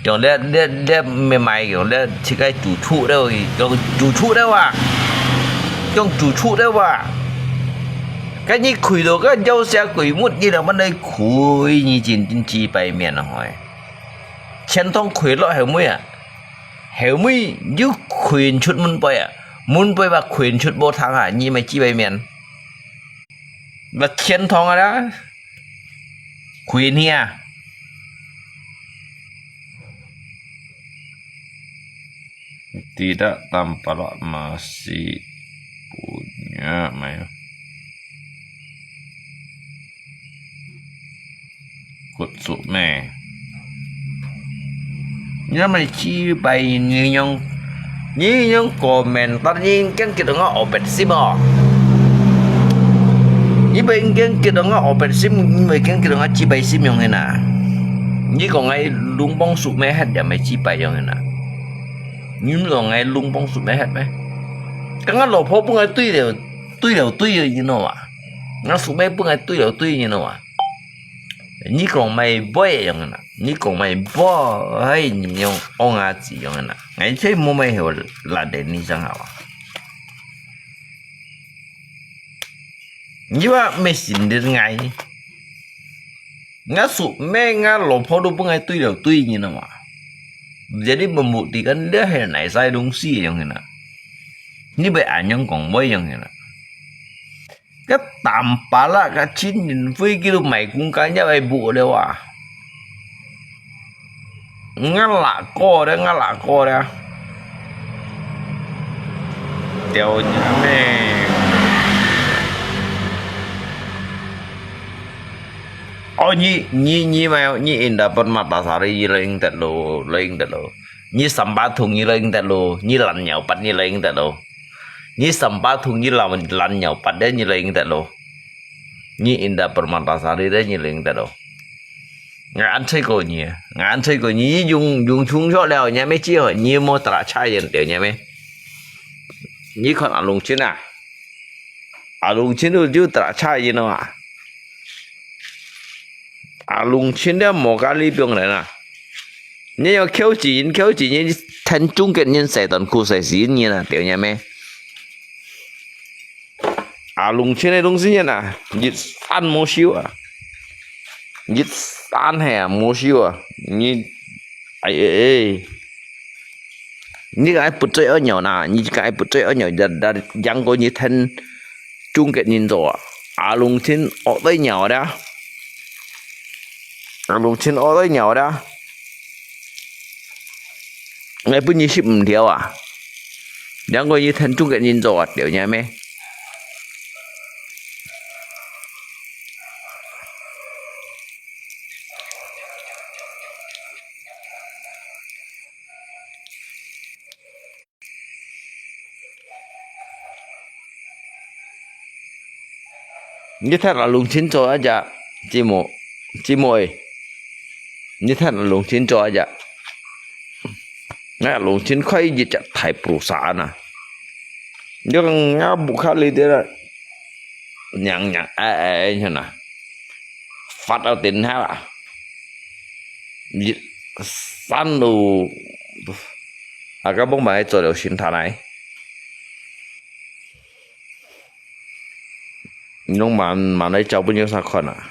用這，這，這買賣用這自家主廚了，用主廚了哇，用主廚了哇！該你開到該要死鬼門，你兩萬來開，你真，真幾百面啊，嘿！錢塘開落後尾啊，後尾又開出門背啊，門背嘛開出無通啊，你買幾百面。 那錢塘啊啦，開你啊！Tidak tampak masih punya 沒有。 Kut suk me. Nyo mai chi bai ni nyong, ni nyong komentar ni keng kit nga opet sim o. Ni bai keng kit nga opet sim, ni bai keng kit nga chi bai sim yong hena. Ni ko ngai lung bong suk me het ya mai chi bai yong hena. Ni lo ngai lung bong suk me het me. Kang nga lo pho bu ngai tui liu, tui liu tui you know a. Nga suk me bu ngai tui liu tui you know a. 你講買杯樣啊，你講買杯，哎，你用戇啊子樣啊，哎，這無買好爛的，你想好啊？你話沒信任𠊎，𠊎叔姆𠊎老婆都分𠊎對了對，你知道嗎？Jadi membuktikan這係哪儕東西樣啊？你會恁樣講話樣啊？ 該Tampalak，該陳雲輝佢都賣公家，你會無了啊？𠊎哪個咧？𠊎哪個咧？屌你咩！哦，你你你買，你Indah Permatasari，你lo Indah lo，lo Indah lo。你Sampah Thung，你lo Indah lo。你爛尿pat，你lo Indah lo。 你Sampah Thung，你爛爛尿pat咧，你lo Indah lo。你Indah Permatasari咧，你lo Indah lo。𠊎恁衰過你，𠊎恁衰過你，你用用衝出了，你還沒接好，你有無打差人掉，你還沒？你看阿龍清啊，阿龍清都就打差人了啊。 阿龍清了無咖哩放人啊！你要扣錢，扣錢，你聽中國人使短褲使死人啊，對你咩？阿龍清个東西啊，一山無收啊，一山係啊無收啊，你，哎哎哎！ 你該不追二鳥呐，你該不追二鳥，然然然後你聽中國人做啊，阿龍清惡對鳥的，阿龍清惡對鳥的，𠊎分你食毋了啊，然後你聽中國人做啊，對你咩？ 你聽阿龍清做一隻節目，節目誒，你聽阿龍清做一隻，那龍清快一隻大菩薩啊！你看俺屋下里的，娘娘哎哎哎，你看呐，发到顶下了，一山路，啊，根本买做了心态来。 你攏慢慢來照分有啥看啊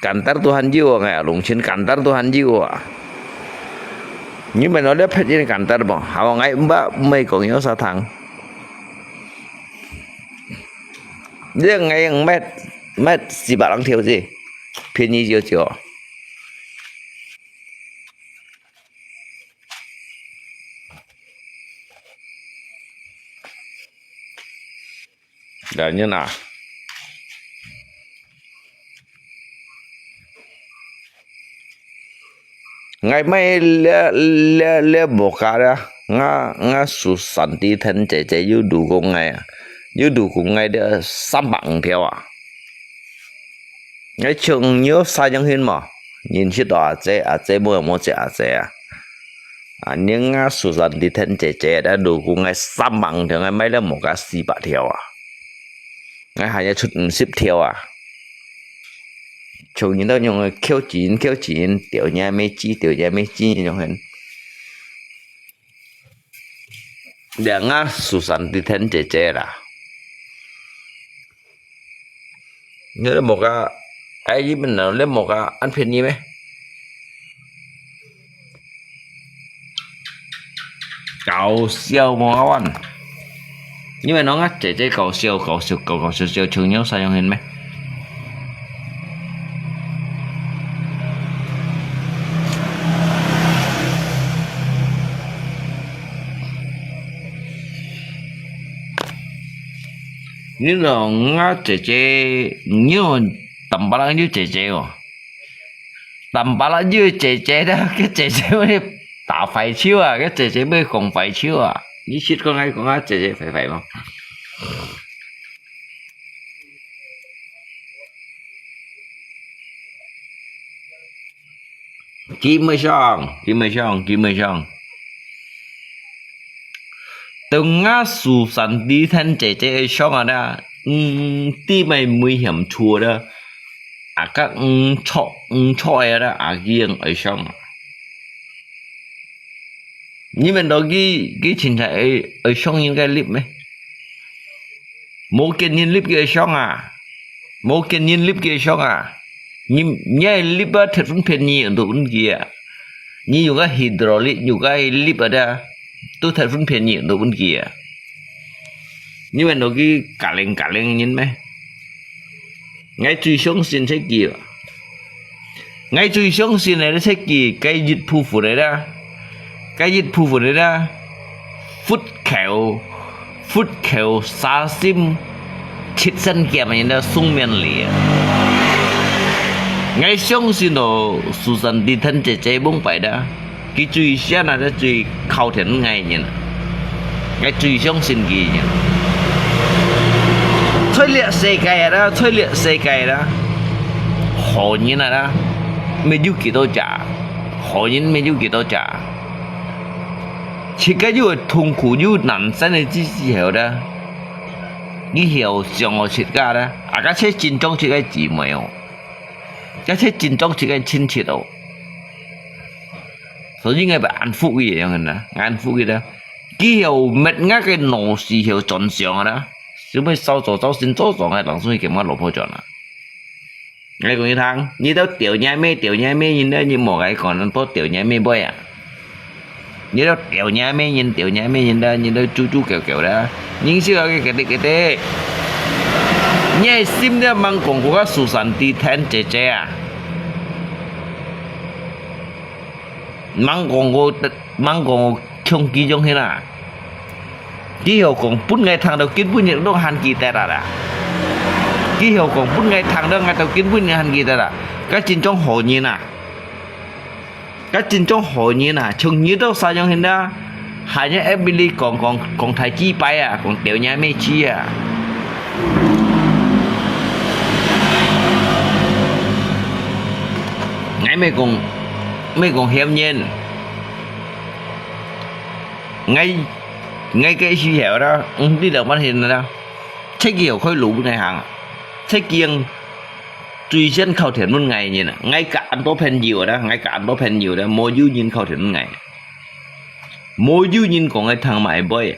？Kantor都還有啊，哎呀，農村kantor都還有啊。你們那裡別人kantor無？好，𠊎毋捌，毋會講有啥通。你𠊎用賣，賣四百零條子，便宜少少。 來，你拿。𠊎買這，這，這無價了，𠊎，𠊎Susanti Ten姐姐有錄過𠊎啊，有錄過𠊎這三百五條啊。 𠊎像你有啥樣形無？認識到阿姐，阿姐無，無姐阿姐啊。啊，你啊，Susanti Ten姐姐，但如果𠊎三萬條，𠊎買了無加四百條啊。𠊎還要出五十條啊。像你那種个扣錢，扣錢，掉你妹子，掉你妹子那種形。 兩个Susanti Ten姐姐啦。你都無个，哎，你們那，你無个恁便宜咩？搞笑無啊，你們兩个姐姐搞笑，搞笑，搞搞笑笑，像有啥樣形咩？ 你講啊姐姐，你有Tampalak有姐姐哦？Tampalak有姐姐的，个姐姐會打排球啊，个姐姐會講排球啊。你識講愛講啊姐姐排排無？ 基本上，基本上，基本上。等啊Susanti Ten姐姐个相啊啦，嗯，弟妹妹嫌錯了，啊个嗯錯，嗯錯个啦，啊个人个相啊。你們都去，去凊彩个，个相應該立咩？ 無見人立个相啊，無見人立个相啊。你，你愛立啊，忒分便宜都分佢啊。你有个hydraulic，有个立啊的，都忒分便宜都分佢啊。你們都去galing-galing人咩？𠊎最相信自己啊。 𠊎最相信个設計，該一部分个啦，該一部分个啦，佛教，佛教三心七善減个啦，宋明理啊。𠊎相信哦，Susanti Ten姐姐明白啦。 佢最先啊，最靠近𠊎个人啊。𠊎最相信佢个人。在這世界啊啦，在這世界啦，好人啊啦，沒有幾多隻，好人沒有幾多隻。自家有痛苦，有難產个時候啦，你曉想好自家啦，啊，該係真正自家姊妹哦。 這係真正自家親戚哦。所以𠊎愛安撫佢樣个啦，安撫佢啦。佢曉搣𠊎个腦屎曉轉向啦，想愛掃帚掃身做爽个，當中佢摎𠊎老婆轉啦。𠊎講你聽，你兜吊你妹，吊你妹人咧，你莫愛講，人都吊你妹妹啊。 你兜吊你妹人，吊你妹人啦，你兜豬豬狗狗啦，人笑个个滴个滴。你个心了吂講過个Susanti Ten姐姐啊？吂講過，吂講過像佢種个啦。佢曉講分𠊎聽到根本人都還記得啦啦。佢曉講分𠊎聽到𠊎到根本人還記得啦。該真正好人啊！ 該真正好人啊，像你兜啥樣形啊？還有Emily講，講，講大雞掰啊，講吊人妹子啊。𠊎毋係講，毋係講嫌人。𠊎 𠊎个時候啦，嗯，你兩萬現啦，自己有開路分𠊎行，自己用最先靠天分𠊎人啊，𠊎个恁多朋友啦，𠊎个恁多朋友啦，無有人靠天分𠊎，無有人講𠊎聽買杯啊。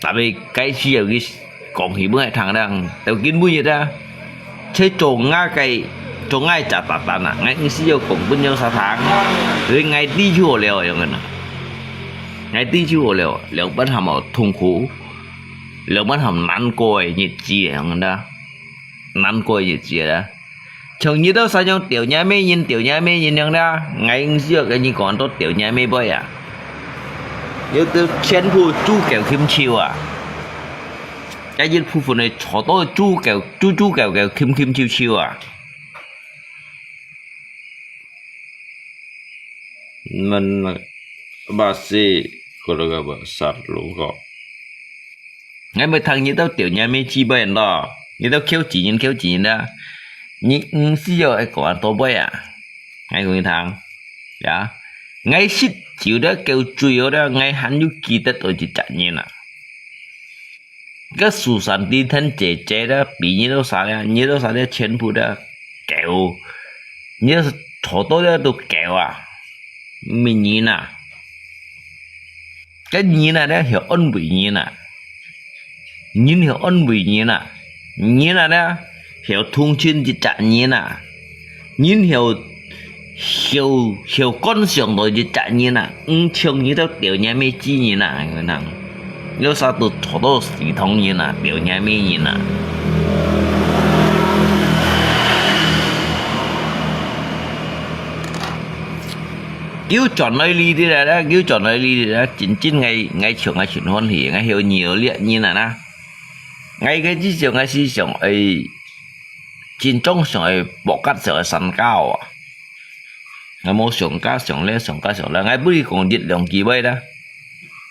Tapi該時候佢講起分𠊎聽啦，到今晡日啊， 這做𠊎个，做𠊎隻責任啊，𠊎毋需要講分有啥聽，所以𠊎知就好了，樣个啦。𠊎知就好了，兩班還無痛苦，兩班還難過个日子，樣个啦，難過个日子啦。像你兜啥樣吊若咩人，吊若咩人樣啦，𠊎毋需要跟你講到吊若咩杯啊，有兜全部豬狗禽獸啊。 該一部分个坐到豬狗，豬豬狗狗，禽禽獸獸啊。Mana basi kalau besar lu ko. 𠊎毋聽你兜吊若咩雞背咯，你兜口舌人口舌人啦，你毋需要愛講到尾啊。𠊎講你聽，呀，𠊎食酒了，夠醉了，𠊎還有記得到一隻人啊。 該蘇珊迪聽姐姐啦，比你兜啥咧，你兜啥咧，全部都狗，你兜坐到咧都狗啊，毋係人啊。該人啊咧，曉安慰人啊，人曉安慰人啊，人啊咧，曉同情一隻人啊。 人曉，曉，曉感想到一隻人啊，毋像你兜吊若咩雞人啊，恁樣，有啥都坐到食堂人啊，吊若咩人啊。又轉來你兜啦，又轉來你兜啦，真正𠊎，𠊎像𠊎真歡喜，𠊎曉你兜這人啊啦。𠊎个志向，𠊎思想，哎， 真正想愛博格想愛山高啊。𠊎無想加想咧，想加想咧，𠊎不如講一兩句話啦。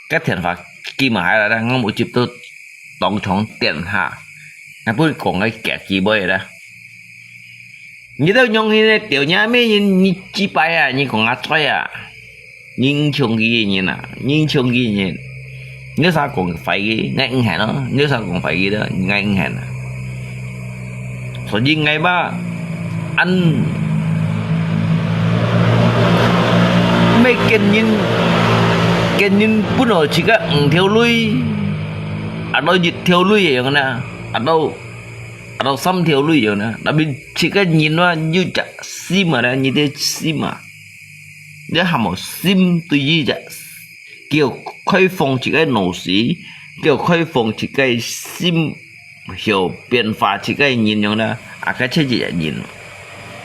該電話寄埋下來啦，𠊎無接到當場電話。𠊎不如講个幾句話啦。你兜用你个吊若咩人，你幾擺啊，你講啊衰啊。 人像佢个人啊，人像佢个人。你有啥講壞个，𠊎毋肯咯；你有啥講壞个咯，𠊎毋肯啊。所以𠊎嘛，恁，毋係見人，見人本來自家五條鐳，啊到一條鐳个樣啦，啊到，啊到三條鐳樣啦，tapi自家人啊，有隻心啊啦，你个心啊。 你還無心對於這，叫開放自家腦屎，叫開放自家心，曉變化自家人樣啦，啊，該就一隻人。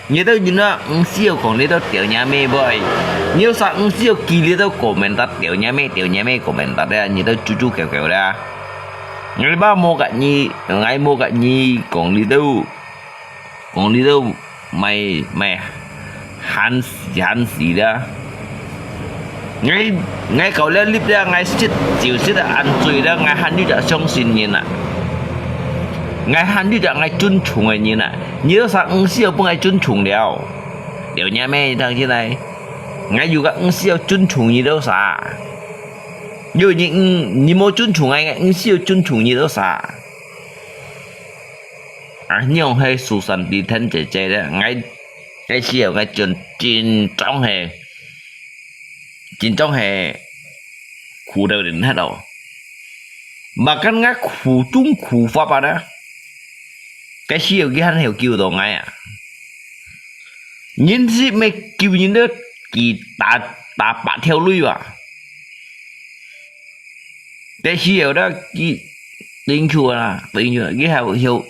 你兜人啊，毋需要講你兜吊若咩話，你有啥毋需要記你兜comment打吊若咩，吊若咩comment打咧，你兜豬豬狗狗啦。𠊎嘛無甲你，𠊎無甲你講你兜，講你兜 毋係，毋係，閒時，閒時啦。𠊎，𠊎到了入了，𠊎食酒食到恁醉了，𠊎還有隻相信人啊。𠊎還有隻𠊎尊重个人啊。你有啥毋需要分𠊎尊重了？了，你咩聽起來？𠊎有个毋需要尊重你了啥？因為你，你，你無尊重𠊎，𠊎毋需要尊重你了啥？ 啊，仰係蘇珊迪聽姐姐咧，𠊎，該時候𠊎真，真正係，真正係苦到人忒哦。Bahkan𠊎苦中苦法啊咧，該時候佢還曉救到𠊎啊。人係毋係救人咧，佢打，打百條鐳啊。 該時候咧，佢，等於啊，等於啊，佢還曉，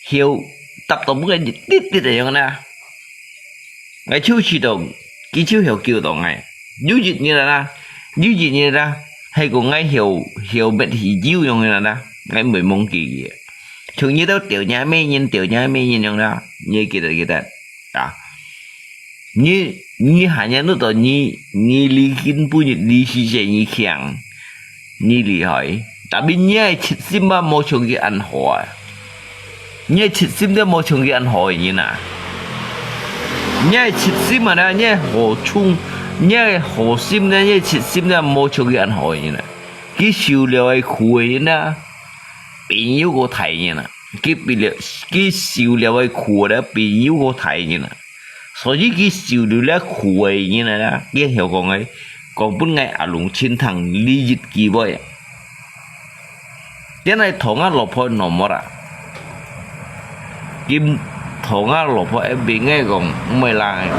曉，搭到每个一滴滴个樣啦。𠊎就知道，佢就曉救到𠊎。有一日啊啦，有一日啊，係講𠊎曉，曉搣喜酒樣个啦，𠊎毋會忘記佢。像你兜吊若咩人，吊若咩人樣啦，你會記得，記得啊。 你，你還有那個你，你離根本你離世界你強，你厲害。Tapi你个直心啊，無像佢恁好啊。你个直心都無像佢恁好个人啊。你个直心啊，你个好重，你个好心呢，你个直心呢，無像佢恁好个人啊。佢受了个苦个人啊，朋友過大人啊。佢比了，佢受了个苦个朋友過大人啊。所以佢受了這苦个人啊，佢曉講个，講分𠊎阿龍親聽，你一句話啊。 這來討𠊎老婆normal啊。佢討𠊎老婆，一邊个講，毋會啦，𠊎講。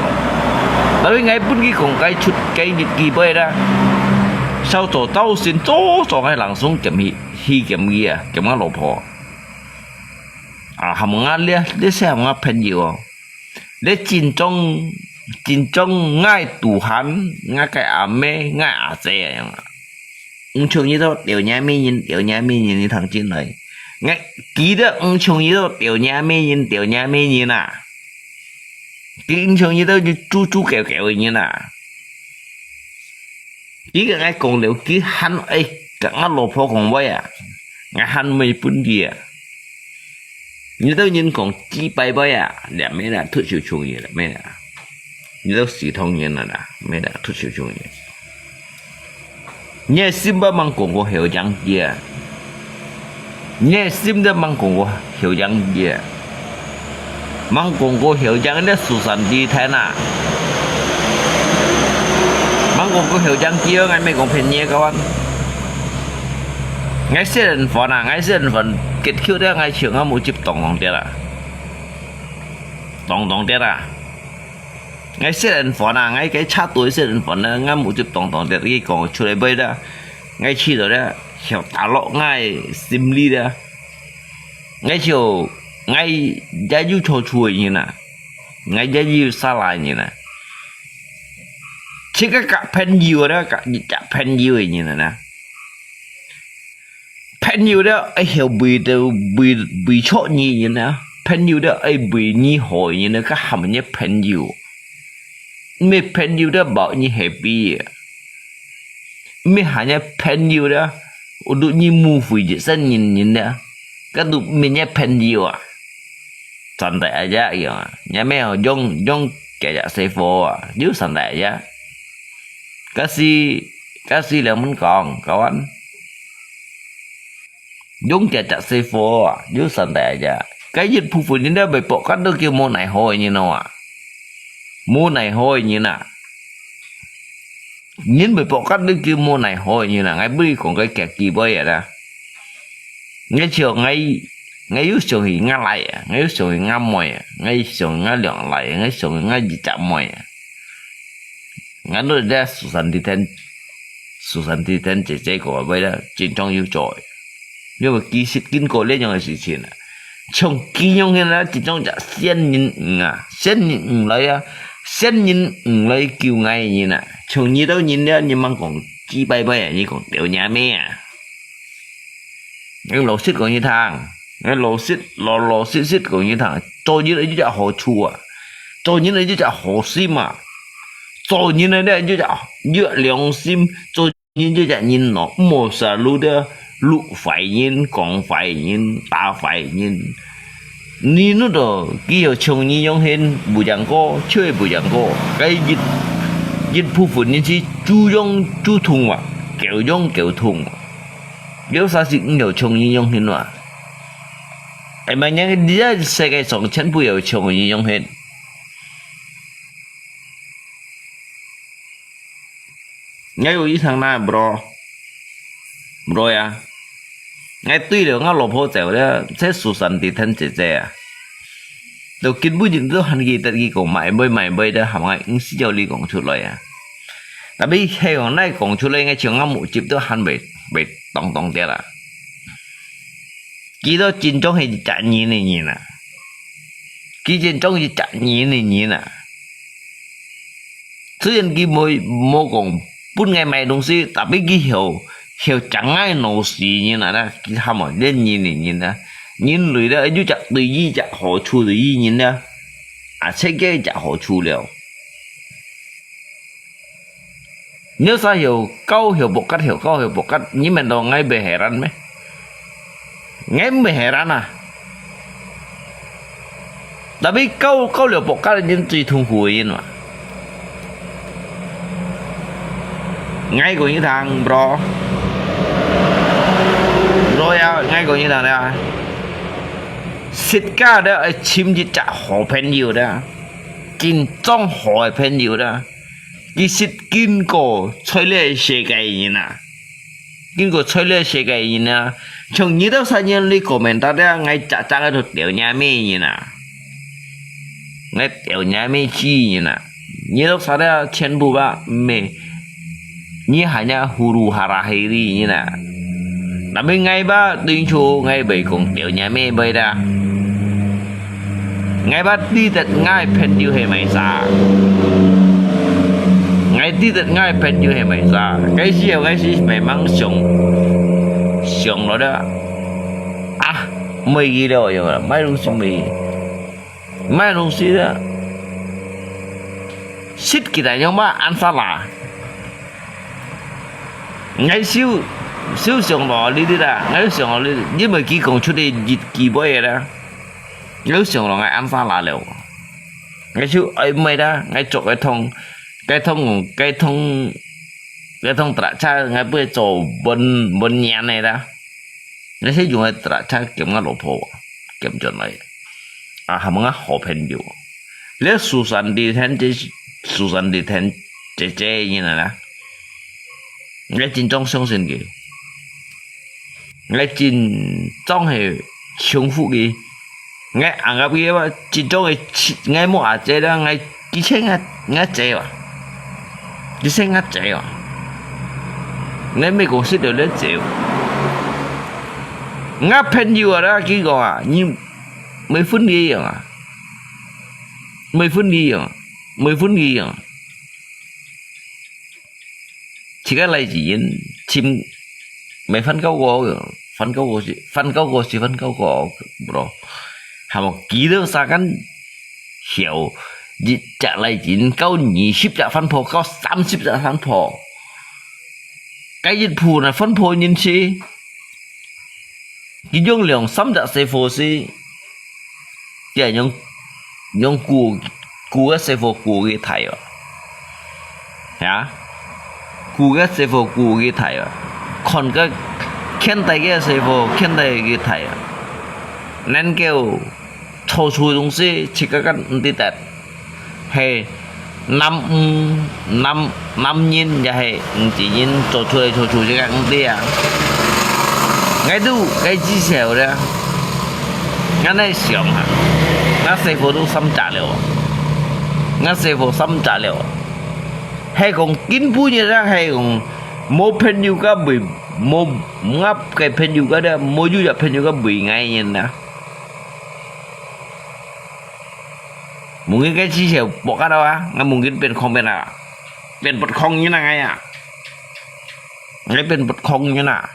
Tapi𠊎分佢講，該出該日記背啦。小組造成，早早个人送減去，去減去啊，減𠊎老婆。啊，喊𠊎這，這些喊𠊎朋友哦。這真正，真正𠊎堵閒，𠊎个阿妹，𠊎阿姐啊，樣啊。 毋像你兜吊娘咩人，吊娘咩人，你聽真來。𠊎記得毋像你兜吊娘咩人，吊娘咩人啊。佢毋像你兜豬豬狗狗个人啊。佢个𠊎講了，佢喊，𠊎，佢个𠊎老婆講話啊，𠊎喊毋會分佢啊。你兜人講幾擺擺啊，這咩啦，忒少創意了，咩啦。 你兜死通人了啦，毋係啦，忒少少人。你个心毋好講過曉贏佢啊！你个心都毋好講過曉贏佢啊！毋好講過曉贏你个蘇珊迪聽啊！毋好講過曉贏佢啊！𠊎毋係講騙你个，kawan。𠊎食人飯啊！𠊎食人飯，結局了，𠊎笑，𠊎目汁當當跌啊！當當跌啊！ 𠊎食人飯啊，𠊎个車隊食人飯啊，𠊎目汁當當跌，佢講出來背啦。𠊎試著了，曉打落𠊎个心裡啦。𠊎就，𠊎也有錯處个人啊，𠊎也有salah个人啊。自家交朋友啦，交，交朋友个人啊。 朋友了，愛曉為著，為，為著你人啊。朋友了，愛為你好个人啊，該喊人家朋友。毋係朋友了，無你happy个。毋係喊人家朋友了，有你無非一生人人了，該都毋係人家朋友啊。Santai aja樣啊，也無用，用這隻細貨啊，有santai aja。該時，該時了，𠊎講，kawan。 用這隻細貨啊，有santai aja。該一部分人了會博感到佢無奈何个人哦啊，無奈何个人啊，人會博感到佢無奈何个人啊。𠊎分你講个結局尾啊啦。𠊎想𠊎，𠊎有想起𠊎倈啊，𠊎有想起𠊎妹啊，𠊎想起𠊎兩倈啊，𠊎想起𠊎一隻妹啊。 𠊎都這Susan Titen，Susan Titen姐姐个話啦，真正有做个。因為其實經過這樣个事情啊，像佢樣个啦，真正就仙人魚啊，仙人魚來啊，仙人魚來救𠊎个人啊，像你兜人了，你莫講幾擺擺啊，你講條命命啊。 𠊎老實講你聽，𠊎老實，老老實實講你聽，做人愛有隻好處啊，做人愛有隻好心啊，做人愛有隻，有隻良心，做人愛有隻人咯，毋好selalu个錄壞人、講壞人、打壞人。你那個，佢有像你樣形，毋贏過，就係毋贏過。該一，一部分人係豬樣豬痛啊，狗樣狗痛啊。 有啥事毋曉像你樣形哇？哎，麼人，你這世界上全部有像你樣形。𠊎有一趟啦，bro，bro呀，𠊎對了，𠊎老婆走了，這Susan Titen姐姐啊，都根本就都還記得佢講買買買買的，喊𠊎毋使叫你講出來啊。 Tapi係講，哪講出來，𠊎像𠊎目汁都還袂，袂當當跌啦。佢都真正係一隻人个人啊，佢真正係一隻人个人啊。雖然佢無，無講分𠊎買東西，tapi佢曉，曉將𠊎腦死人啊，那佢喊麼人个人啊，人類了，有隻對佢隻好處對佢人了，啊，自家隻好處了。 你有啥曉教曉博格，曉教曉博格，你問到𠊎會heran咩？𠊎毋會heran啊。Tapi教，教了博格个人最痛苦个人嘛。𠊎講你聽，bro。所以啊，𠊎講你聽啊，自家都愛尋一隻好朋友啦，真正好个朋友啦。其實經過在這世界个人啊，經過在這世界个人啊，像你兜儕人你comment到這，𠊎隻隻个都吊若尾人啊。 𠊎吊若尾去人啊，你兜儕个全部吧，毋係，你還要huru-hara去哩人啊。Tapi𠊎吧，對著𠊎會講吊若尾會啦。𠊎吧，知得𠊎朋友係麼儕，𠊎知得𠊎朋友係麼儕。該時候，該時慢慢想，想落了，啊，無去了，有了，買東西無去。 買東西啦，食起來樣嘛，恁沙拉。𠊎就，就想到這兜啦，𠊎就想到這兜，因為佢講出來一句話个啦，𠊎就想到𠊎恁沙拉了。𠊎就愛買啦，𠊎著該通，該通，該通，該通tractor，𠊎會做半，半年个啦。 該時用个tractor兼𠊎老婆，兼轉來。啊，還有𠊎好朋友。這Susanti同姐，Susanti同姐姐人啊啦。𠊎真正相信佢。𠊎真正係幸福佢。 𠊎恁樣个話，這種个，𠊎無阿姊啦，𠊎，佢係𠊎，𠊎姊啊，佢係𠊎姊啊。𠊎毋係講識到你姊。𠊎朋友啊啦，佢講啊，你無分佢樣啊，無分佢樣，無分佢樣。 自家來自因，尋，無翻高過，翻高過是，翻高過是翻高過，bro。還無幾多時間，曉，一隻來自因，搞二十隻番婆，搞三十隻番婆。該一步呢，番婆人是，佢用兩三隻細貨是，佢用，用顧，顧个細貨顧个大哦。 呀，顧个細貨顧个大啊，看个牽帶个細貨牽帶个大啊。能夠做出東西，自家个毋知得，係男，男，男人也係毋知人做出來做出自家毋知啊。𠊎都該至少了，𠊎來想啊，𠊎細貨都三隻了，𠊎細貨三隻了。 係講今晡日啊，係講無朋友个陪，無，𠊎个朋友个咧，無有一朋友个陪𠊎人啊。Mungkin該至少博个啊，𠊎mungkin變comment啊，變不空人啊，𠊎啊，𠊎變不空人啊。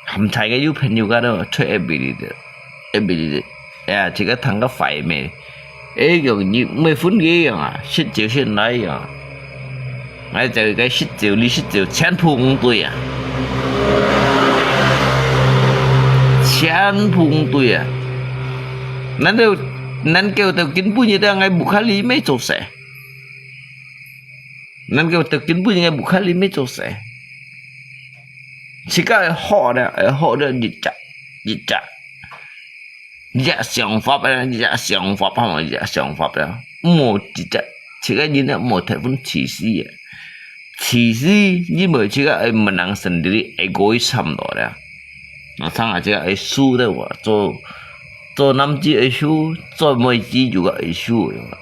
含在个有朋友个都，在everyday，everyday，哎呀，這个談个壞咩？哎喲，你無分个樣啊，食酒先來樣。哎，這个食酒，你食酒，全部毋對啊，全部毋對啊。難道，難道到今晡日，𠊎屋下裡無做事？ 能夠到今晡日个屋下裡面做事。自家會好个，會好个一隻，一隻，一隻想法个，一隻想法，一隻想法个，無一隻，自家人啊，無太分自私个。自私，因為自家愛menang sendiri，egois差不多个。啊，常常自家愛輸个話，做，做男子愛輸，做妹子就愛輸个。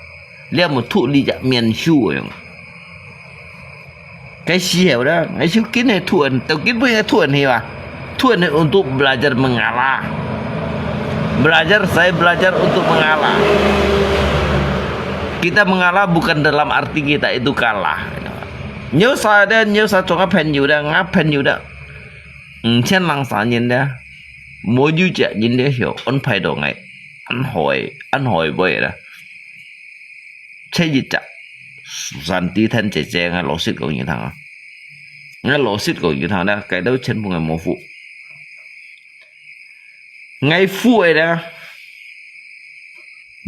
這無獨立个面秀个樣。該時候啦，𠊎就緊个突然，到今晡日突然去啊，突然去untuk belajar mengalah。Belajar, saya belajar untuk mengalah. Kita mengalah bukan dalam arti kita itu kalah. Nyo sa ada, nyo sa chong朋友的，𠊎朋友的，五千零三年的，無有隻人了曉安排到𠊎，安排，安排會啦。 這一隻，Susanti同姐姐，𠊎老實講你聽啊。𠊎老實講你聽啦，該兜全部𠊎無負。𠊎負个啦，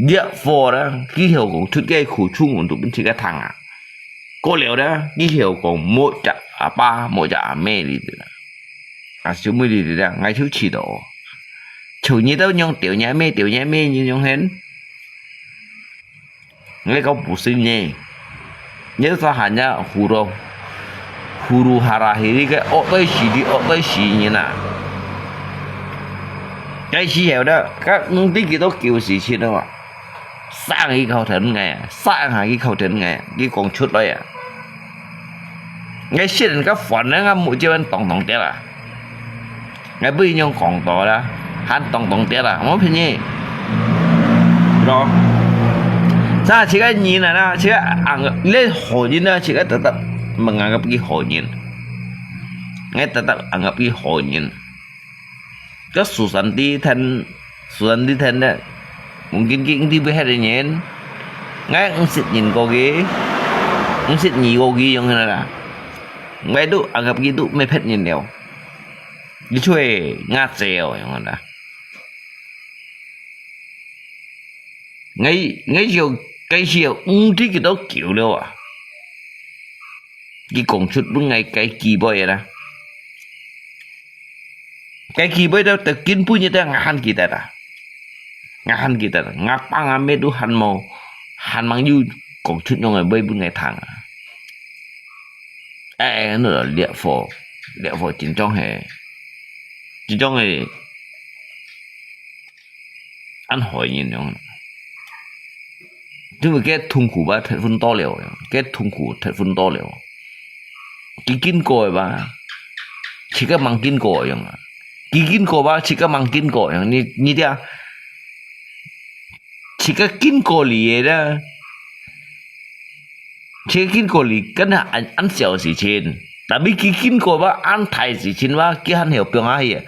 這貨啦，佢曉講出个苦衷，𠊎都分自家聽啊。過了啦，佢曉講無隻阿爸，無隻阿姆哩啦。啊，小妹你知啦，𠊎就試著。像你兜樣吊若姆，吊若姆，你樣形？𠊎講不信呢。你兜還呀，huru，huru-hara係你个惡對死，你惡對死人啊！該時候了，該毋知幾多久時間了啊！ 生佢口天𠊎啊，生下佢口天𠊎啊，佢講出來啊。𠊎識人家煩人啊，目珠還當當跌啊。𠊎不用講到啦，還當當跌啊，無騙你。咯。這自家人啊啦，自家硬，你好人啊，自家特特問硬佢好人。𠊎特特硬佢好人。 該蘇珊蒂聽，蘇珊蒂聽了，mungkin佢毋知會忒个人，𠊎毋識認過佢，毋識你過佢樣个啦。𠊎都，anggap佢都毋係別人了。佢就係吾姐哦，樣个啦。𠊎，𠊎就，該時候毋知幾多久了啊。佢講出分𠊎該機會啦。 該機會到，到今晡日到，𠊎還記得啊。𠊎還記得啊，吾爸吾姆都還無，還吂有講出樣个話分𠊎聽啊。哎，哎，那个烈火，烈火真正係，真正係，恁害人樣。因為該痛苦吧，忒分多了，該痛苦忒分多了。 佢經過个吧，自家吂經過樣啊。佢經過吧，自家吂經過樣。你，你聽，自家經過你个啦，自家經過你，敢若恁，恁小事情。Tapi佢經過吧，恁大事情吧，佢還曉放下去啊。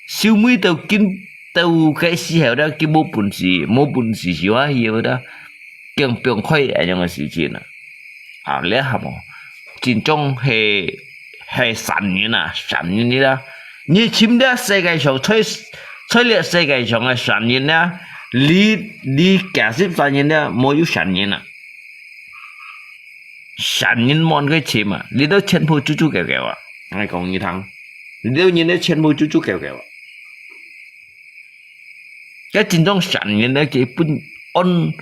收尾到今，到該時候了，佢無本事，無本事收下去个啦。 驚放開恁樣个事情啊。啊，這下無，真正係，係善人啊，善人你啦。你尋這世界上，在，在這世界上个善人啊，你，你假使善人啊，無有善人啊。善人無恁个尋啊，你兜全部足足夠夠啊。𠊎講你聽，你兜人兜全部足足夠夠啊。 該真正善人呢，佢分安，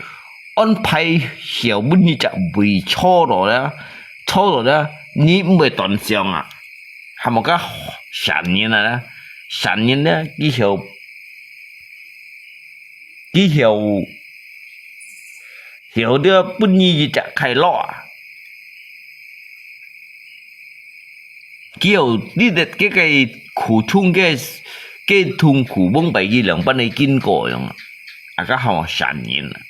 安排曉分你隻位坐落啦，坐落啦，你毋會斷想啊。還無个善人啊，善人呢，佢曉，佢曉，曉得分你一隻快樂啊。 佢有，你个，該个苦衷，該，該痛苦，往擺佢兩班个經過樣啊。啊，該好善人啊。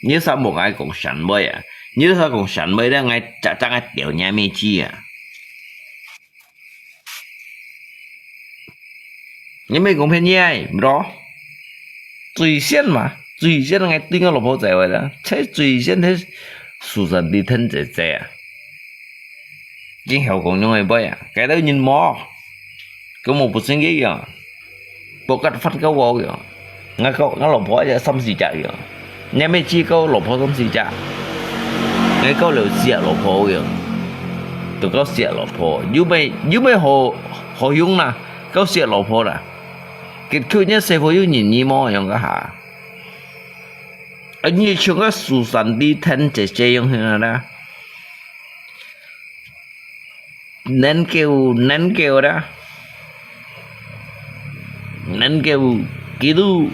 你啥無愛講善話啊？你啥講善話咧？𠊎隻隻个吊你面子啊！你莫講騙你啊，毋著？最先嘛，最先𠊎對𠊎老婆在位啦，在最先个蘇珊蒂聽姐姐啊。 今曉講樣个話啊，該兜人無，佢無不信个樣，不敢發告我樣。𠊎告，𠊎老婆也三四隻樣，你乜只告老婆三四隻，𠊎告了四隻老婆樣，都告四隻老婆，又乜，又乜好，好用啦，告四隻老婆啦。結果你細伙有人義無樣个哈？啊，你像个蘇珊蒂聽姐姐樣形啊啦。 能夠，能夠啦，能夠佢都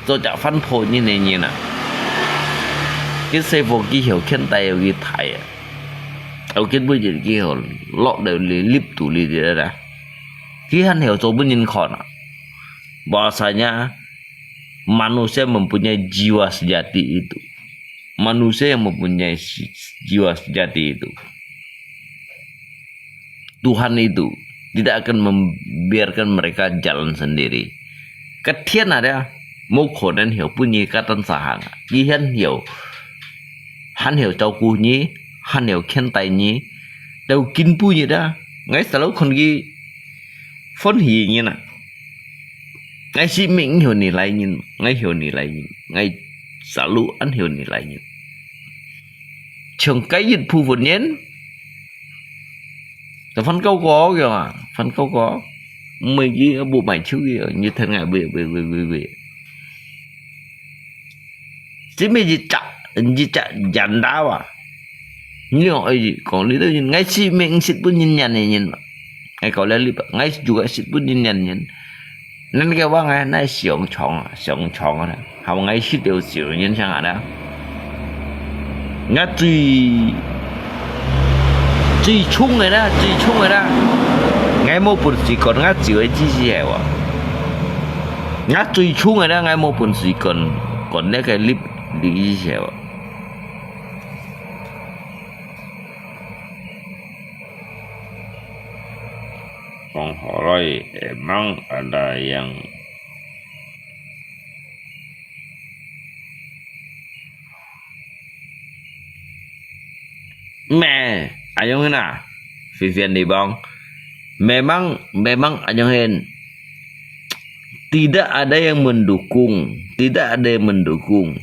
做隻翻破人个人啊。佢細伙佢曉牽帶佢大啊，有今晡日佢曉落到你粒肚裡个啦。佢還曉做分人看啊。Bahasanya manusia mempunyai jiwa sejati itu. Manusia yang mempunyai si-, jiwa sejati itu. Tuhan itu tidak akan membiarkan mereka jalan sendiri. Ka Thiên Adai無可能曉分你个單儕行，佢還曉，還曉照顧你，還曉牽帶你。到今晡日啊，𠊎selalu看佢歡喜人啊。 𠊎性命曉你來人，𠊎曉你來人，𠊎selalu恁曉你來人。像該一部分人，就翻高過樣啊，翻高過。毋係佢無賣出去哦，你聽下，喂，喂，喂，喂，喂。這麼一隻，一隻煙頭啊，你講，哎，講你都，𠊎係毋係日本人演个人嘛？𠊎講了你吧，𠊎就係日本人演个人。恁个話，𠊎，𠊎想像啊，想像啊。 好，𠊎食了酒，你想下啦。𠊎最，最衝个啦，最衝个啦。𠊎無本事管𠊎酒个知識係無？𠊎最衝个啦，𠊎無本事管，管該个立，立知識係無？講好了，會mang ada yang 咩？阿勇啊，Vivian你講，memang memang阿勇，tidak ada yang mendukung, tidak ada yang mendukung.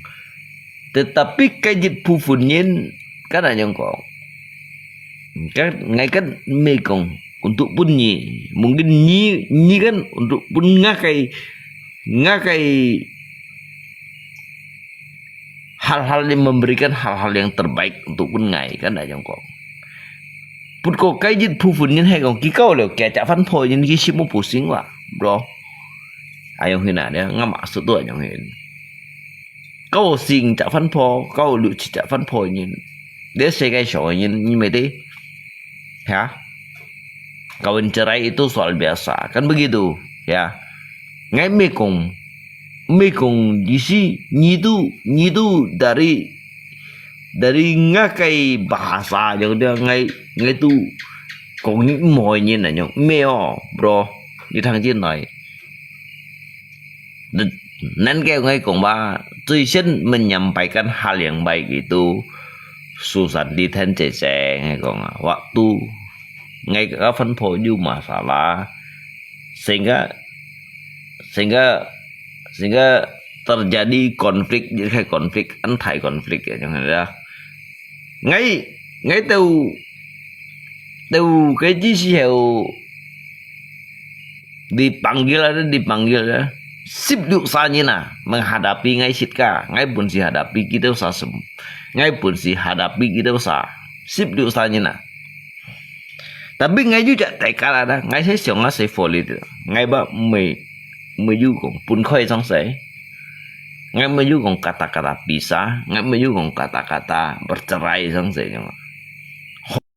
Tetapi 該一部分人，敢若恁樣講，該𠊎敢毋係講 untuk分你，mungkin你，你kan untuk分𠊎个，𠊎个 hal-hal yang memberikan hal-hal yang terbaik untuk分𠊎，敢若恁樣講。不過該一部分人係講，佢搞了幾隻番婆人，佢心目不行哇，bro。哎喲，去哪呢？我嘛是都恁樣人。搞四隻番婆，搞六七隻番婆人，這世界上个人，你乜知？ Ya, kawin cerai itu soal biasa, kan begitu, ya. Ngai mekong, mekong di si, nyi tu, nyi tu dari, dari ngakai bahasa yang dia ngai, ngai tu kong ni moy nyen na nyong, meo, bro, ni thang chin nai. Nan kêu ngai kong ba, tui sen menyampaikan hal yang baik itu susah di then cece ngai kong. Waktu ngai ka phân phối yu masalah, sehingga, sehingga, sehingga terjadi konflik, jadi kayak konflik, entah konflik ya, jangan ada. Ngai, ngai tahu, tahu cái gì xí heo dipanggil ada, dipanggil ada. Sip duk sa nyen na, menghadapi ngai sit ka, ngai pun si hadapi kita sa sem, ngai pun si hadapi kita sa. Sip duk sa nyen na. Tapi ngai yu jak tekal ada, ngai sai siang ngai sai foli tu. Ngai ba mei, mei yu kong pun khoi sang sai. Ngai mei yu kong kata-kata pisah, ngai mei yu kong kata-kata bercerai sang sai nyong.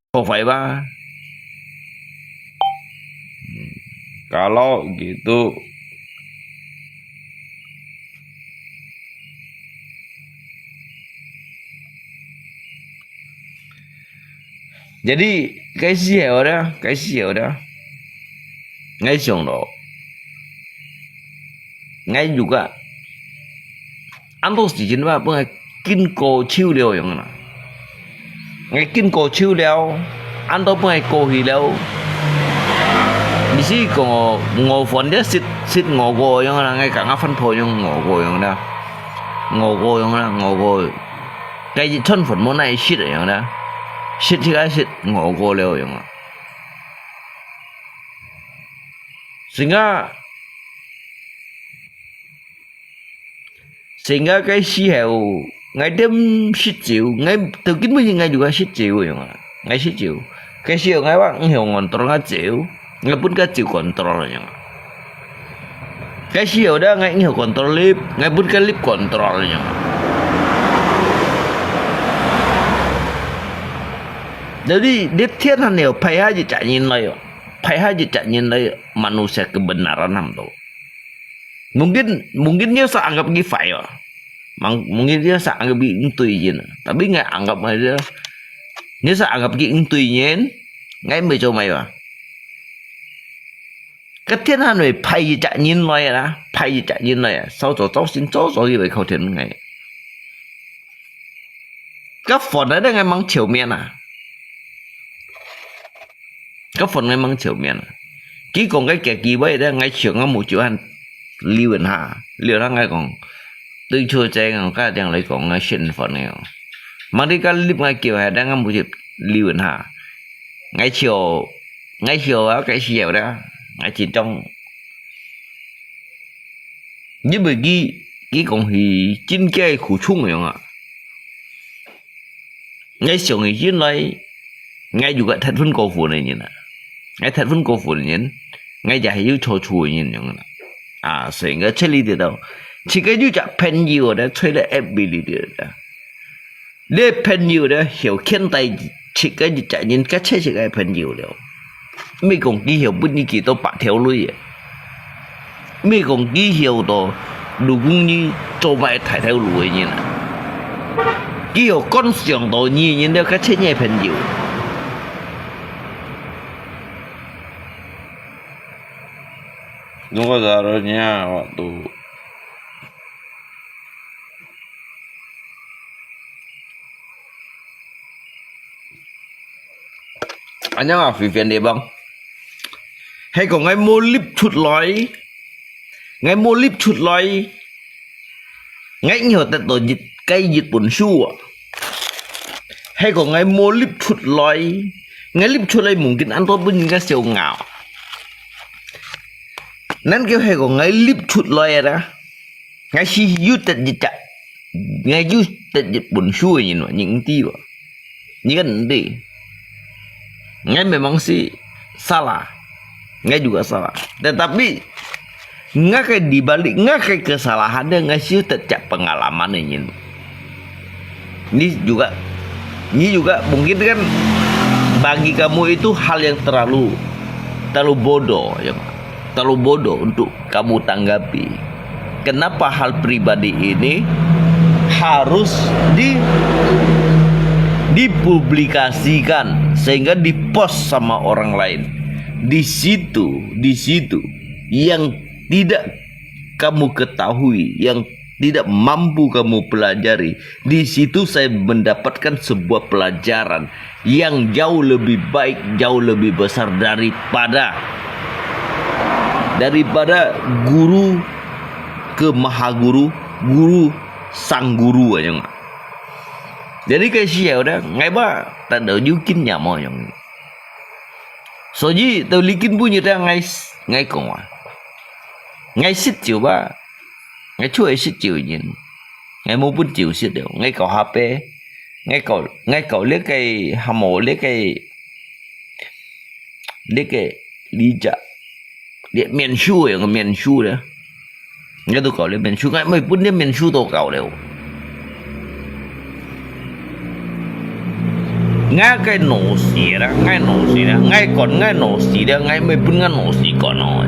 Kau fai ba? Kalau gitu, jadi, cái gì heo đó, cái gì heo đó. Ngai siang lo. Ngai juga. An to si jin ba, pun ngai kin ko chiu liao yang na. Ngai kin ko chiu liao, an to pun ngai ko hi liao. Ni si ko ngo fon dia sit, sit ngo ko yang na, ngai ka nga fan po yang ngo ko yang na. Ngo ko yang na, ngo ko. Cái gì thân phận mô nai sit yang na. Sit thì cái sit ngo ko liao yang na. Sehingga, sehingga cái xí heo, ngai dem sit chiu, ngai từ cái mới ngai juga sit chiu yang, ngai sit chiu. Cái xí heo ngai wak ngai heo ngon trol ngai chiu, ngai pun cái chiu kontrol yang. Cái xí heo đó ngai ngai heo kontrol lip, ngai pun cái lip kontrol yang. Jadi, dia tiap hari neo pai haji cak nyin lai yo. Pai haji cak nyin lai manusia kebenaran ham tu. Mungkin, mungkin nyo sa anggap ki fai yo. Mang, mungkin nyo sa anggap ki ntui yin. Tapi ngai anggap ngai dia, nyo sa anggap ki ntui yin, ngai mei cho mai yo. Cái thiên hà này pai cak nyin lai na, pai cak nyin lai. Sao cho, sao xin, sao cho ki bai khâu thiên ngai. Cái phần này ngai mang chiều miên à. Cái phần ngai mang chiều miên à. Ki kong cái kia ki bai đó ngai chiều ngai mu chiều han liu en ha. Liu ha ngai kong. Tui chua che ngai ka tiang lai kong ngai shin phần ngai. Mang đi cái lip ngai kiu ha đang ngai mu chiều liu en ha. Ngai chiều, ngai chiều á cái chiều đó. ，𠊎真正，因為佢，佢講係真个苦衷樣啊。𠊎想起原來，𠊎有个忒份過分个人啊，𠊎忒份過分个人，𠊎也係有錯處个人樣啊。啊，所以𠊎這裡知道，自家有隻朋友咧，在這F B裡頭啊。 你朋友咧，曉牽帶自家一隻人，該就係个朋友了。毋係講佢曉分你幾多百條鐳啊，毋係講佢曉到，如果你做麼个大頭路个人啊，佢曉觀想到你个人了，該就係你个朋友。如果假如你啊，都 恁樣啊，隨便你講。係講𠊎無立出來，𠊎無立出來，𠊎以後得到一，該一本書啊。係講𠊎無立出來，𠊎立出來mungkin恁多分人家笑𠊎。恁个係講𠊎立出來啊！ 𠊎係有得一隻，𠊎有得一本書个人喎，你毋知喎，你个毋知。𠊎memang係salah，𠊎juga salah。Tetapi，𠊎个di balik，𠊎个kesalahan呢，𠊎係有得隻pengalaman个人。 Ini juga, ini juga mungkin kan bagi kamu itu hal yang terlalu, terlalu bodoh, ya, terlalu bodoh untuk kamu tanggapi. Kenapa hal pribadi ini harus di, dipublikasikan sehingga dipost sama orang lain? Di situ, di situ yang tidak kamu ketahui, yang tidak mampu kamu pelajari, di situ saya mendapatkan sebuah pelajaran yang jauh lebih baik, jauh lebih besar daripada, daripada guru ke maha guru, guru sang guru aja. Jadi cái gì đó, ngay ba ta đỡ du kinh nhà mọi người. Sở dĩ tôi lý kinh bu như thế ngay, ngay cùng à. Ngay xích chịu ba, ngay chúa xích chịu nhìn. Ngay mua bún chịu xích đều, ngay cầu HP, ngay cầu, ngay cầu liếc cái hàm mộ, liếc cái, liếc cái lý trả. Liếc miễn su, cái miễn su đó. Ngay tôi cầu liếc miễn su, ngay mới bún liếc miễn su tôi cầu đều. Ngay cái nổ xì đó, ngay nổ xì đó, ngay còn ngay nổ xì đó, ngay mới bún ngay nổ xì còn nó.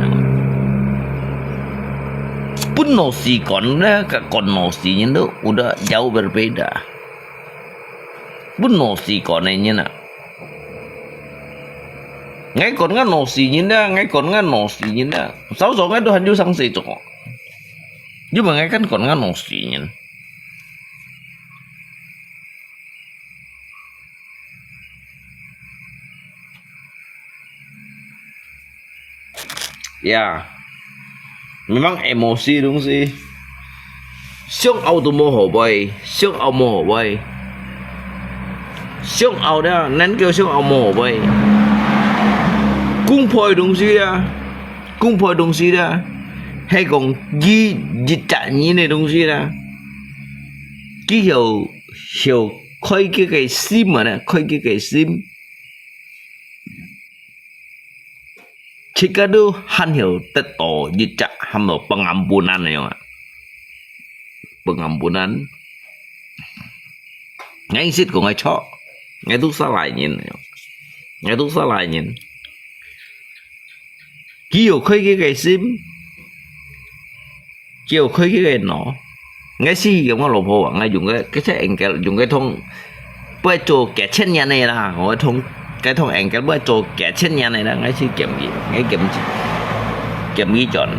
Bún nổ xì còn đó, cái còn nổ xì nhìn đó, udah jauh berbeda. Bún nổ xì còn này nhìn à. Ngay còn ngay nổ xì nhìn đó, ngay còn ngay nổ xì nhìn đó. Sáu số ngay tôi hình như sang xì chụp. Nhưng mà ngay căn còn ngay nổ xì nhìn. Ya, memang emosi東西。想拗都無好way，想拗無好way。想拗呢，能夠想拗無好way。公婆个東西啊，公婆个東西啊，係講佢一隻人个東西啦。佢曉，曉開佢个心啊呢，開佢个心。 自家都還曉得到一隻喊做pengampunan个樣啊。Pengampunan。𠊎識講𠊎錯，𠊎都salah人，𠊎都salah人。佢有開佢个心， 叫佢个腦。𠊎試用𠊎老婆話，𠊎用个，該隻angle，用該通，愛做幾千年个啦，𠊎通，該通angle愛做幾千年个啦，𠊎試檢佢，𠊎檢佢，檢佢轉。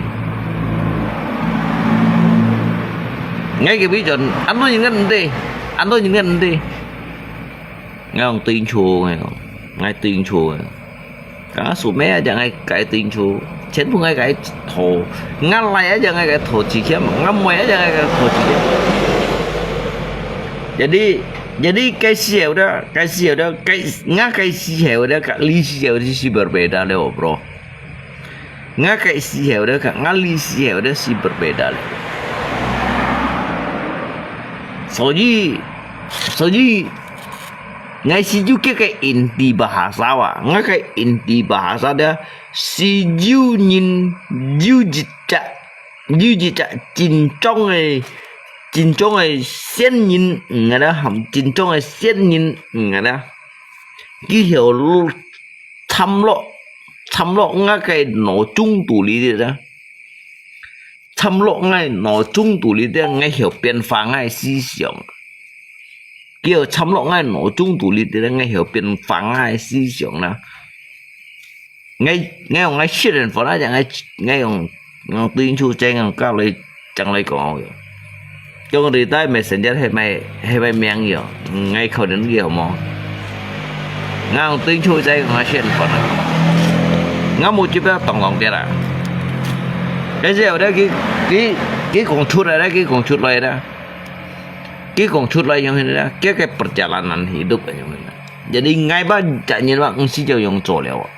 𠊎檢佢轉，恁多人个毋對，恁多人个毋對。𠊎用對錯，𠊎用，𠊎對錯。 啊，suami aja ngai kai tincu, chen pun ngai kai tho, ngan lai aja ngai kai tho cikiam, ngan moi aja ngai kai tho cikiam. Jadi, jadi cái xì hèo đó, cái xì hèo đó, cái, ngai cái xì hèo đó, cái lý xì hèo thì sự berbeda đó, bro. Ngakai siau dia, ka ngali siau dia si berbeda lagi. 所以，所以，ngai si ju ke inti bahasa wa, ngakai inti bahasa dia si ju nyin ju jita, ju jita 真正个，真正个仙人，嗯，啊啦，真正个仙人，嗯，啊啦。佢曉 參落，參落𠊎个腦中肚裡个啦。參落𠊎腦中肚裡个，𠊎曉變化𠊎思想。佢參落𠊎腦中肚裡个，𠊎曉變化𠊎思想啦。𠊎，𠊎用𠊎識人法啦，𠊎，𠊎用，用對手正用教來 正來講哦。用你在Messenger係麼，係麼名哦？嗯，𠊎可能有無？𠊎用對手在講𠊎選分啊。𠊎無就不要懂懂的啦。但是有的佢，佢，佢講出來了，佢講出來了。佢講出來用的啦，佢个perjalanan hidup用的啦。Jadi ngai ba，責任ba，毋係就用做了啊。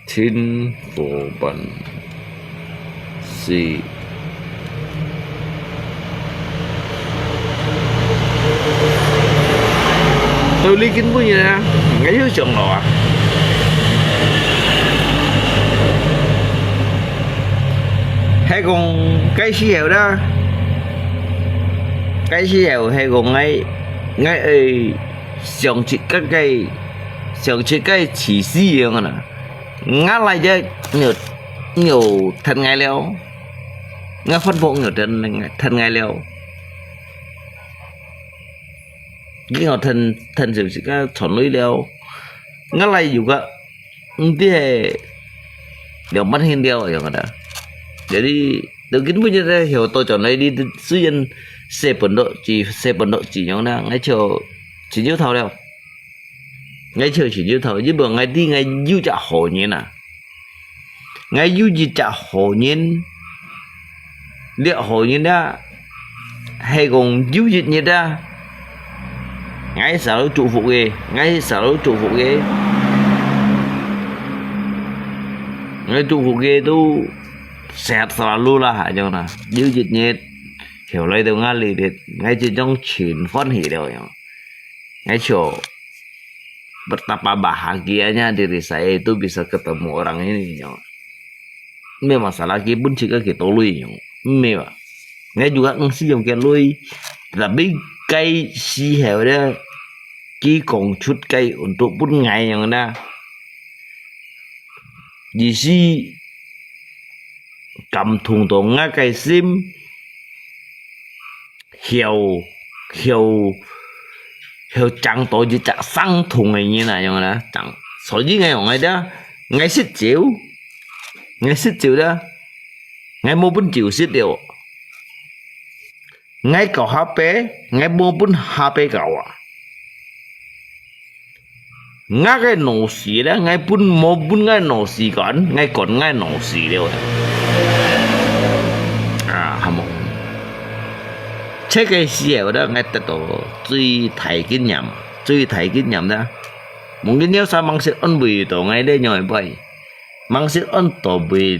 Tin Foban si Tôi lý kính với nha, ngay hiếu chọn lọ à. Hay còn cái xí hẹo đó, cái xí hẹo hay còn ngay, ngay ơi, 想起 cái cái, 想起 cái chỉ xí hẹo nè. Ngã lại chứ, nhiều, nhiều thật ngay leo. Ngã phát bộ nhiều thật, thật ngay leo. Cái ngõ thần, thần sự sự cái chọn lưới leo. Ngã lại dù cái, không biết là, leo mắt hình đeo, vậy đó. Jadi, tôi kính bây giờ hiểu tôi chọn lấy đi, tự nhiên, sẽ bận độ chỉ, sẽ bận độ chỉ nhóm đó, ngay chiều, chỉ chiếu thầu leo. Ngay chiều, chỉ chiếu thầu, chứ bữa ngay đi, ngay dư chả hổ nhé nè. Ngay yu ji chak hó nyin, liak hó nyin a, hay kong yu yit nyit a, ngai selalu chukfuk e, ngai selalu chukfuk e. Ngai chukfuk e tu sehat selalu lah, ayong na. Yu yit nyit, hiau lai tu ngali dit, ngai chi chong chin fon hi liao ayong. Ngai cho, betapa bahagianya diri saya itu bisa ketemu orang ini, nyong. Memang masalah ki pun cika kita lui, nyong. Memang. Ngai juga ngsi yong ke lui. Tapi kai si heo de ki kong chut kai untuk pun ngai, nyong na. Di si cảm thông to ngai kai sim. Hiau, hiau, hiau chang to ji chak sang thung ngai nyi na yong na chang. So ji ngai yong ngai da, ngai sit chiu, ngai sit chiu da, ngai mo pun chiu sit liu. Ngai kau ha pe, ngai mo pun ha pe kau a. Ngai kai no si le, ngai pun mo pun ngai no si kon, ngai kon ngai no si liu. A, ha mo. Che kai si e, wa da ngai ta to, chui thai kin nyam, chui thai kin nyam da. Mungkin yau sa mang sit on bui to ngai le nyoi bai. Mang sit on to bui,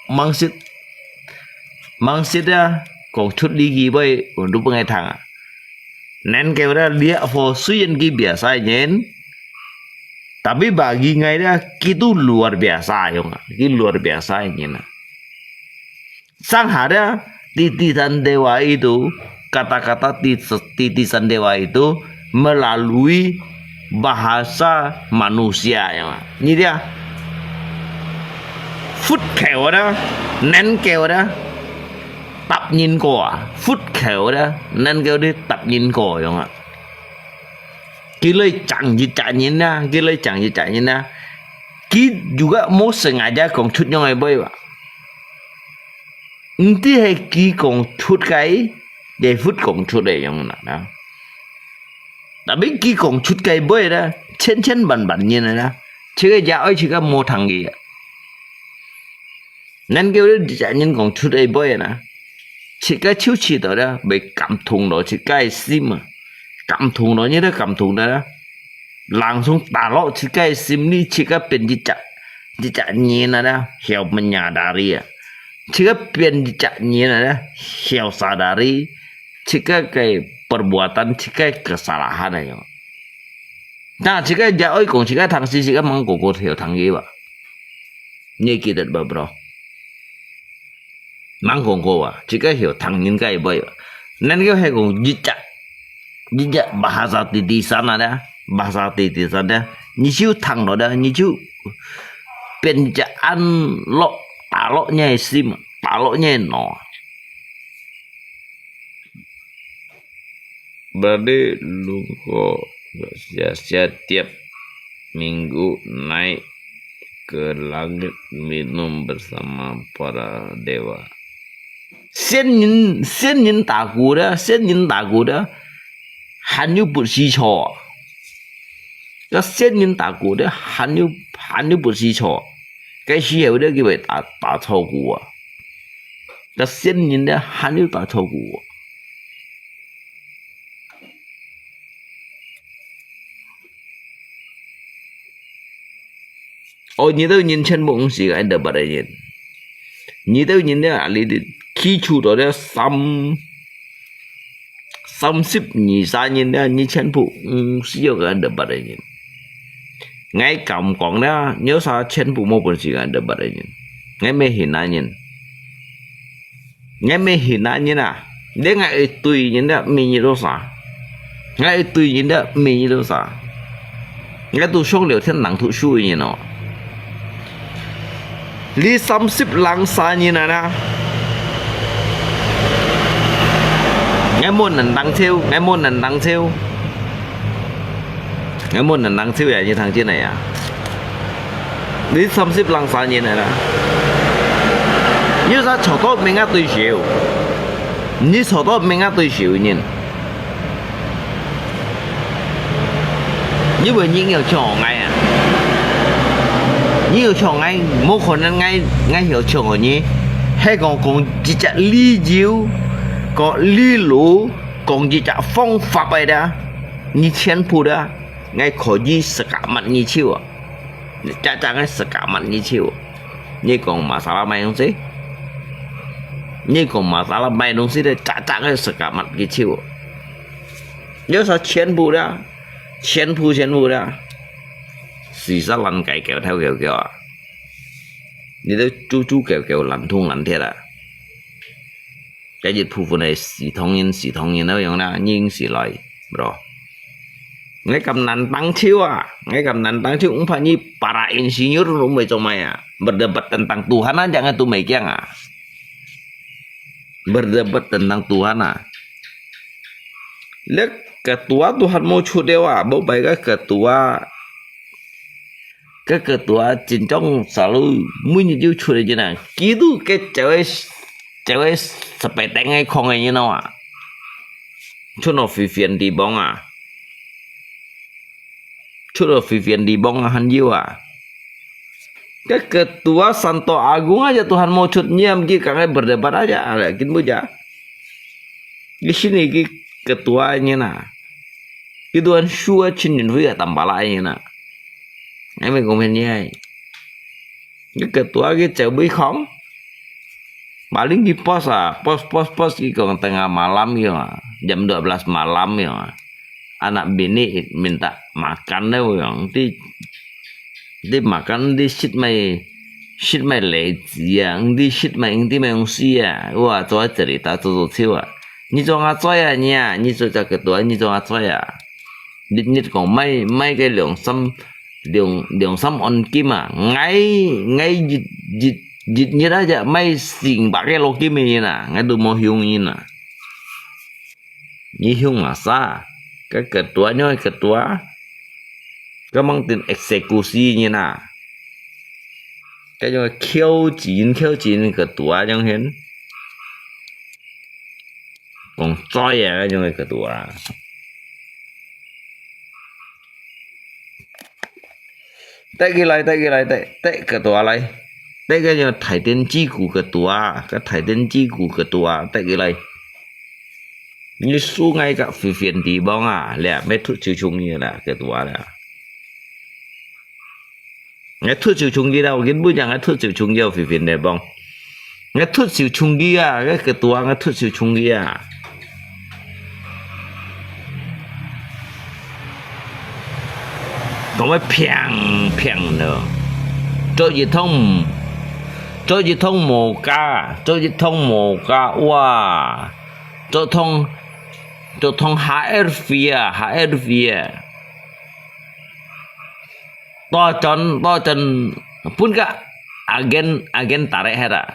mang sit, mang sit da, kong chut li ki bai, un du ngai thang a. Nen kêu da liak fo suyen ki biasa nyen. Tapi bagi ngai da, ki tu luar biasa yong a, ki luar biasa nyen a. Sang ha da, titisan dewa itu, kata-kata tis-, titisan dewa itu melalui bahasa manusia yong a. Nyi dia. Fut kêu da, nen kêu da, tap nyin ko a. Fut kêu da, nen kêu di tap nyin ko yong a. Ki lơi chang ji cha nyin na, ki lơi chang ji cha nyin na. Ki juga mo sengaja kong chut nyong ai boi ba. Nti he ki kong chut kai, ye fut kong chut e yong na na. Tapi ki kong chut kai boi da, chen chen ban ban nyin na na. Che ke ja oi che ka mo thang ki ya. Nan kêu di cha nyin kong chut e boi na. 自家手試到了，會感動到自家个心啊，感動到，你都感動到了，冷從打落自家个心裡，自家變一隻，一隻人啊了，曉menyadari啊，自家變一隻人啊了，曉sadari，自家个perbuatan，自家个kesalahan啊樣。但自家也愛講，自家通時，自家吂講過曉通个哇。你記得無，bro？ 吂講過啊，自家曉聽人家个話啊。恁樣係講一隻，一隻bahasa titisan啊，bahasa titisan啊，你就聽落了，你就變一隻恁落，打落你个心，打落你个腦。Balik lungko setiap minggu naik ke langit minum bersama para dewa. 仙人，仙人打鼓个，仙人打鼓个，還有本事坐啊。該仙人打鼓个，還有，還有本事坐。該時候个佢會打，打坐鼓啊。該仙人个還有打坐鼓啊。 哦，你兜人全部毋係个，恁特別个人。你兜人呢，啊，你，你起初到了三，三十二三年呢，你全部毋係个，恁特別个人。𠊎敢講呢，你兜儕全部無本事个，恁特別个人。𠊎毋係該人。 𠊎毋係該人啊，你𠊎一堆人了，每日都啥？𠊎一堆人了，每日都啥？𠊎都上了天堂讀書个人哦。你三十零三年啊啦，𠊎無能當笑，𠊎無能當笑。 𠊎無能當笑呀，你聽真个呀。你三十零三年个啦，你有啥坐到明啊對手？你坐到明啊對手人？你會你有像𠊎啊？你有像𠊎，無可能𠊎，𠊎有像你。係講講一隻理由，講理路，講一隻方法个啦，你全部啦。 𠊎可以segamat你手啊，隻隻个segamat你手。你講masalah買東西，你講masalah買東西咧，隻隻个segamat你手。有啥全部啦，全部全部啦。Sisa lan kai kêu theo kêu kêu啊，你都豬豬狗狗，爛銅爛鐵啊。 該一部分个死唐人，死唐人个樣啦，認識來，bro。𠊎敢難當笑啊，𠊎敢難當笑，毋怕你para insinyur都毋會做麼个啊。Berdebat tentang Tuhan aja𠊎都毋會驚啊。Berdebat tentang Tuhan啊。這ketua Tuhan無出了啊，無擺个ketua。 該ketua真正selalu每日就出來真啊，佢都該走个，走个sepedeng个空个，you know啊？出到Vivian地方啊，出到Vivian地方啊，還有啊。該ketua Santo Agung aja Tuhan無出，你也毋去講个berdebat aja，啊，根本就。你信你个ketua个人啊？ Itu kan sure chin chin hui tambala ini na. Ai mai komen ni ai. Ni ketua ke cewek kong. Paling ki pos ah, pos pos pos ki kong tengah malam ya. Jam dua belas malam ya. Anak bini minta makan deh yang di, di makan di sit mai, sit mai leci ya, di sit mai, di mai ungsi ya. Wah, coba cerita tu tu ciu ah. 你做阿嘴啊，你啊，你做隻ketua，你做阿嘴啊。日日講買，買个兩三，兩，兩三安金啊，𠊎，𠊎一，一，一日啊，只買四五百个落金个人啊，𠊎都無凶人啊。你凶啊啥？該ketua，你ketua，該吂定eksekusi人啊。該種个挑戰，挑戰ketua，種形。 講嘴啊，該種个ketua。帶佢來，帶佢來，帶，帶ketua來。得个有大電機股个多啊，个大電機股个多啊，得个來。你輸𠊎个飛飛地方啊，了，乜脫手中意啦，个多啊啦。𠊎脫手中意啦，我根本就𠊎脫手中意，飛飛地方。𠊎脫手中意啊，个个多啊，𠊎脫手中意啊。 講个平平咯，做一通，做一通無價，做一通無價，哇！做通，做通H R V啊，H R V啊！多轉，多轉，分个agen，agen tarik係啦。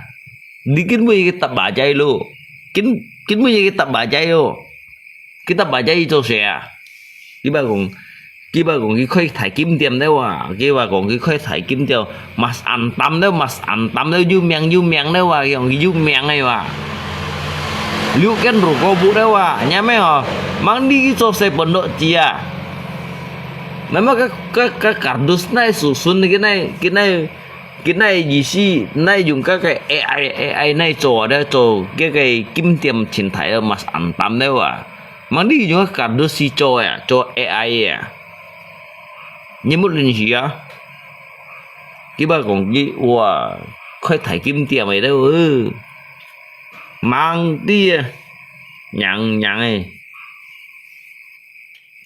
你根本一个搭把仔咯，根，根本一个搭把仔咯。 佢搭把仔去做事啊？佢話講，佢話講佢開大金店了啊！佢話講佢開大金店，Mas Antam了，Mas Antam了，有名有名了啊！佢講佢有名个啊！六間rokok buka了啊！你咩哦？Mang你去做事本落子啊？那麼个个个kardus那susun个那个那 佢那意思，那用該个A I，A I那做咧，做該个金店前台啊，Mas Antam了啊。Mang你用該kardus去做啊，做A I啊。你無認識啊？佢話講佢，哇，開大金店个了，呃。Mang你啊，娘娘个。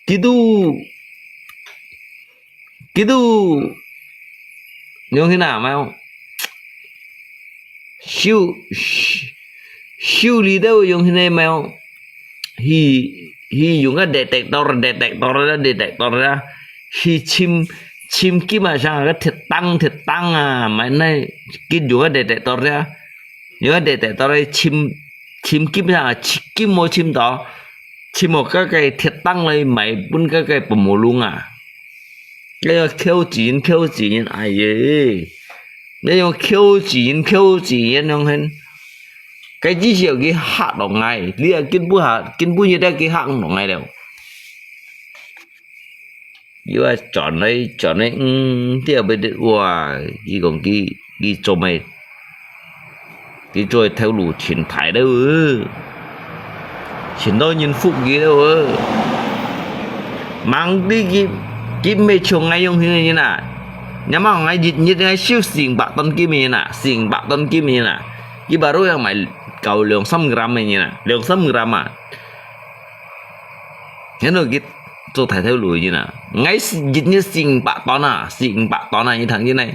佢都 佢都用去哪咩？修，修理到用去哪咩？去，去用个detector，detector啦，detector啦，去尋，尋金啊，像个鐵釘，鐵釘啊，買那，佢用个detector啊，用个detector去尋，尋金啊，尋金無尋到。 尋無該个鐵釘來賣分該个pemulung啊。該个Q錢，Q錢，哎耶！該用Q錢，Q錢，用很。該至少佢嚇到𠊎，你啊根本下，根本一个佢嚇毋到𠊎了。 又愛轉來轉來，嗯，這不得哇！佢講佢，佢做咩？佢做頭路前台了，呃，尋到人服佢了，呃。Mang佢，佢，佢毋係像𠊎樣形个人啊！若麼𠊎一日𠊎收四五百ton金个人啊，四五百ton金个人啊！佢baru yang買夠兩三gram个人啊，兩三gram啊！ 然後佢做大頭路个人啊，𠊎係一日四五百ton啊，四五百ton啊，你聽見呢？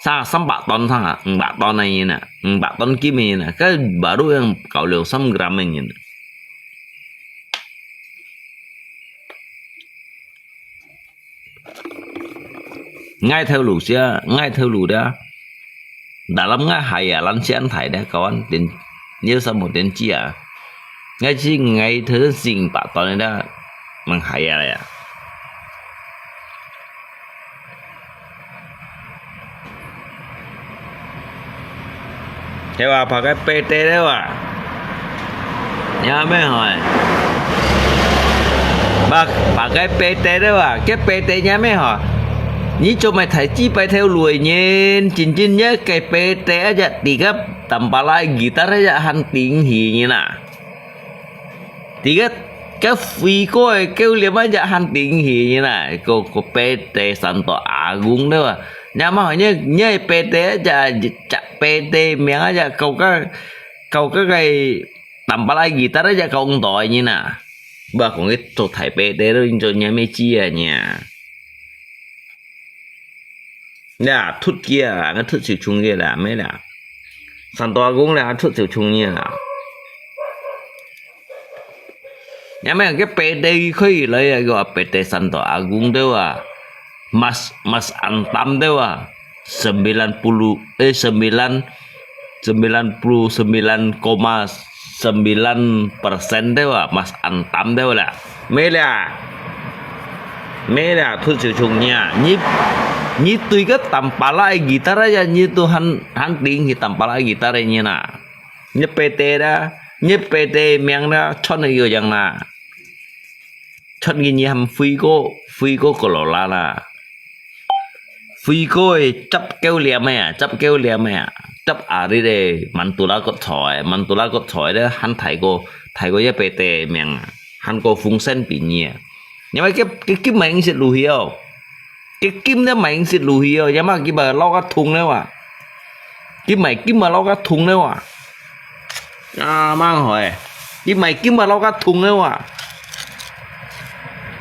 三，三百ton啊，五百ton个人啊，五百ton金个人啊，該baru yang夠兩三gram个人啊。 𠊎頭路先，𠊎頭路的。Dalam𠊎kaya lan sian thai的，kawan，電，你有什麼電視啊？𠊎是𠊎頭先四五百ton的，吂kaya了呀。 Hewa, pakai P T dewa. Nya meh hoi. Pak, pakai P T dewa. Ke P T nya meh ho. Ni cuma thai chi pai theo lui nyen, cincin nya ke P T aja tiga tampalai gitar aja han ting hi nyen ah. Tiga, ke Fiko ke liam aja han ting hi nyen ah. Ko, ko P T Santo Agung dewa. Nya mah nya, nya P T aja, cak P T miang aja kau ka, kau ka kai tampalai gitar aja kau ung toi nyen ah. Ba kong ke to thai P T lo in cho nya me chi ah nya. Nya, thut kia, nga thut siu chung kia la, me la. Santo Agung la, thut siu chung nya la. Nya me ke P T koi lo ya, ko P T Santo Agung dewa. Mas, Mas Antam dewa. Sembilan puluh, eh, sembilan, sembilan puluh sembilan koma sembilan persen dewa, Mas Antam dewa la. Me la. Me la, thut siu chung nya. Ni, ni tui ke tampalai gitar aja, ni tu han, han ting hi tampalai gitar nyen ah. Ni P T da, ni P T miang da, chon yo yang na. Chon ki ni ham Fiko, Fiko ko lo la la. 輝哥个接狗鏈个啊，接狗鏈个啊，接arit个，曼都拉國菜个，曼都拉國菜咧，還大過，大過一百垤命啊，還過風扇比你啊。因為佢，佢金買毋識落去哦，佢金咧買毋識落去哦，因為佢買落較痛了啊，佢買金買落較痛了啊。 啊，吂好誒，佢買金啊，落較痛了哇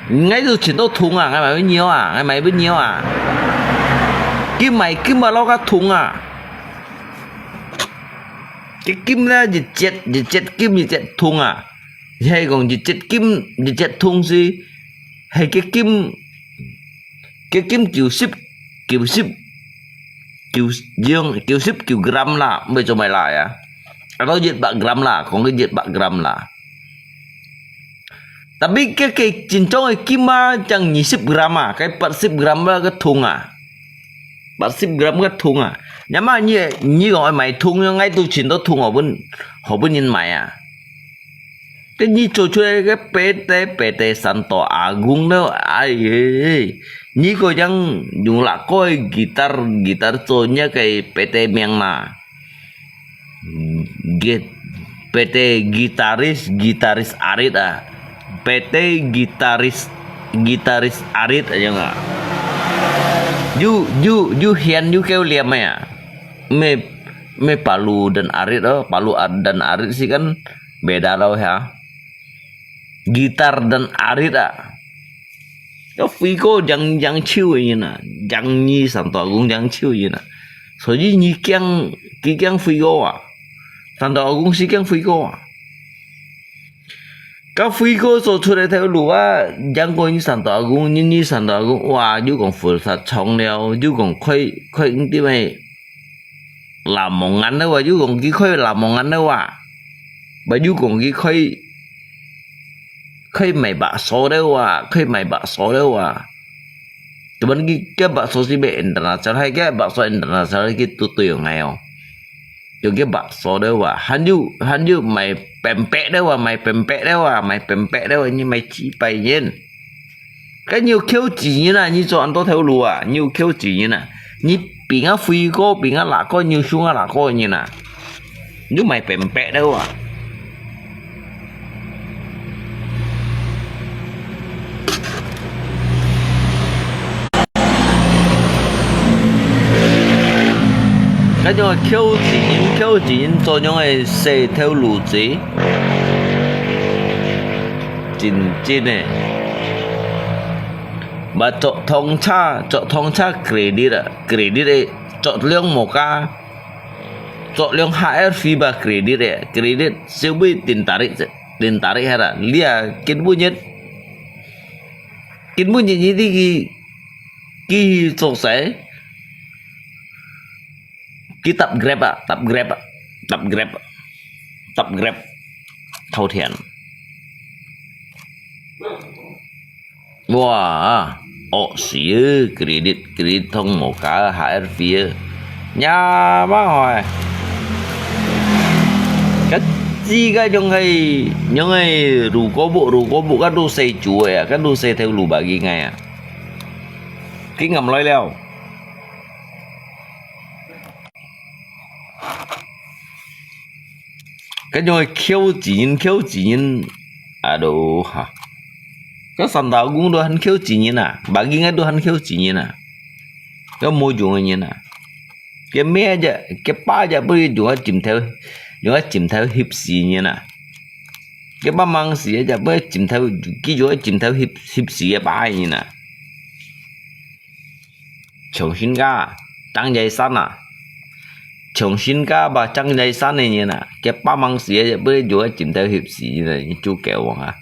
！𠊎都尋到痛啊，𠊎買不了啊，𠊎買不了啊！佢買金啊，落較痛啊！佢金呢，一節一節金一節痛啊！係講一節金一節痛是，係佢金，佢金九十，九十，九，用九十九gram啦，毋係做麼个啦呀？ Atau一百gram啦，講个一百gram啦。Tapi該个真正个金啊，正二十gram啊，該八十gram啊，該痛啊。八十gram个痛啊。若嘛你，你講愛買痛，𠊎都尋到痛，好分，好分人買啊。該你做出來个白帶，白帶山大阿公了，哎呀，你个樣用那个gitar，gitar做你个白帶名啦。 Git-, P T gitaris, gitaris arit ah. P T gitaris, gitaris arit aja nga. Yu, yu, yu hian yu kêu liam ya. Me, me palu dan arit oh, palu ad-, dan arit sih kan beda tau ya. Gitar dan arit ah. 該輝哥贏，贏手个人啊，贏你山大公贏手个人啊。所以你驚，佢驚輝哥啊，山大公係驚輝哥啊。該輝哥做出來頭路啊，贏過你山大公，你，你山大公，哇，又講佛山長了，又講開，開，你知咩？ Lamongan了哇，又講佢開Lamongan了哇，不又講佢開，開賣bakso了哇，開賣bakso了哇。Cuman佢，佢bakso sih be internasional，佢bakso internasional佢都對用个哦。用佢bakso了哇，還有，還有賣pempek了哇，賣pempek了哇，賣pempek了哇，你賣幾百元。 該你有口子人啊，你做恁多頭路啊，你有口子人啊，你比𠊎輝哥，比𠊎哪個，你有凶啊哪個人啊，你有賣pempek了啊。該種口子人，口子人做樣个細頭路子。 真，真个。Mà著通車，著通車credit啊，credit个，著量無加，著量H R V吧credit个，credit小妹定tarik，定tarik係啦，你啊，根本日，根本日你，你去，去做事，去搭Grab啊，搭Grab啊，搭Grab，搭Grab，偷田。 哇，惡死啊！credit，credit通無加H R V啊！呀，媽哎！該知該種係，種係如果不，如果不，該都細豬个啊，該都細頭路吧，佢个啊！佢暗來了。 該種口子人，口子人，aduh哈！該山大公都還口子人啊，bagi𠊎都還口子人啊，該無用个人啊！該咩隻，該爸隻不如用个枕頭，用个枕頭翕死人啊！該爸吂死隻不如枕頭，佢用个枕頭翕，翕死个爸人啊！ 像新加，張一山啊，像新加吧，張一山个人啊，佢爸吂死个，不如就愛枕頭翕死个，你做狗王啊！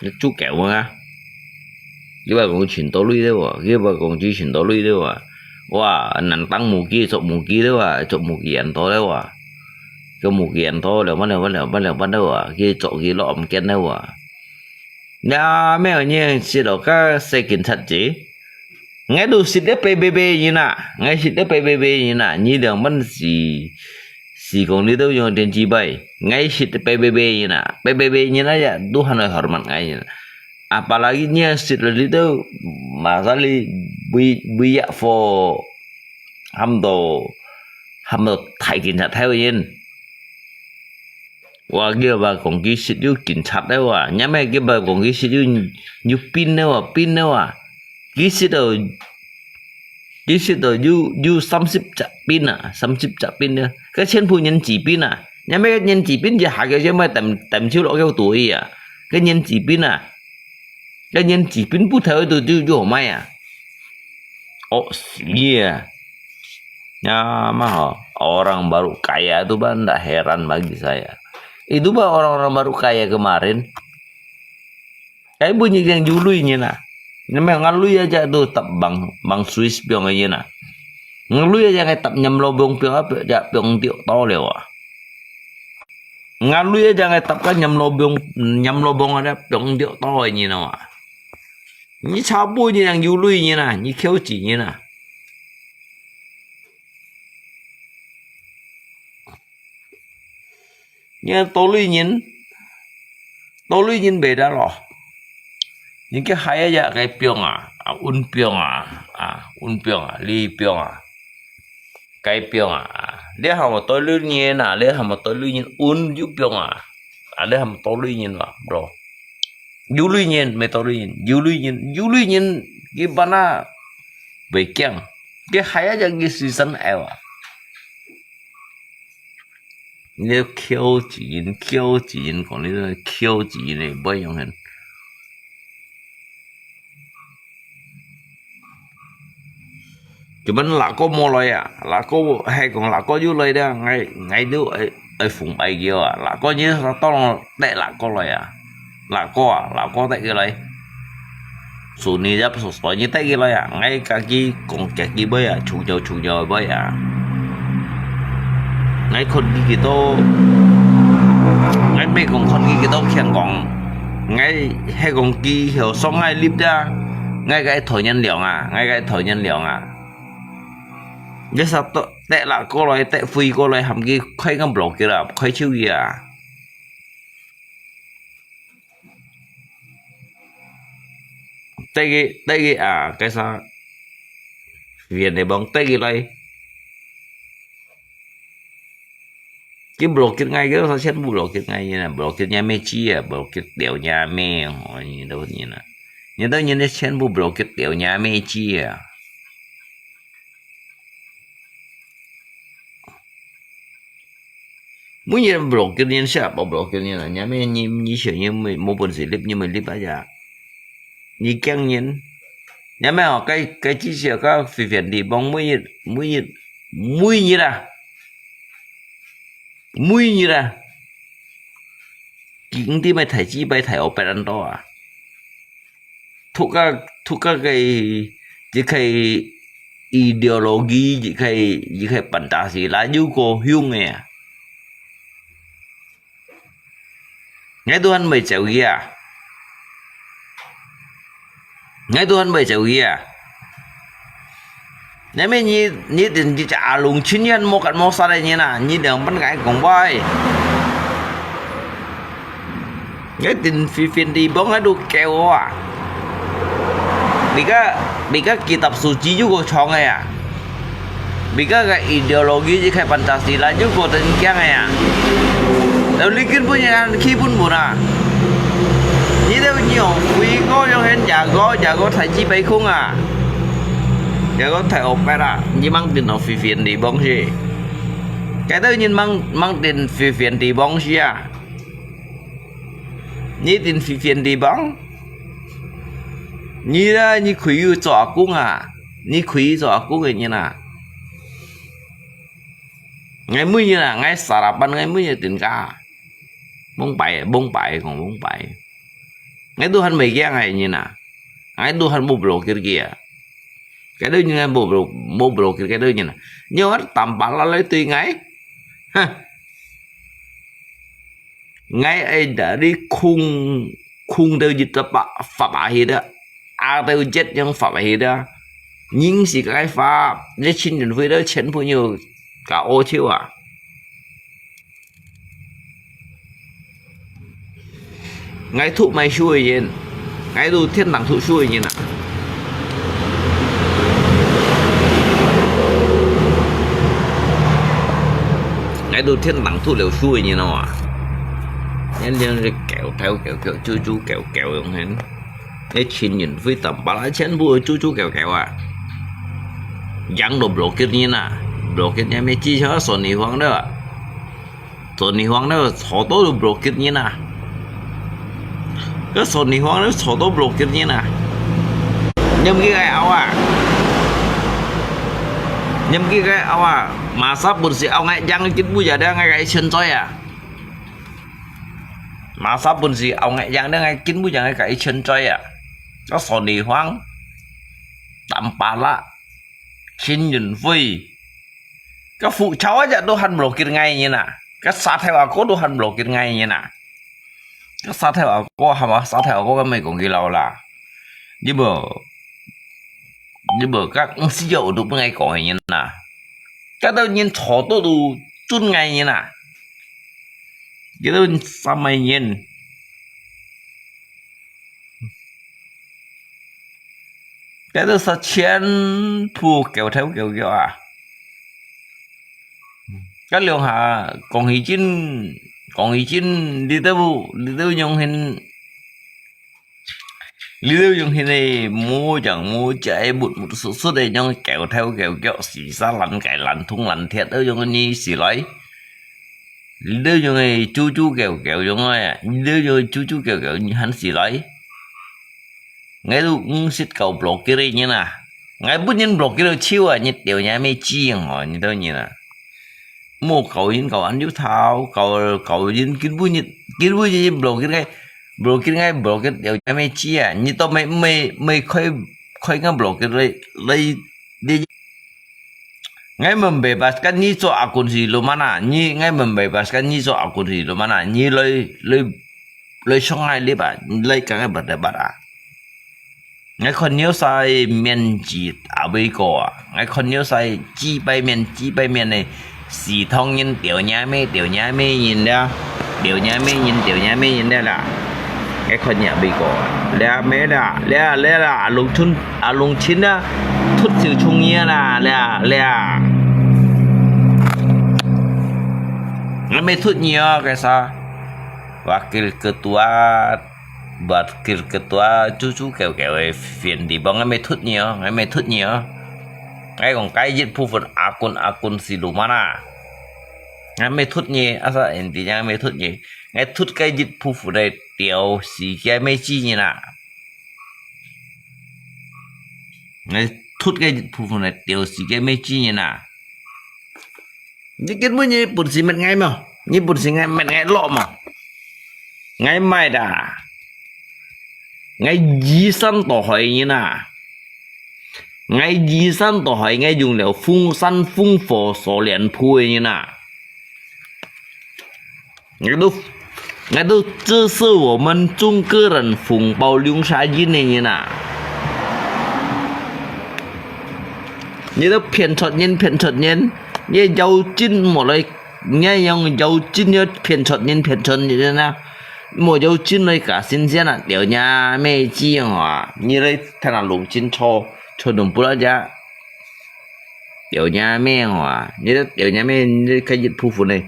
你做狗王啊！佢話講尋到鐳了哇，佢話講佢尋到鐳了哇！哇，難當無機，捉無機了哇，捉無機人多了哇！佢無機人多了，完了，完了，完了，完了哇！佢捉佢落暗間了哇！ 呀，咩人識哦，該細警察姐。𠊎都識得白白白人啊，𠊎識得白白白人啊，你兩班是，是講你都用電視牌，𠊎識得白白白人啊，白白白人啊呀，都還來hormat𠊎人啊。apalagi你食了你都，masa你每，每一貨，喊到，喊到大警察頭个人。哇，佢話講佢食有警察了啊，你乜佢話講佢食有，有兵了啊，兵了啊。佢食到，佢食到有，有三十隻兵啊，三十隻兵啊，該全部人治兵啊。你乜人治兵就下个先乜抌，抌手落个肚啊，該人治兵啊。 Kan yang cipin pun tahu tu, tu, tu mai ah. Oh, iya. Ya, mah, orang baru kaya tu kan ndak heran bagi saya. Itu bah orang-orang baru kaya kemarin. Kai bunyi yang jului nyi na. Namanya ngalui aja tu tap bang, bang Swiss piong aja na. Ngalui aja ngai tap nyam lobong piong apa, ja piong tiok tau lewa. Ngalui aja ngai tap ka nyam lobong, nyam lobong ada piong tiok tau nyi na. Nyi chabu nyi yang jului nyi na, nyi kiau chi nyi na. Nyi tolui nyin, tolui nyin beda lo. Nyi ke hai aja kai piong ah, ah, un piong ah, ah, un piong ah, li piong ah. Kai piong ah. Lia hamo tolui nyin ah, lia hamo tolui nyin un yu piong ah. Ah, lia hamo tolui nyin wa, bro. Jului nyin, me tolui nyin, jului nyin, jului nyin, ki bana, bê kiang. Ki hai aja ki season ai wa. Lia kiau chi yin, kiau chi yin, kong lia kiau chi yin, bê yong hen. Cuman lako mo loi ah, lako hai kong lako yu loi dia, ngai, ngai du ai, ai phung ai kiau ah, lako nyi sa tong tek lako loi ah, lako ah, lako tek ki loi. Su ni yap su soi nyi tek ki loi ah, ngai kaki kong kaki bơi ah, chung jau chung jau bơi ah. Ngai khon ki ki to, ngai me kong khon ki ki to kiang kong, ngai hai kong ki hiu song ngai lip dia, ngai kai thoi nyan liang ah, ngai kai thoi nyan liang ah. Ngai sa to, tek lako loi, tek phui ko loi, ham ki khai ngam blok ki la, khai chiu ki ah. Tek ki, tek ki ah, kai sa, Việt Nam bong tek ki loi. Ki blok ki ngai ki sa chen bu blok ki ngai ni na, blok ki nya me chi ah, blok ki tiao nya me, oh, ni do ni na. Ni do ni ne chen bu blok ki tiao nya me chi ah. Mui nyi blok ki ni sa, blok ki ni na, nya me ni, ni sia ni mui, mo pun si lip ni mui lip aja. Ni kiang nyin. Nya me oh, kai, kai chi sia ka phi phian di bong mui nyi, mui nyi, mui nyi la. Mui nyi la. Ki ng ti mai thai chi bai thai opet an to ah. Thu ka, thu ka kai, chi kai ideologi, chi kai, chi kai Pancasila yu ko hiung e ah. Ngai tuhan mai cheu ki ah. Ngai tuhan mai cheu ki ah. Ngai me ni, ni tin chi cha alung chin yan mo kat mo sa le ni na, ni dang pan ngai kong bai. Ngai tin phi phian di bong ngai du kêu ah. Bi ka, bi ka kitab suci yu ko chong ai ah. Bi ka ka ideologi chi khai Pancasila yu ko ten kiang ai ah. Tao li kin pun yang khi pun pun ah. Ni tao ni ong phui ko yong hen ya ko, ya ko thai chi bai khung ah. Ya ko thai opet ah. Ni mang tin ong phi phian di bong si. Cái tao ni mang, mang tin phi phian di bong si ah. Ni tin phi phian di bong. Ni la, ni khui yu cho akung ah. Ni khui yu cho akung ke ni na. Ngai mui ni na, ngai sarapan ngai mui ni tin ka. Bong bai, bong bai, kong bong bai. Ngai tuhan mai kiang ai ni na. Ngai tuhan bu blok ki ki ah. Cái đó ni ngai bu blok, bu blok ki cái đó ni na. Nyo tam pa la lai tui ngai. Ha. Ngai ai da ri khung, khung tao jit ta pa, fa pa hi da. A tao jet yang fa pa hi da. Ning si kai fa, le chin yun hui da chen pu nyu ka o chiu ah. Ngai thu mai shu yin. 𠊎都天頂讀書个人啊。𠊎都天頂讀了書个人哦啊。你連這狗頭狗腳、豬豬狗狗樣形，這陳雲輝、Tampalak全部豬豬狗狗啊。養到blockade人啊，blockade人咩，至少Sony Huang了啊。 Sony Huang呢，坐到都blockade人啊。該Sony Huang呢，坐到blockade人啊。你毋記得𠊎拗啊？你毋記得𠊎拗啊？Masa本是拗𠊎，養个根本也得𠊎个存在啊。Masa本是拗𠊎，養得𠊎根本也𠊎个存在啊。該Sony Huang、Tampalak、陳雲輝， 該Fuchau啊，都還blockade𠊎人啊。該Sa Theo阿哥都還blockade𠊎人啊。該Sa Theo阿哥係嘛？Sa Theo阿哥該毋係講佢老啦。你無，你無，該毋係有都分𠊎講个人啊。該兜人坐到都尊𠊎人啊。佢兜三个人。 該兜係全部狗頭狗腳啊！該兩下，江啟臣，江啟臣，你兜，你兜樣形，你兜樣形个，無樣無隻个，木木實實个，樣狗頭狗腳，死殺爛雞爛銅爛鐵，都樣你死來。你兜樣个豬豬狗狗樣个，你兜樣个豬豬狗狗，你還死來？ 𠊎都毋識搞blockade个人啊！𠊎分人blockade到手啊，你吊你阿姆雞樣哦，你兜人啊！莫搞人搞恁幼頭，搞，搞人根本日，根本日blockade𠊎，blockade𠊎，blockade吊你阿姆雞啊！你都毋係，毋係，毋係開，開个blockade來，來，你 Ngai membebaskan你做akun si Lumana, ni, ngai membebaskan ni做akun si Lumana, ni loi, loi, loi song ngai lipa, loi ka ngai berdebat a. Ngai kon nyo sai mian ji abui ko a, ngai kon nyo sai ji pai mian, ji pai mian ne, si thong yin, teo nya me, teo nya me yin da. 條娘咩人，條娘咩人了啦！𠊎看若美國啊，了咩啦，了了啦，阿龍春，阿龍春啊，突手衝你啊啦，了了。𠊎咩突你哦，該啥？Wakil ketua，wakil ketua，豬豬狗狗个選地方，𠊎咩突你哦，𠊎咩突你哦。𠊎講該一部分阿公阿公是路曼啊。 𠊎咩突你，asal intinya𠊎咩突你，𠊎突該一部分來吊死該咩子人啊！𠊎突該一部分來吊死該咩子人啊！你根本你本事搣𠊎無？你本事𠊎搣𠊎落無？ 𠊎毋係啦，𠊎移山倒海人啊！𠊎移山倒海，𠊎用了風山風火鎖鏈鋪个人啊！𠊎都，𠊎都支持我們中國人紅包兩儕印个人啊！你都騙出人，騙出人，你要真無來 你用有真要騙出人騙出人啊！莫有真來假神仙啊！條娘咩子啊！你來聽下龍真錯，錯龍不了家。條娘咩啊！你這條娘咩，你這个一部分呢？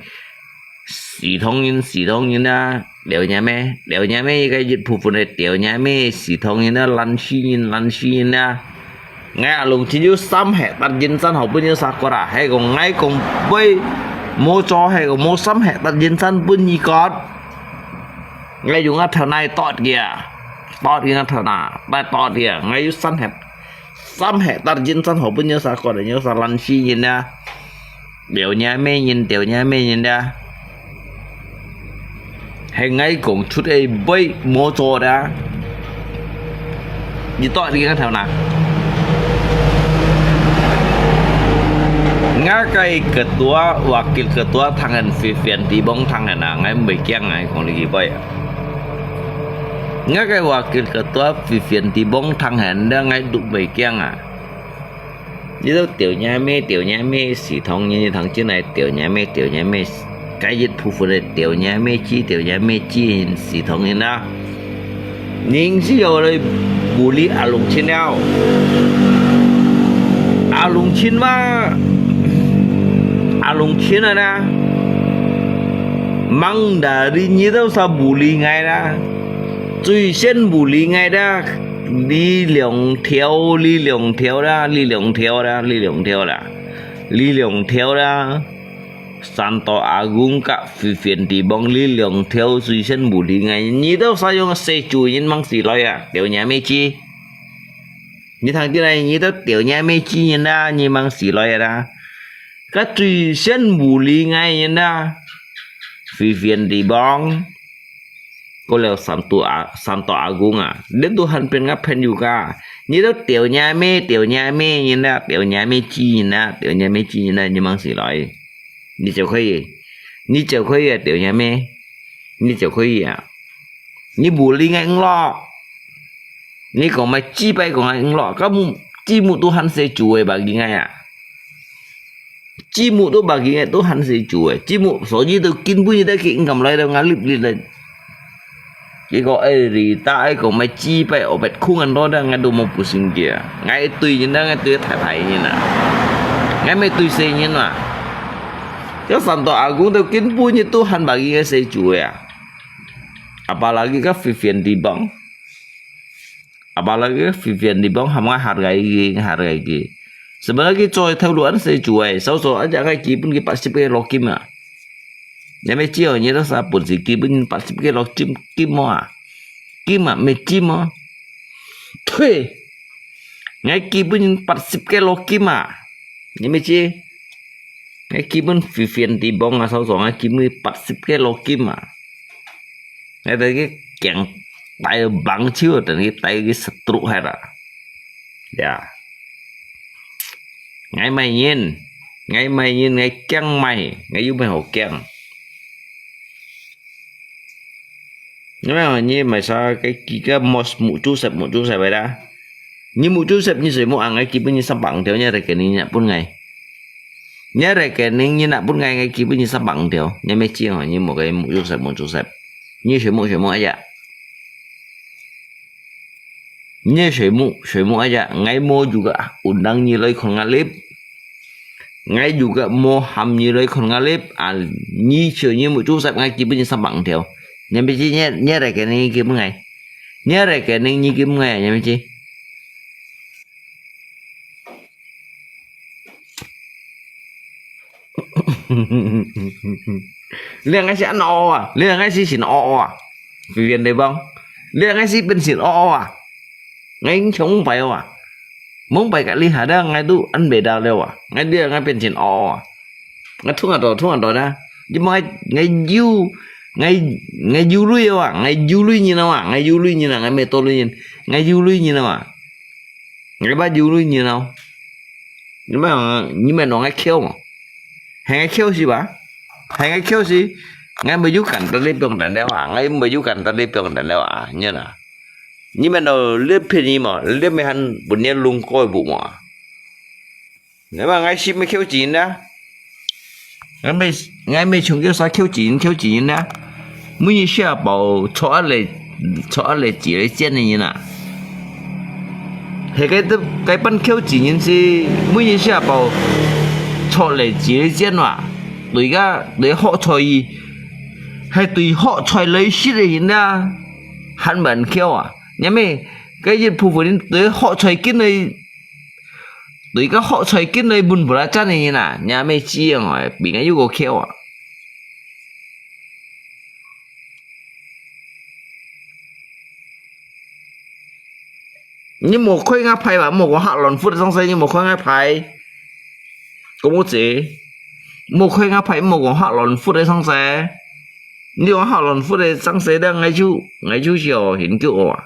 死通人，死通人啊！條娘咩，條娘咩个一部分呢？條娘咩，死通人啊！爛死人，爛死人啊！ 𠊎阿龍只有三hektar人山好分人殺割啊！係講𠊎講會無做，係講無三hektar人山分你割。𠊎用啊頭那剁佢啊，剁佢啊頭那，來剁佢啊！𠊎有三hek，三hektar人山好分人殺割啊！人殺爛死人啊！ 條娘咩人，條娘咩人啦！係𠊎講出个會無做啦！你到底个頭那？𠊎个ketua，wakil ketua聽人，pimpinan地方聽人啊！𠊎毋會驚啊！講你幾擺啊！𠊎个wakil ketua，pimpinan地方聽人，了𠊎都毋會驚啊！ 你兜條娘咩，條娘咩，死通人，你聽真來，條娘咩，條娘咩，該一部分个條娘咩子，條娘咩子，死通人啊！人係要來bully阿龍清了。阿龍清嘛，阿龍清啊啦，吂打你，你都係bully𠊎啦，最先bully𠊎啦，你兩條，你兩條啦，你兩條啦，你兩條啦，你兩條啦。 山島阿公甲飛天地王，你兩條最先bully𠊎，你都係用細主人吂死來啊，條若妹子。你聽見來，你都條若妹子人啦，你吂死來啊啦。甲最先bully𠊎人啦，飛天地王。 過了山島阿，山島阿公啊，你都還變个朋友个，你都條若妹，條若妹人啦，條若妹子人啦，條若妹子人啦，你吂死來，你就可以，你就可以啊，條若妹，你就可以啊，你bully𠊎五六，你講麼个雞排講𠊎五六，甲目，雞目都還細主个吧，應該啊。 雞目都bagi𠊎都還細主个，雞目所以都根本就佢毋敢來到𠊎粒粒个。結果哎，你打哎講買雞排，我bet空很多的，𠊎都無不心機啊。𠊎對人啊，𠊎對大牌人啊，𠊎毋對細人啊。這山島阿公都根本就都還bagi𠊎細主个啊。Apalagi个飛天地王。 Apalagi飛天地王含𠊎hargai佢，hargai佢。Sebenarnya佢做頭路恁細主个，少少aja𠊎基本佢八十个落金啊。你毋知哦，你都啥本事，基本八十个落金，金哦啊，金啊，毋係金哦。對，𠊎基本八十个落金啊。 你毋知？𠊎基本飛天地王啊，少少，𠊎基本八十个落金啊。𠊎等佢驚帶棒球，等佢帶佢stroke忒啦。呀，𠊎毋係人，𠊎毋係人，𠊎驚麼个？𠊎有麼个好驚？ 你買哦，你買啥个幾个mos muk Joseph，muk Joseph个啦？你muk Joseph，你水muk啊？𠊎基本你三百五條，你rekening你拿分𠊎。你rekening你拿分𠊎，𠊎基本你三百五條。你毋知哦，你無个muk Joseph，muk Joseph。你水muk，水muk aja。你水muk，水muk aja。𠊎無juga undang你來看𠊎粒。 𠊎juga無喊你來看𠊎粒，啊，你就你muk Joseph，𠊎基本你三百五條。你毋知，你，你rekening你基本𠊎，你rekening你基本𠊎，你毋知？你𠊎係恁惡啊，你𠊎係真惡啊，飛天地王，你𠊎係變真惡啊。 𠊎已經想毋開哦啊。毋開个你下了，𠊎都恁袂到了啊。𠊎了，𠊎變真惡哦啊。𠊎痛啊到，痛啊到啦。你莫，𠊎有，𠊎，𠊎有鐳哦啊，𠊎有鐳人哦啊，𠊎有鐳人啊，𠊎毋係多鐳人，𠊎有鐳人哦啊。𠊎把有鐳人哦。 你莫，你莫拿𠊎竅嘛？喊𠊎竅死吧？喊𠊎竅死，𠊎無有簡單个放等了啊！𠊎無有簡單个放等了啊！你啦，你莫拿這便宜嘛，這毋係還分你弄過一步嘛？你莫，𠊎係毋係竅錢啊？𠊎毋係，𠊎毋係像叫啥竅錢，竅錢啊？ 每日食飽，坐下來，坐下來自來煎个人啊。係該都，該班竅錢人係每日食飽，坐來自來煎哇。對个，對學菜，係對學菜來食个人啊，還蠻竅啊。因為該一部分人對學菜緊來，對个學菜緊來分布拉讚个人啊，你也毋知哦，比𠊎又過竅啊。 你莫開𠊎牌吧，莫講客亂窟个東西，你莫開𠊎牌。講我姐，莫開𠊎牌，莫講客亂窟个東西。你講客亂窟个東西了，𠊎就，𠊎就係哦，很久哦啊。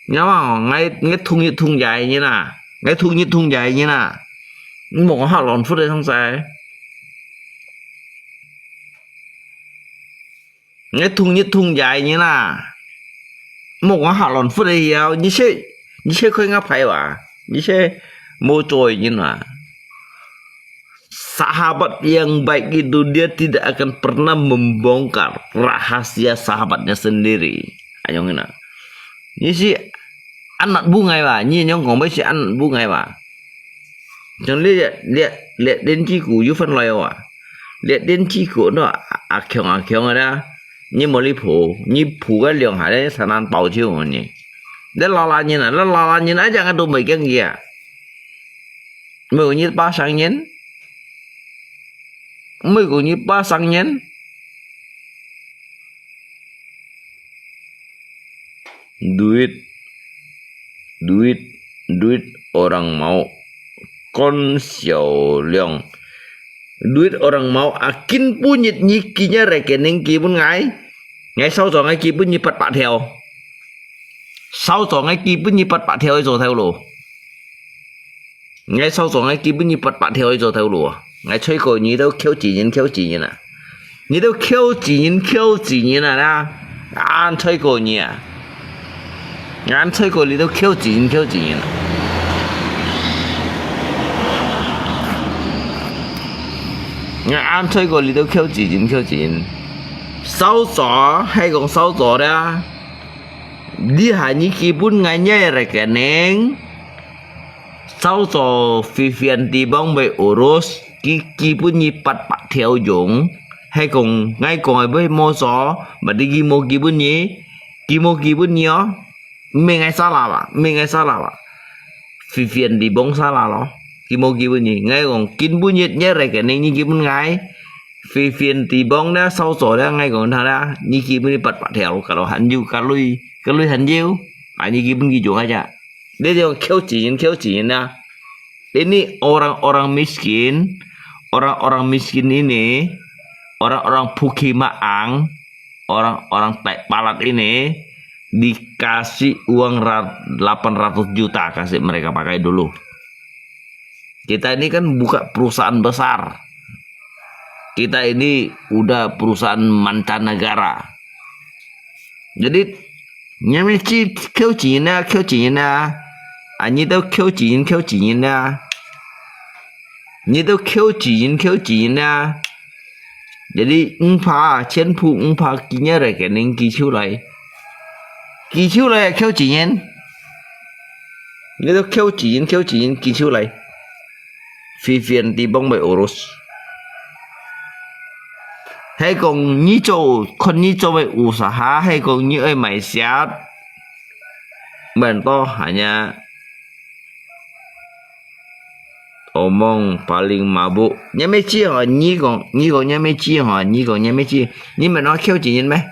你看哦，𠊎，𠊎痛一痛也个人啊，𠊎痛一痛也个人啊。你莫講客亂窟个東西。 𠊎同你同樣个人啊，莫講客亂窟个喲，你切，你切開𠊎牌哇，你切無做个人啊。Sahabat yang baik itu dia tidak akan pernah membongkar rahasia sahabatnya sendiri. Ayong ina. 你係恁難不𠊎吧？你仰講會係恁難不𠊎吧？像這這這電子股又翻來哦啊！這電子股喏，啊強啊強个啦！你無你普，你普个兩下咧，才能爆球呢！這拉拉人啊，這拉拉人啊，這樣都袂驚佢啊！每個月八十人，每個月八十人。 Duit, duit, duit orang mau. Kon Xiao Liong. Duit orang mau, a，今晡日你寄个rekening寄分𠊎，𠊎收咗𠊎基本二八八條，收咗𠊎基本二八八條个做頭路。 𠊎收咗𠊎基本二八八條个做頭路啊！𠊎吹過你兜扣錢人扣錢人啊！你兜扣錢人扣錢人啊啦！恁吹過你啊！𠊎恁吹過你兜扣錢人扣錢人啊！𠊎恁吹過你兜扣錢人扣錢人！收咗，係講收咗啦！這下你基本𠊎个rekening。 收咗Vivian Tibong會urus，佢基本二八八條用，係講𠊎講个會無錯，berarti佢無基本二，佢無基本二哦，毋係𠊎salah吧，毋係𠊎salah吧，Vivian Tibong salah咯，佢無基本二，𠊎講今晡日个rekening你寄分𠊎，Vivian Tibong咧收咗咧，𠊎講佢啦，你基本二八八條，kalau還有，該鐳，該鐳還有，啊，你基本佢用下啫。 你就扣錢人，扣錢人啊！Ini orang-orang miskin, orang-orang miskin ini, orang-orang puki maang, orang-orang tai palat ini dikasih uang ra-, delapan ratus juta kasih mereka pakai dulu. Kita ini kan buka perusahaan besar. Kita ini udah perusahaan mancanegara. Jadi，你兜係扣錢人啊，扣錢人啊，啊，你兜扣錢人，扣錢人啊，你兜扣錢人，扣錢人啊。Jadi五百啊，全部五百，今日來个人寄出來，寄出來啊，扣錢人，你兜扣錢人，扣錢人，寄出來。 Vivian Tibong會urus。係講你做，看你做个usaha，係講你愛賣食，買到hanya omong paling mabuk。你乜知吼？你講，你講你乜知吼？你講你乜知？你買到扣錢人咩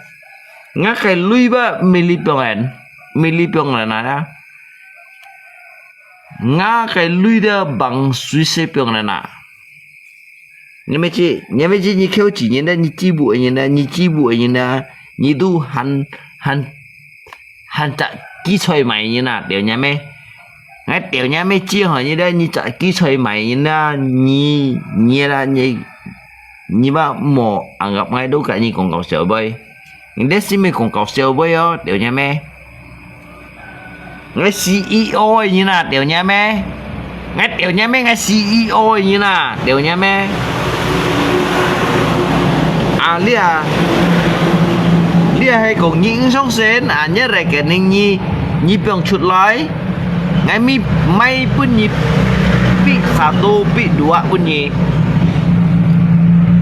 ？𠊎个鐳吧，milih pion，milih pion啦，那啦。 𠊎个鐳个bang水洗冰了啦。你乜知，你乜知你扣錢人啦，你支付个人啦，你支付个人啦，你都還，還，還隻記載買人啦，對你咩？𠊎對你乜知吼，你啦，你隻記載買人啦，你，你啦，你，你嘛無anggap𠊎都跟你講搞笑話。 你這係毋係講搞笑話哦，對你咩？𠊎CEO个人啊，對你咩？𠊎對你咩？𠊎CEO个人啊，對你咩？啊，你啊，你係講你毋相信啊？你來个人，你，你放出來。 𠊎咪賣分你，bit satu，bit dua分你。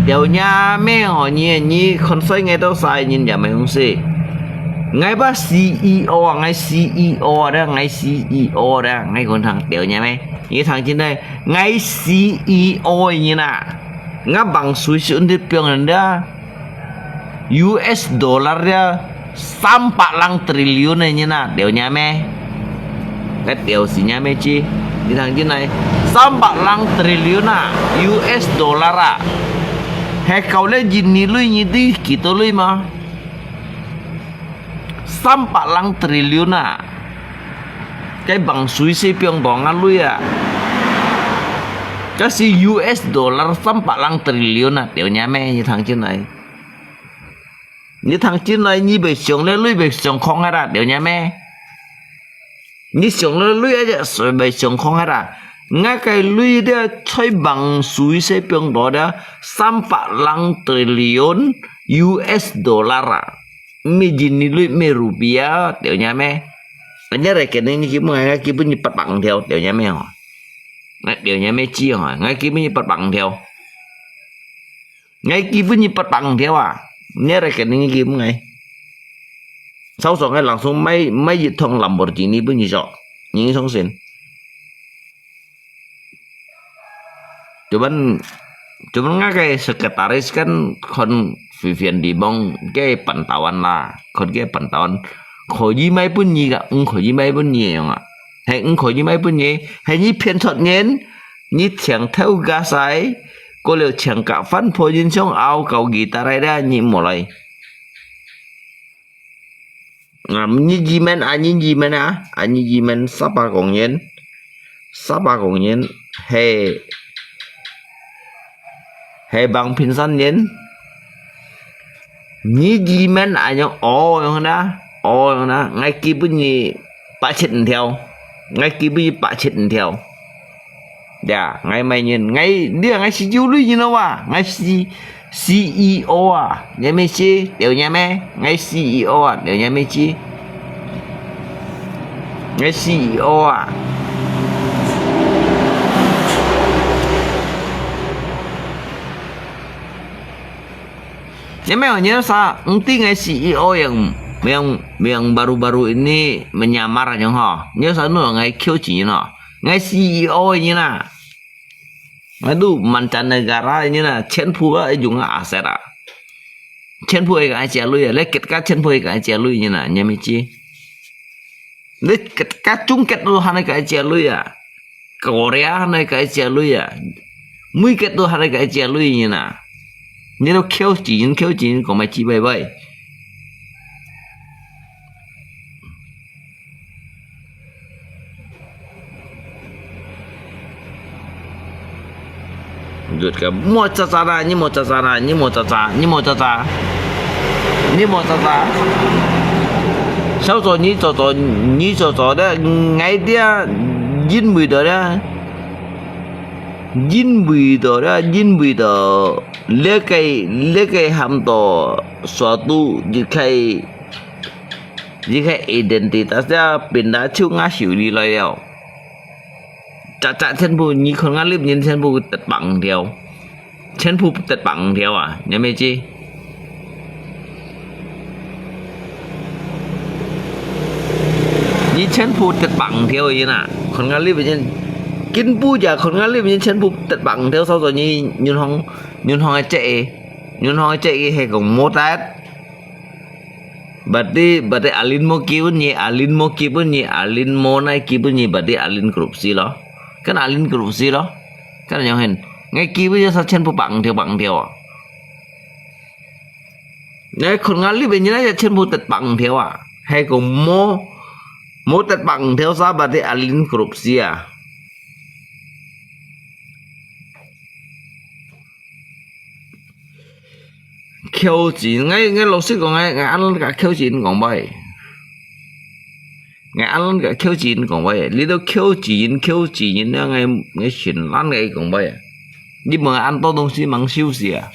Tiap nya meh ho你，你看衰𠊎到啥人也無用事。𠊎吧CEO啊，𠊎CEO啊，𠊎CEO啊，𠊎講聽，tiap nya meh。你聽真个，𠊎CEO个人啊，𠊎bang水是問題放人的啊。 US dollar ya，三百零triliun个人啊，tiap nya meh？該tiap死nya meh知？你聽真个，三百零triliun啊，US dollar啊，係搞了印尼鐳，你知幾多鐳嗎？三百零triliun啊，該bang水洗冰凍啊鐳啊，該係US dollar三百零triliun啊，tiap nya meh？你聽真个。 你聽真來，你會想了鐳會想空个啦，tiap nya meh？你想了鐳啊，就會想空个啦。𠊎个鐳了在bang水洗冰凍了，三百零triliun US dollar啊，毋係印尼鐳，毋係rupiah，tiap nya meh？ Anya rekening ni kibu ngai, ngai kibu ni empat百五條，了解沒有？哎，了解沒知哦？Ngai kibu ni empat百五條，ngai kibu ni empat百五條啊！Anya rekening ni kibu ngai。Sau sau ngai langsung買買一趟Lamborghini分你坐，你相信？ Cuman, cuman ngai cái sekretaris kan kon Vivian Limong cái pantauan啦，kon cái pantauan，可以買分你个，毋可以買分你个樣啊？係毋可以買分你，係你騙出人，你請頭家使，過了請甲翻破人想拗搞佢得來啦，你無來。 啊，你一面啊，你一面啊，啊，你一面三百公斤，三百公斤，係，係bằng平山人。你一面啊，樣哦，樣啦，哦，樣啦，ngai kibu ni八千五條，ngai kibu ni八千五條。 Ya，ngai買人，ngai，你啊，ngai CEO lui人咯哇，ngai C，CEO啊，你咩事？了解咩？ngai CEO啊，了解咩事？ngai CEO啊。你咩？你啥？Enti ngai CEO yang，yang，yang baru-baru ini menyamar yang ho，你啥？你ngai Q錢ho？ Ngai CEO ini na. Ngai tu mancanegara ini na，全部啊，用啊aset啊。全部係ngai借鐳啊，你結家全部係ngai借鐳ini na，你咪知？你結家中結都還係ngai借鐳啊，Korea還係ngai借鐳啊，每個都還係ngai借鐳ini na。你都Q錢，Q錢，講咩知拜拜？ Good ka. Mo caca na, ni mo caca na, ni mo caca, ni mo caca. Ni mo caca. Sao zo ni zo zo, ni zo zo de, ngai dia, yin mui do de. Yin mui do de, yin mui do. Le kai, le kai ham do, suatu, di kai. Yi khai identitas ya，pindah就ngah修理來了。隻隻全部，你看ngah裡面全部得百五條，全部得百五條啊，你有無知？你全部得百五條个人啊，看ngah裡面，根本就看ngah裡面全部得百五條，所以你銀行，銀行个借个，銀行个借个係講無得。 Berarti, berarti alin mo kibun ye, alin mo kibun ye, alin mo nai kibun ye, berarti alin korupsi lo. Kan alin korupsi lo. Kan yang hen. Ngai kibun ye sa全部百五條，百五條啊。Ngai khon ngalip ye nai全部得百五條啊。Hai ko mo, mo得百五條 sa berarti alin korupsi ah。 Q錢，𠊎，𠊎老實講，𠊎，𠊎恁樣佮Q錢講話。𠊎恁樣佮Q錢講話，你都Q錢，Q錢，𠊎，𠊎全懶个講話。你問恁多東西吂收拾啊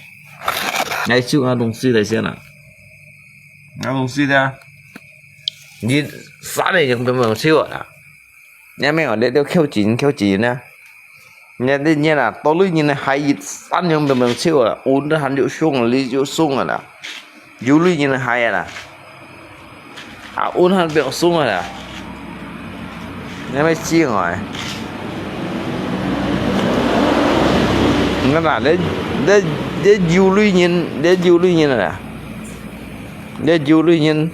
？𠊎收恁東西來先啊。恁東西啊，你三個人都吂收啊？ 你明哦，你都Q錢，Q錢啊。你，你，你啦，到你人个海一山羊平平笑啊，運得還有送啊，你就送啊啦。有你人个海啊啦。啊，運還不要送啊啦。你咪笑我哎。你看啦，你，你，你有你人，你有你人啊啦。你有你人，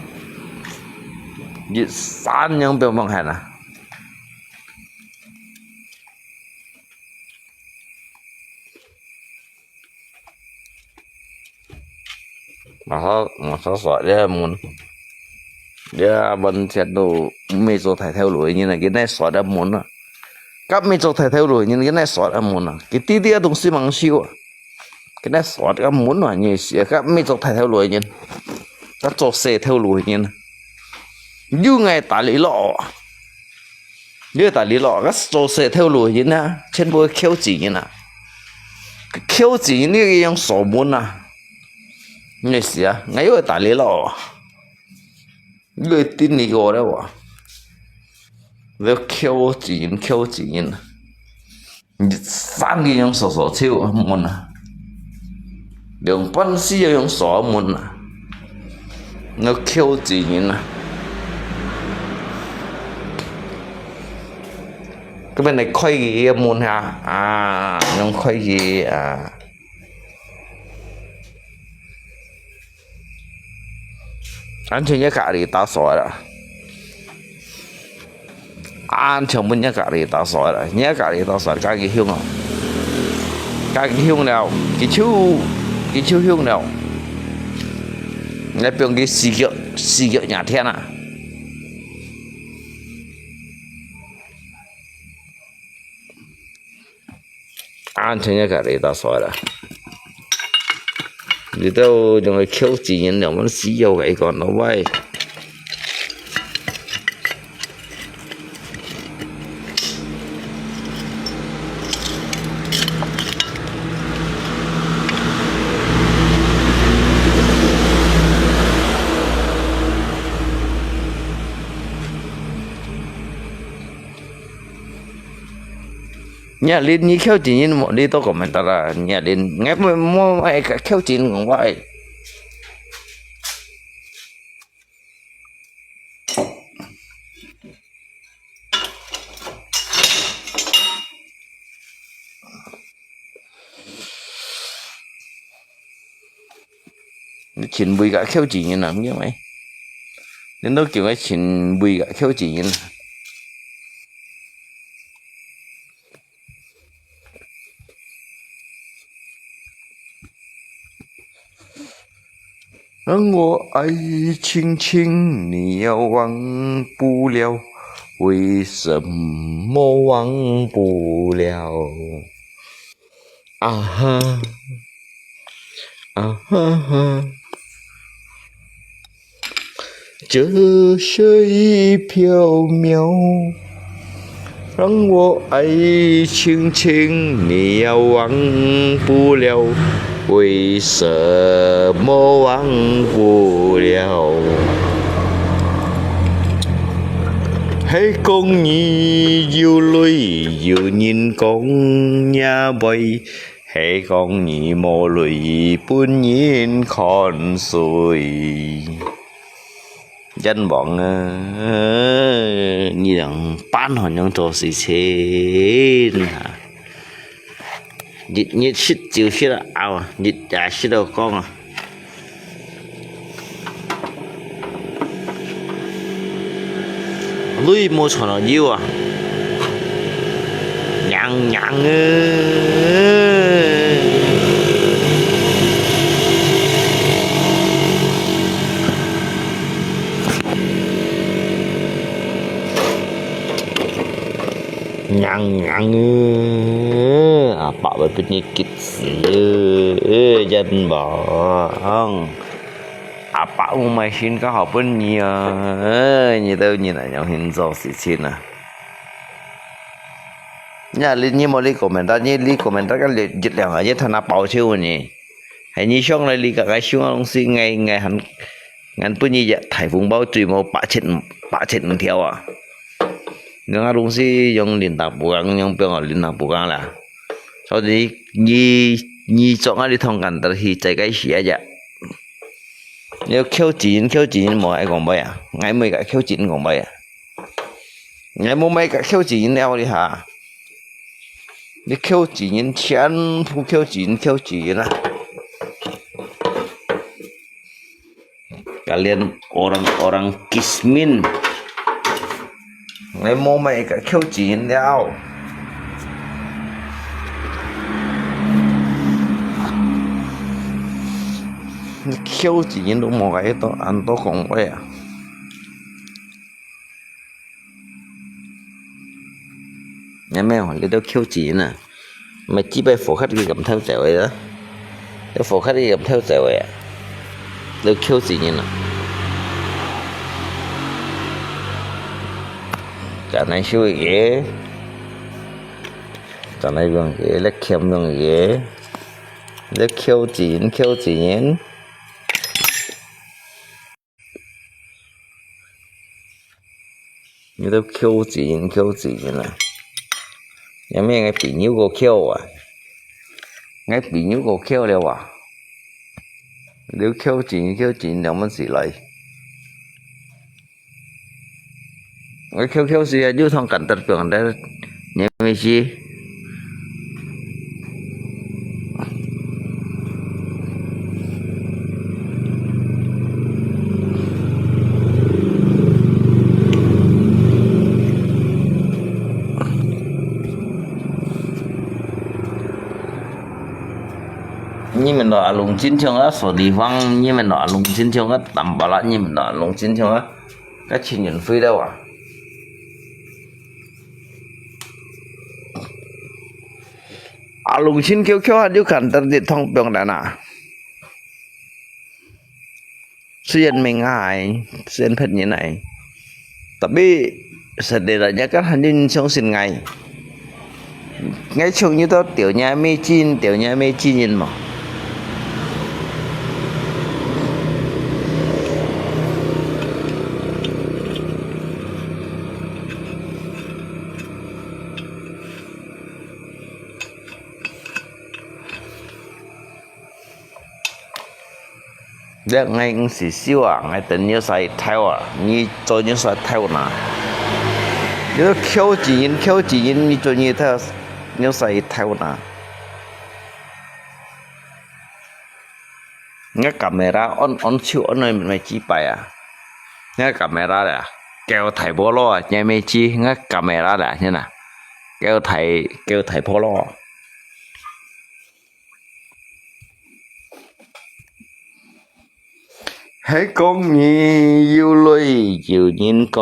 一山羊平平海啦。 Masa, masa suat dia mun. Dia ban siat tu mi zo thai theo lui ni na, kini suat dia mun na. Kap mi zo thai theo lui ni, kini suat dia mun na. Kiti dia dong si mang siu. Kini suat dia mun na, ni si kap mi zo thai theo lui ni. Kap zo se theo lui ni. Yu ngai ta li lo. 你个大理咯，該做事頭路个人啊，全部Q錢人啊。Q錢人你个用鎖門啊。你个事啊，𠊎有个大理咯。你个頂你个了哇。你要敲錢，敲錢，你生意用掃掃手門啊，兩半死要用掃門啊，你要敲錢啊。該邊來開佢个門下啊，用開佢啊。 安全个隔離打掃啦，安全分个隔離打掃啦，个隔離打掃，家己香哦，家己香了，佢就佢就香了，你不用去洗腳洗腳廿天啊。 安全个隔離打掃啦。你都用个敲錢，兩分需要个一個，老外。 你啊，你你敲錢，你無你都講毋得啦，你啊，你𠊎無無愛敲錢，講我愛。你前輩个敲錢人啊，因為你都叫佢前輩个敲錢人。 讓我愛情輕，你要忘不了，為什麼忘不了？啊哈，啊哈哈。 这水飘渺，让我爱轻轻，你要忘不了，为什么忘不了？系讲你有泪，有人讲也袂， 係講你無淚分人看水。冤枉啊！你兩班還樣做事情啊！日日食就食到漚啊，日夜食到光啊！ 淚無穿到油啊，娘娘欸！娘娘欸！阿伯會分你激死欸！冤枉！ 阿爸，𠊎買新个好分你啊！哎，你兜人啊，仰形做事情啊？呀，你你無你comment，你你comment个月月亮啊，一攤啊包手呢。係你上來你个个想个東西，𠊎𠊎還𠊎分你一大紅包，最無八千八千五條啊！你个東西用領導不講，用不要領導不講啦。所以你你做啊，你通感到去在該時啊呀。 你要扣錢，扣錢無愛講話啊？𠊎每个扣錢講話啊？𠊎無買个扣錢了哩哈。你扣錢，全部扣錢，扣錢啊！Kalian orang-orang kismin. 𠊎無買个扣錢了。你扣錢都無个，都恁多講話啊！有無？你都扣錢啊？ 買幾擺火殼佢敢偷走个啦？有火殼佢敢偷走个啊？都扣錢人啊！真難受个，真難用个，來欠用个，來扣錢，扣錢。你兜Q錢，Q錢啊！有咩个朋友个Q啊？𠊎朋友个Q了啊！你兜Q錢，Q錢，兩蚊時來。我Q Q時啊，又同กันตัดเปลือกได้ 你没事？你们咯，阿龙金枪啊，说地方，你们咯，阿龙金枪啊，淡薄啦，你们咯，阿龙金枪啊。 个情人会了啊。阿龙亲Q Q还有看到你通不用的呐。虽然名爱，虽然骗人爱，tapi sedih lah nyakan hanya相信爱。 𠊎像你兜條若咩真，條若咩真人無？這𠊎毋係笑啊，𠊎等你使頭啊，你做你使頭哪？你都Q錢人，Q錢人，你做你頭，你使頭哪？𠊎camera on，on手，on來咪幾擺啊？𠊎camera咧，叫大波羅啊，你咪知，𠊎camera咧，你哪？叫大，叫大波羅。 係講你有鐳，有人講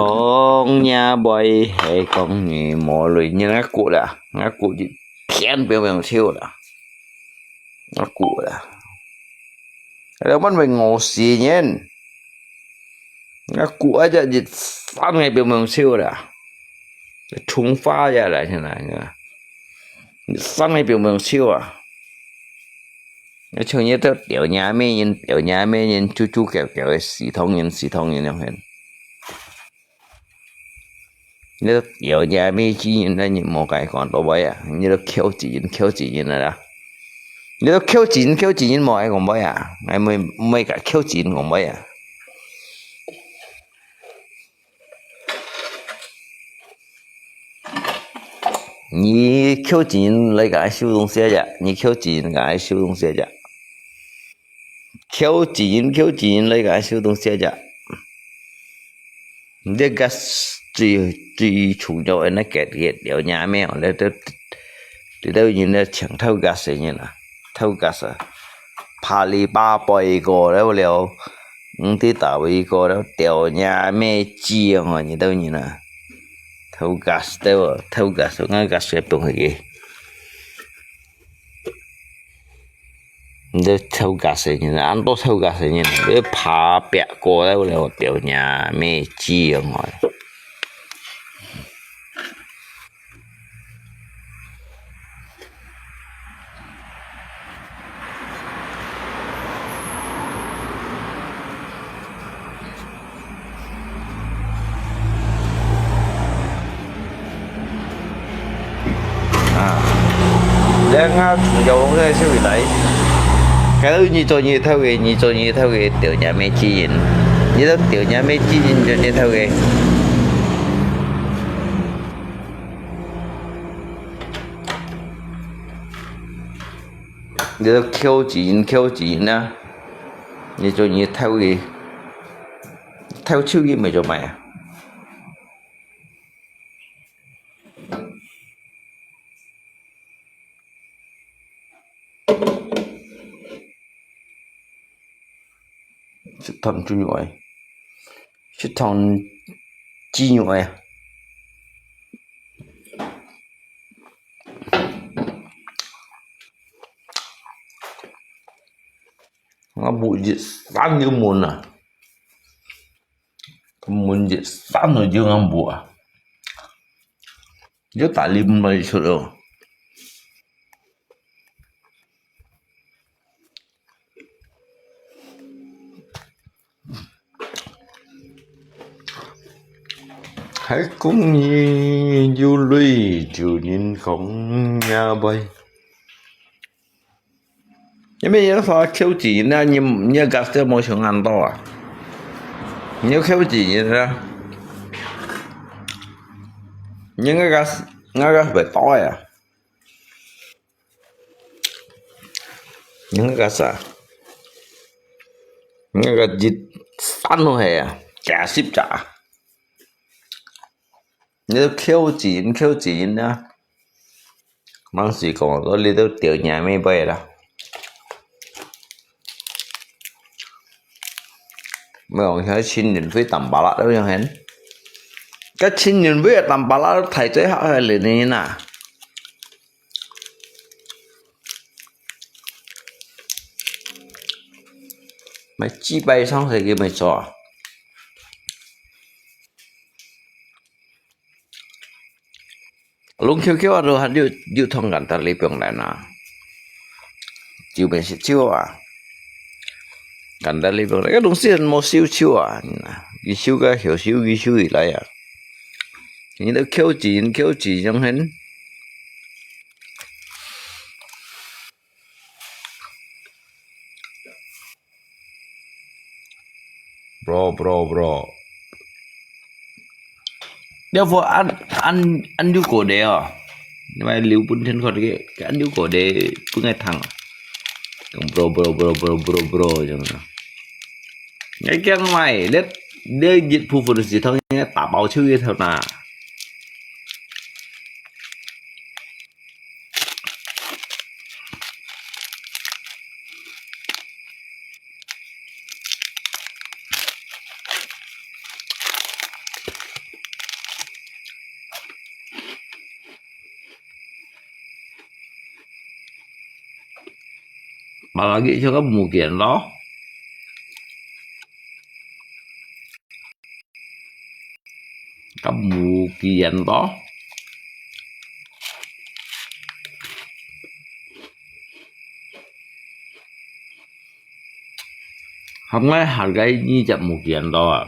若妹，係講你無鐳，你𠊎估啦，𠊎估一天表面笑啦，𠊎估啦。你問問我死人，𠊎估啊，這一生个表面笑啦，重花呀啦，現在，一生个表面笑啊。 像你兜條若咩人，條若咩人，豬豬狗狗个，死唐人，死唐人樣形。你兜條若咩之人，你無該講到尾啊！你兜Q錢人，Q錢人啊啦！你兜Q錢人，Q錢人無愛講尾啊！𠊎毋，毋愛甲Q錢人講尾啊！ 你Q錢人來甲收東西呀，你Q錢人甲收東西呀。Q錢人，Q錢人來甲收東西呀。你个最，最重要个那个，个了，若咩哦，你都，你都人咧搶偷gas个人啊，偷gas啊，拍你八百个了了。 毋知到位个了，條若咩子哦，你兜人啊，偷gas个哦，偷gas，𠊎gas个放去个。你兜偷gas个人啊，恁多偷gas个人，你拍壁个了了，條若咩子哦。 啊，這下從小王个社會來，該你做日頭个，你做日頭个，條若咩子人，你兜條若咩子人做日頭个。 你兜Q錢人，Q錢人啊！你做日頭个，偷手个毋係做麼个啊？食糖豬肉个，食糖豬肉个。 𠊎補一山个門啊！門一山个就𠊎補啊！就打你門來出哦。 你太公爷有鐳，就人講也會。因為有啥扣錢啊，你，你个gas都無想恁多啊。你要扣錢啊，你个gas，你个gas會到啊。 你个啥？你个一山落去啊，幾十隻。你都扣錢，扣錢啊！當時講，你都掉眼尾背啦。無用，該親人費淡薄啦，都用很。該親人費淡薄啦，都太濟下來了呢呐。 買幾百上下个沒錯啊。弄Q Q啊，都還有，有通簡單哩放來啊。就免食酒啊。簡單哩放來，該東西無燒酒啊。佢燒个，燒，佢燒起來啊。你都扣錢，扣錢，樣很。 Bro, bro, bro. 你有無恁，恁，恁有過个哦？你買留分天看个，恁有過个分个聽。講bro, bro, bro, bro, bro, bro，樣啊。你驚買，你，你一部分是同人家打包出去頭那。 Apalagi siya ka mukian lo. Ka mukian to. Hap ngai hat gai ni chak mukian to a.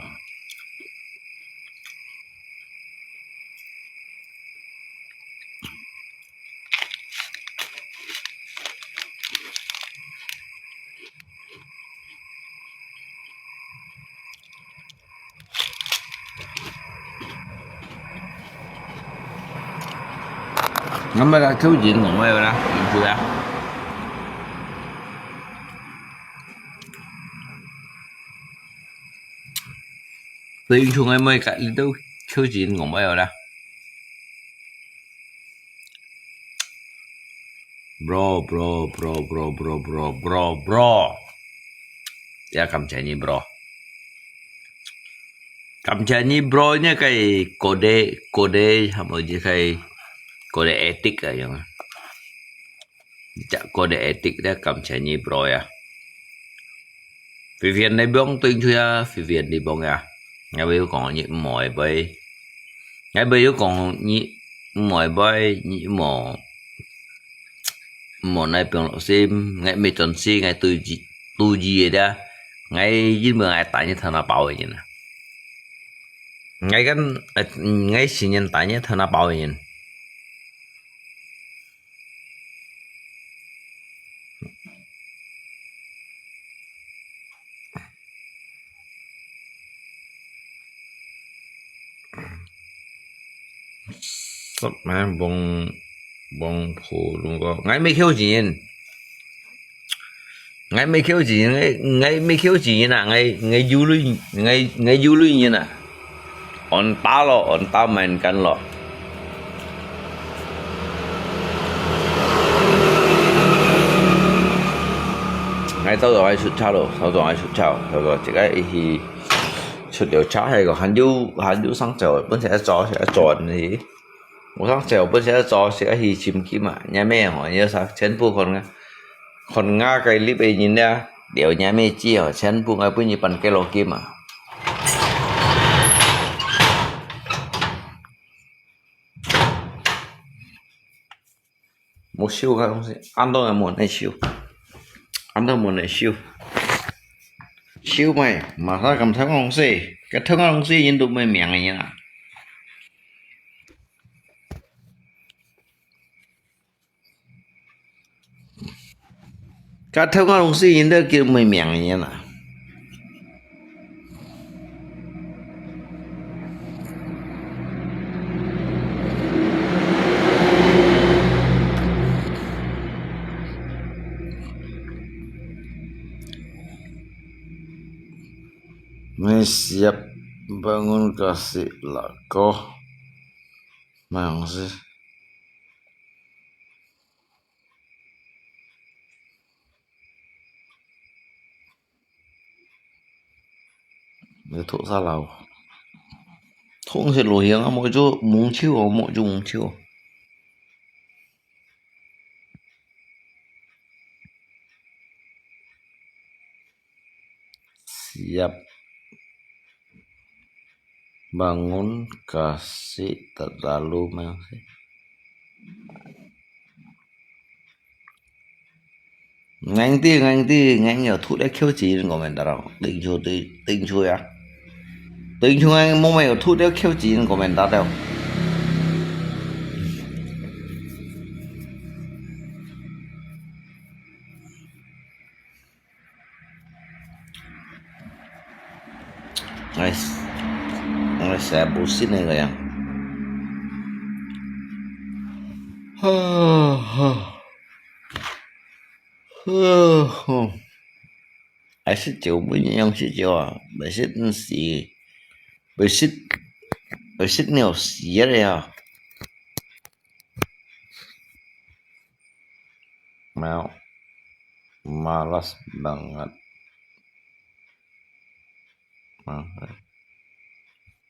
Ngam ba la thâu jin ngong mai ba la, jin chu ya. Tui chung ai mai ka li tâu thâu jin ngong mai ba la. Bro, bro, bro, bro, bro, bro, bro, bro. Ya, cảm ơn anh bro. Cảm ơn anh bro nhé, cái code, code, hâm ơi, cái code etik à, yang. Chắc code etik đó, cảm ơn anh bro ya. Phi Việt này bông tuyên chưa ya, Phi Việt đi bông ya. Nghe ví dụ còn nhị mỏi với. Nghe ví dụ còn nhị mỏi với, nhị mỏi. Mò nai piong lok sim, ngai mi ton si, ngai tu ji, tu ji da. Ngai yin mơ ngai ta ni thana pao yin. Ngai kan, ngai si nyen ta ni thana pao yin. Sắp mà bông, bông phù đúng không? Ngai mi khiêu jin. Ngai mi khiêu jin, ngai, ngai mi khiêu jin à, ngai, ngai yu lui, ngai, ngai yu lui yin à. On ta lo, on ta main kan lo. Ngai tau tau ngai sut chao lo, tau tau ngai sut chao, tau tau, chỉ cái ý hi sut liu chao hay có, hàn yu, hàn yu sang chao, bún sẽ cho, sẽ cho anh hi. Ủa sang chao, bún sẽ cho, sẽ hi chim kim à, nhà mẹ họ, nhớ sao, chén bu con nga, con nga cái lip ấy nhìn ra, điều nhà mẹ chi họ, chén bu ngai bún như pan cái lo kim à. Một siêu cái không gì, ăn đâu là một này siêu, ăn đâu một này siêu, siêu mày, mà sao cầm theo không gì, cái theo không gì nhìn tụi mày miệng này nhá. 該偷个東西，人都叫無名人啊。Ni siap bangun kasih lako. Memang sih. Ni thuk salau. Thuk sit lo hiang, amo jo mung chiu, amo jo mung chiu. Siap bangun kasih terlalu masih. Ngang ti, ngang ti, ngang yo thuk le khiu chin komentar. Ting chu, ting chu ya. Ting chu ngang mo me yo thuk le khiu chin komentar. Nice. Nice, saya pusing ni kaya. Ai sit chiu, bui nyang sit chiu ah. Bai sit si. Bai sit. Bai sit ni si ya. Mau. Malas banget. Mau.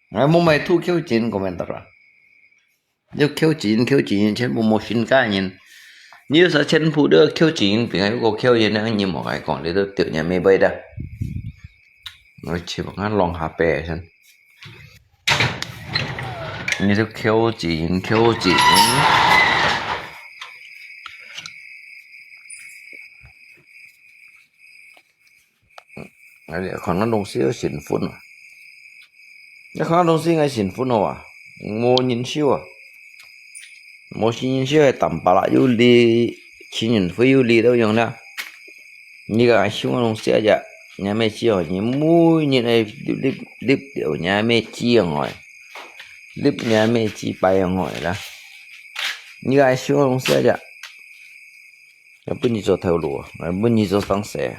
Ngai mo mai thu khiu chin komentar ah. Yo khiu chin, khiu chin, chen mo mo sin ka nyin. Ni sa chen phu de khiu chin, ping ai ko khiu yin nang nyi mo kai kong, le to tiuh nya me bai da. Ngai chi bang ngan long ha pe sen. Ni to khiu chin, khiu chin. Ai, khan ngan dong si sin phun ah. Ai, khan ngan dong si ngai sin phun ah. Mo nyin siu ah. Mo si nyin siu ai tam pa la yu li, chi nyin phui yu li to yong na. Ni ka siu ngan dong si aja. Nya me chi oh, ni mu nyin ai lip, lip, lip, nya me chi yong oi. Lip nya me chi pai yong oi la. Ni ka siu ngan dong si aja. Ngai bun ni cho thâu lu, ngai bun ni cho sang se.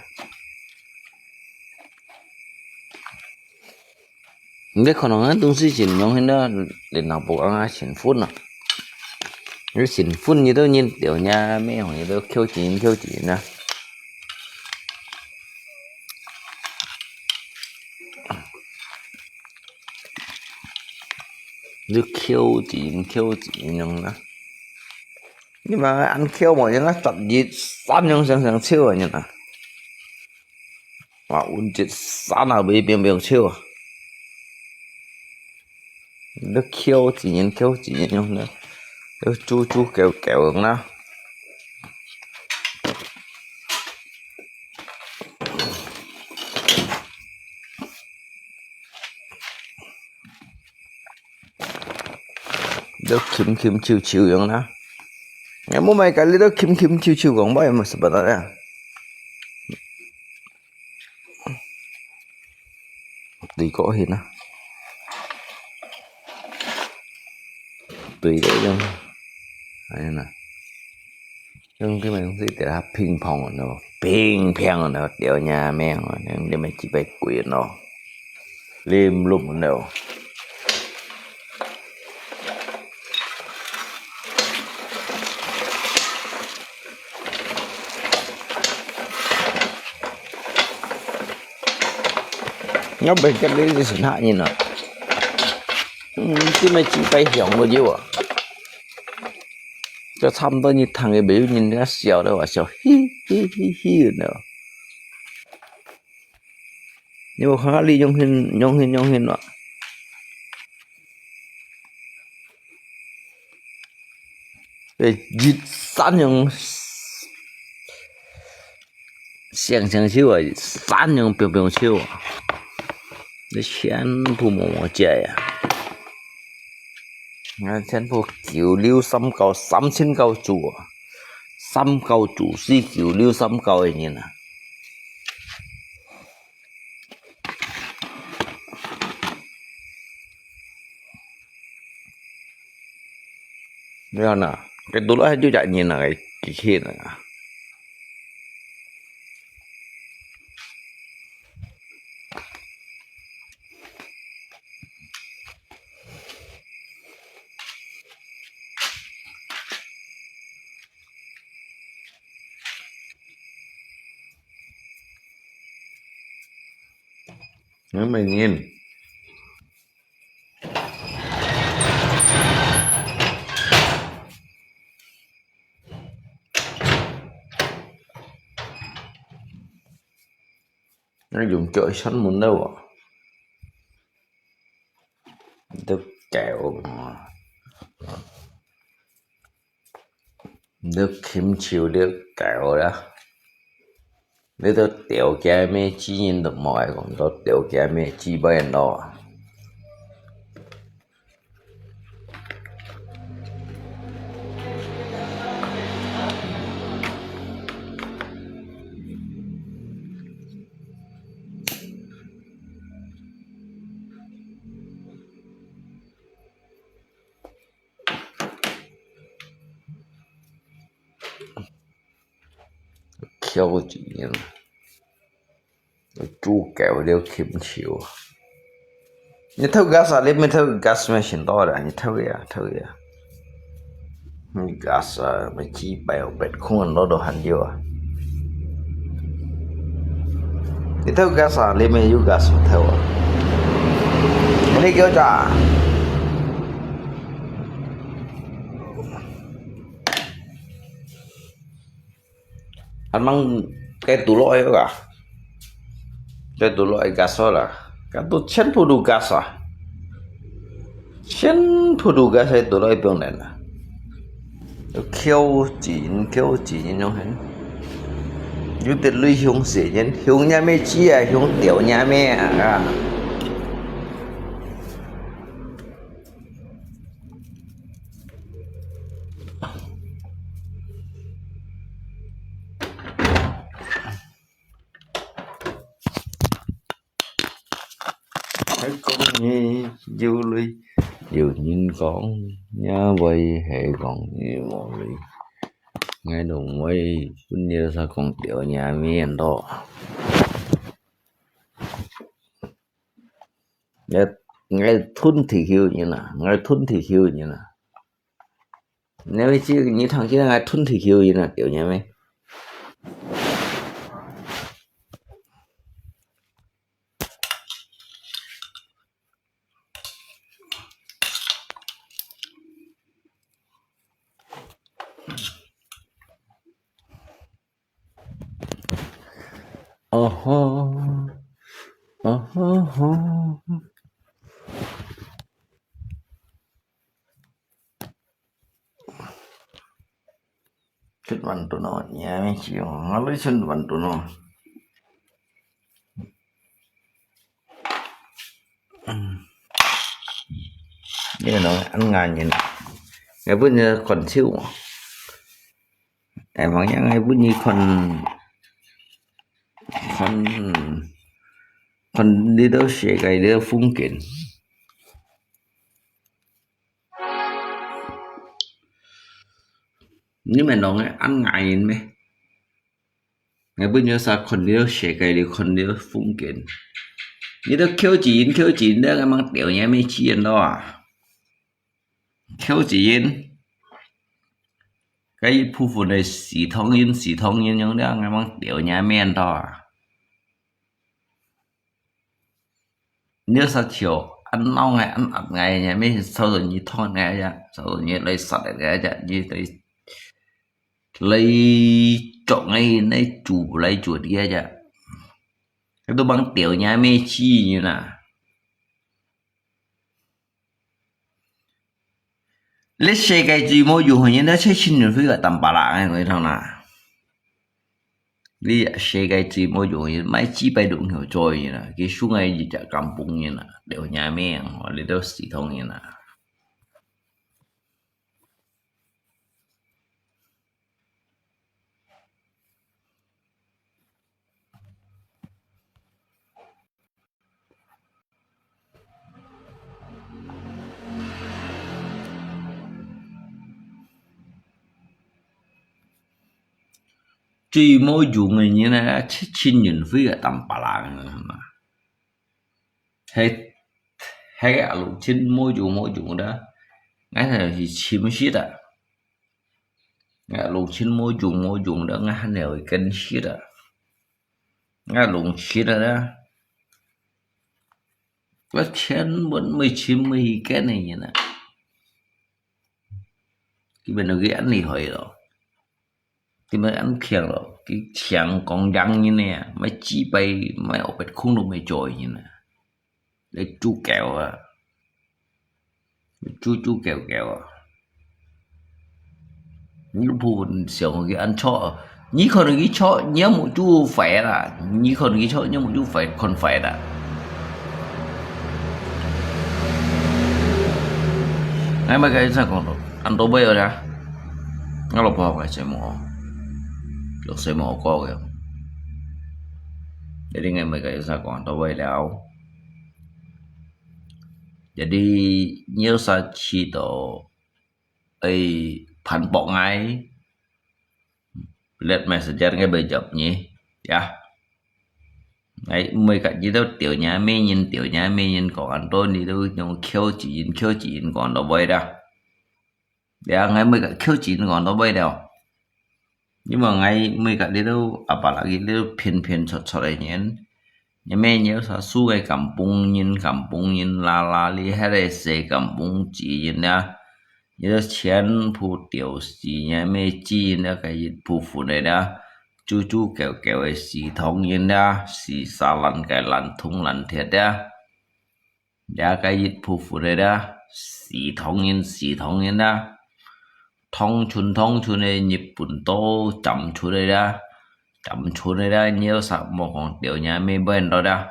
Ngai khan ngan dong si chin yong hin na, le nang po ang a chin phun ah. Ni chin phun ni to nyin tiuh nya me hong ni to khiu chin, khiu chin na. Ni khiu chin, khiu chin yong na. Ni ma an khiu mo, yang a sat yit san yong sang sang chiu ah nyin ah. Wa un jit san ah, bai piang piang chiu ah. Ni khiu chin, khiu chin yong na. Ni chu chu kêu kêu yong na. Ni khim khim chiu chiu yong na. Ngai mo mai ka li to khim khim chiu chiu kong bai mo sa ba ta ya. Tùy có hin na. Tùy có yong. Ai na. Yong cái mày cũng thấy là ping pong nó, ping pong nó, đéo nhà mẹ nó, nên để mày chỉ phải quỷ nó. Lim lum nó. Nó bên cái lý gì xin hại nhìn nó. Ừ, chứ mày chỉ phải hiểu một điều à. Cho thăm tôi như thằng cái biểu nhìn nó xèo đâu mà xèo hi hi hi hi nữa. Nhưng mà khó đi nhông hin, nhông hin, nhông hin nó. Ê, jit san yong siang siang chiu ah, san yong piang piang chiu ah. Ni chen phu mo mo chia ya. Ngan chen phu kiu liu sam kau, sam chin kau chu ah. 三九九四九六三九个人啊。你看呐，佢倒落去就隻人啊，佢，佢去啊。 你明年，你用腳一扇門了啊？你都狗啊！你都禽獸，你都狗啦！你都條件咩？主人都無愛講，都條件咩？主人咯。 Kill一人，豬狗了禽獸啊！你偷gas啊？你毋偷gas咩？先到啦，你偷个啊，偷个啊！你gas啊，乜幾百哦，別空落到還有啊！你偷gas啊？你乜有gas偷啊？你叫啥？ 還吂該倒落去啊？該倒落去gas啦，該都全部都gas啊，全部都gas，該倒落去放等啊。Kill一人，kill一人樣形，有得類凶死人，凶若咩子啊，凶掉若咩啊！ 還講你有鐳，有人講，若會係講你無鐳，𠊎都毋會分你啥講條若面咯。𠊎，𠊎吞地球人啊，𠊎吞地球人啊。 你會知你聽見𠊎吞地球人啊，條若咩？哦吼，哦吼吼。 出萬頓哦，你還沒去哦，我都出萬頓哦。嗯，你喏，恁硬人，𠊎分你看手哦。哎，望樣𠊎分你看，看，看你兜世界，你兜風景。 你們攏係恁硬人咩？𠊎本有啥看到世界，你看到風景。你都口舌音，口舌音，你還吂調你還沒氣人咯啊？口舌音，該一部分个系統音，系統音用了，𠊎吂調你還沒人到啊？ 你要殺球，恁鬧𠊎，恁壓𠊎，你還沒吵到你痛𠊎呀，吵到你來殺𠊎呀，你來，來捉𠊎，來捉，來捉你呀。該都吂調你還沒氣呢啦。 你世界最無用个人，你才親人會个淡薄啦，𠊎同你講啦。你世界最無用个人，買幾百六條做人啦，佢輸𠊎一隻甘榜人啦，了命命，你都死通人啦。最無用个人啊，七千年歲个當巴郎啊嘛。係，係啊，六千無用無用个，𠊎係尋食啊。𠊎六千無用無用个，𠊎還係會跟食啊。𠊎弄食啊，𠊎千萬無尋無去跟个人啊。佢們都佢恁厲害咯。 佢們恁強咯，佢強講贏人呢，買幾擺，買五百空都無做人啊，來豬狗啊，豬豬狗狗啊。你部分想佢恁錯，你可能佢錯，你也無豬壞啦，你可能佢錯，你也無豬壞，看壞啦。哎，麼个意思講到，恁多位了呢？ 𠊎老婆个細妹，有細妹哥个。Jadi𠊎每个有啥講到位了。Jadi你有啥試到，哎，反駁𠊎，let messenger𠊎會接你，ya。𠊎每个你都吊人咩人，吊人咩人講恁多，你都用口舌人，口舌人講到位了。 了，𠊎每个口舌人講到尾了。因為𠊎每个你都阿爸啦，你都騙騙戳戳个人，你咩有啥事个敢幫人，敢幫人啦啦，你還係死敢幫子人啊？你都全部丟死，你咩子人啊，該一部分个啦，豬豬狗狗个死唐人啊，死沙爛个爛銅爛鐵啊！ 這个一部分个啦，死唐人，死唐人啦，唐村，唐村个日本刀斬出來啦，斬出來啦，你有啥莫講吊人咩本到啦。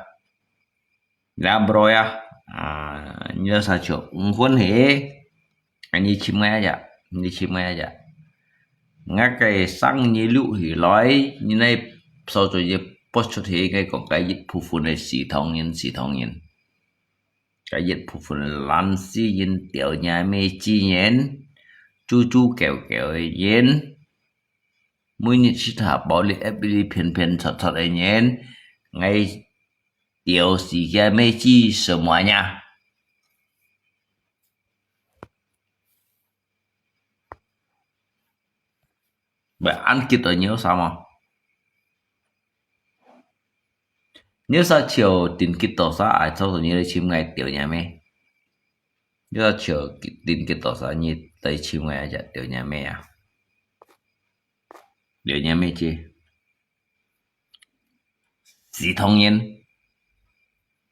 啦，bro呀，啊，你有啥就毋歡喜，啊，你尋𠊎呀，你尋𠊎呀。𠊎个生日錄起來，你來所做个播出去，該講个一部分个死唐人，死唐人。 該一部分爛死人，吊人咩子人，豬豬狗狗个人，每日食下暴力，every騙騙戳戳个人，𠊎吊死个咩子什麼呀？ 喂，恁激動你有啥無？你有啥就定激動啥，愛做你來尋𠊎吊人咩？你有啥就定激動啥，你來尋𠊎一隻吊人咩啊？吊人咩子？ 死唐人，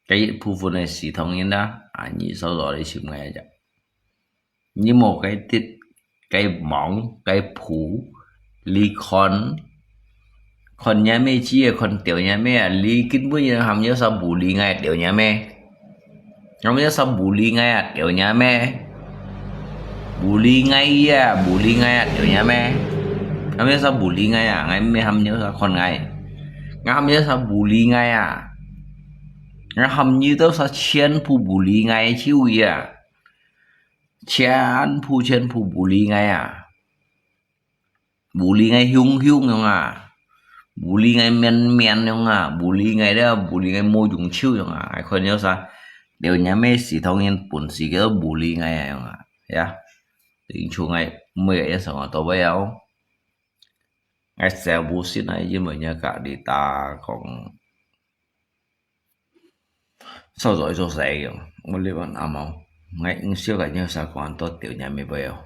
該一部分个死唐人啦，啊，你所做个尋𠊎一隻。你無該得，該網，該譜，你看，看人咩子个，看吊人咩啊，你根本就還有啥無理𠊎吊人咩？ 𠊎有啥無理𠊎啊，吊人咩？無理𠊎啊，無理𠊎啊，吊人咩？𠊎有啥無理𠊎啊？𠊎毋係喊你有啥看𠊎，𠊎喊你有啥無理𠊎啊？𠊎喊你都啥全部無理𠊎就啊，全部全部無理𠊎啊！ 無理𠊎凶凶樣啊，無理𠊎面面樣啊，無理𠊎了，無理𠊎無用手樣啊，𠊎看有啥，了人咩事，當然本事个無理𠊎啊樣啊，呀，因此𠊎每个人生活到尾啊，𠊎小無信啊，因為人家隔離打講，少做一做事个，我這班阿毛，𠊎應少个人啥講到掉人咩尾哦。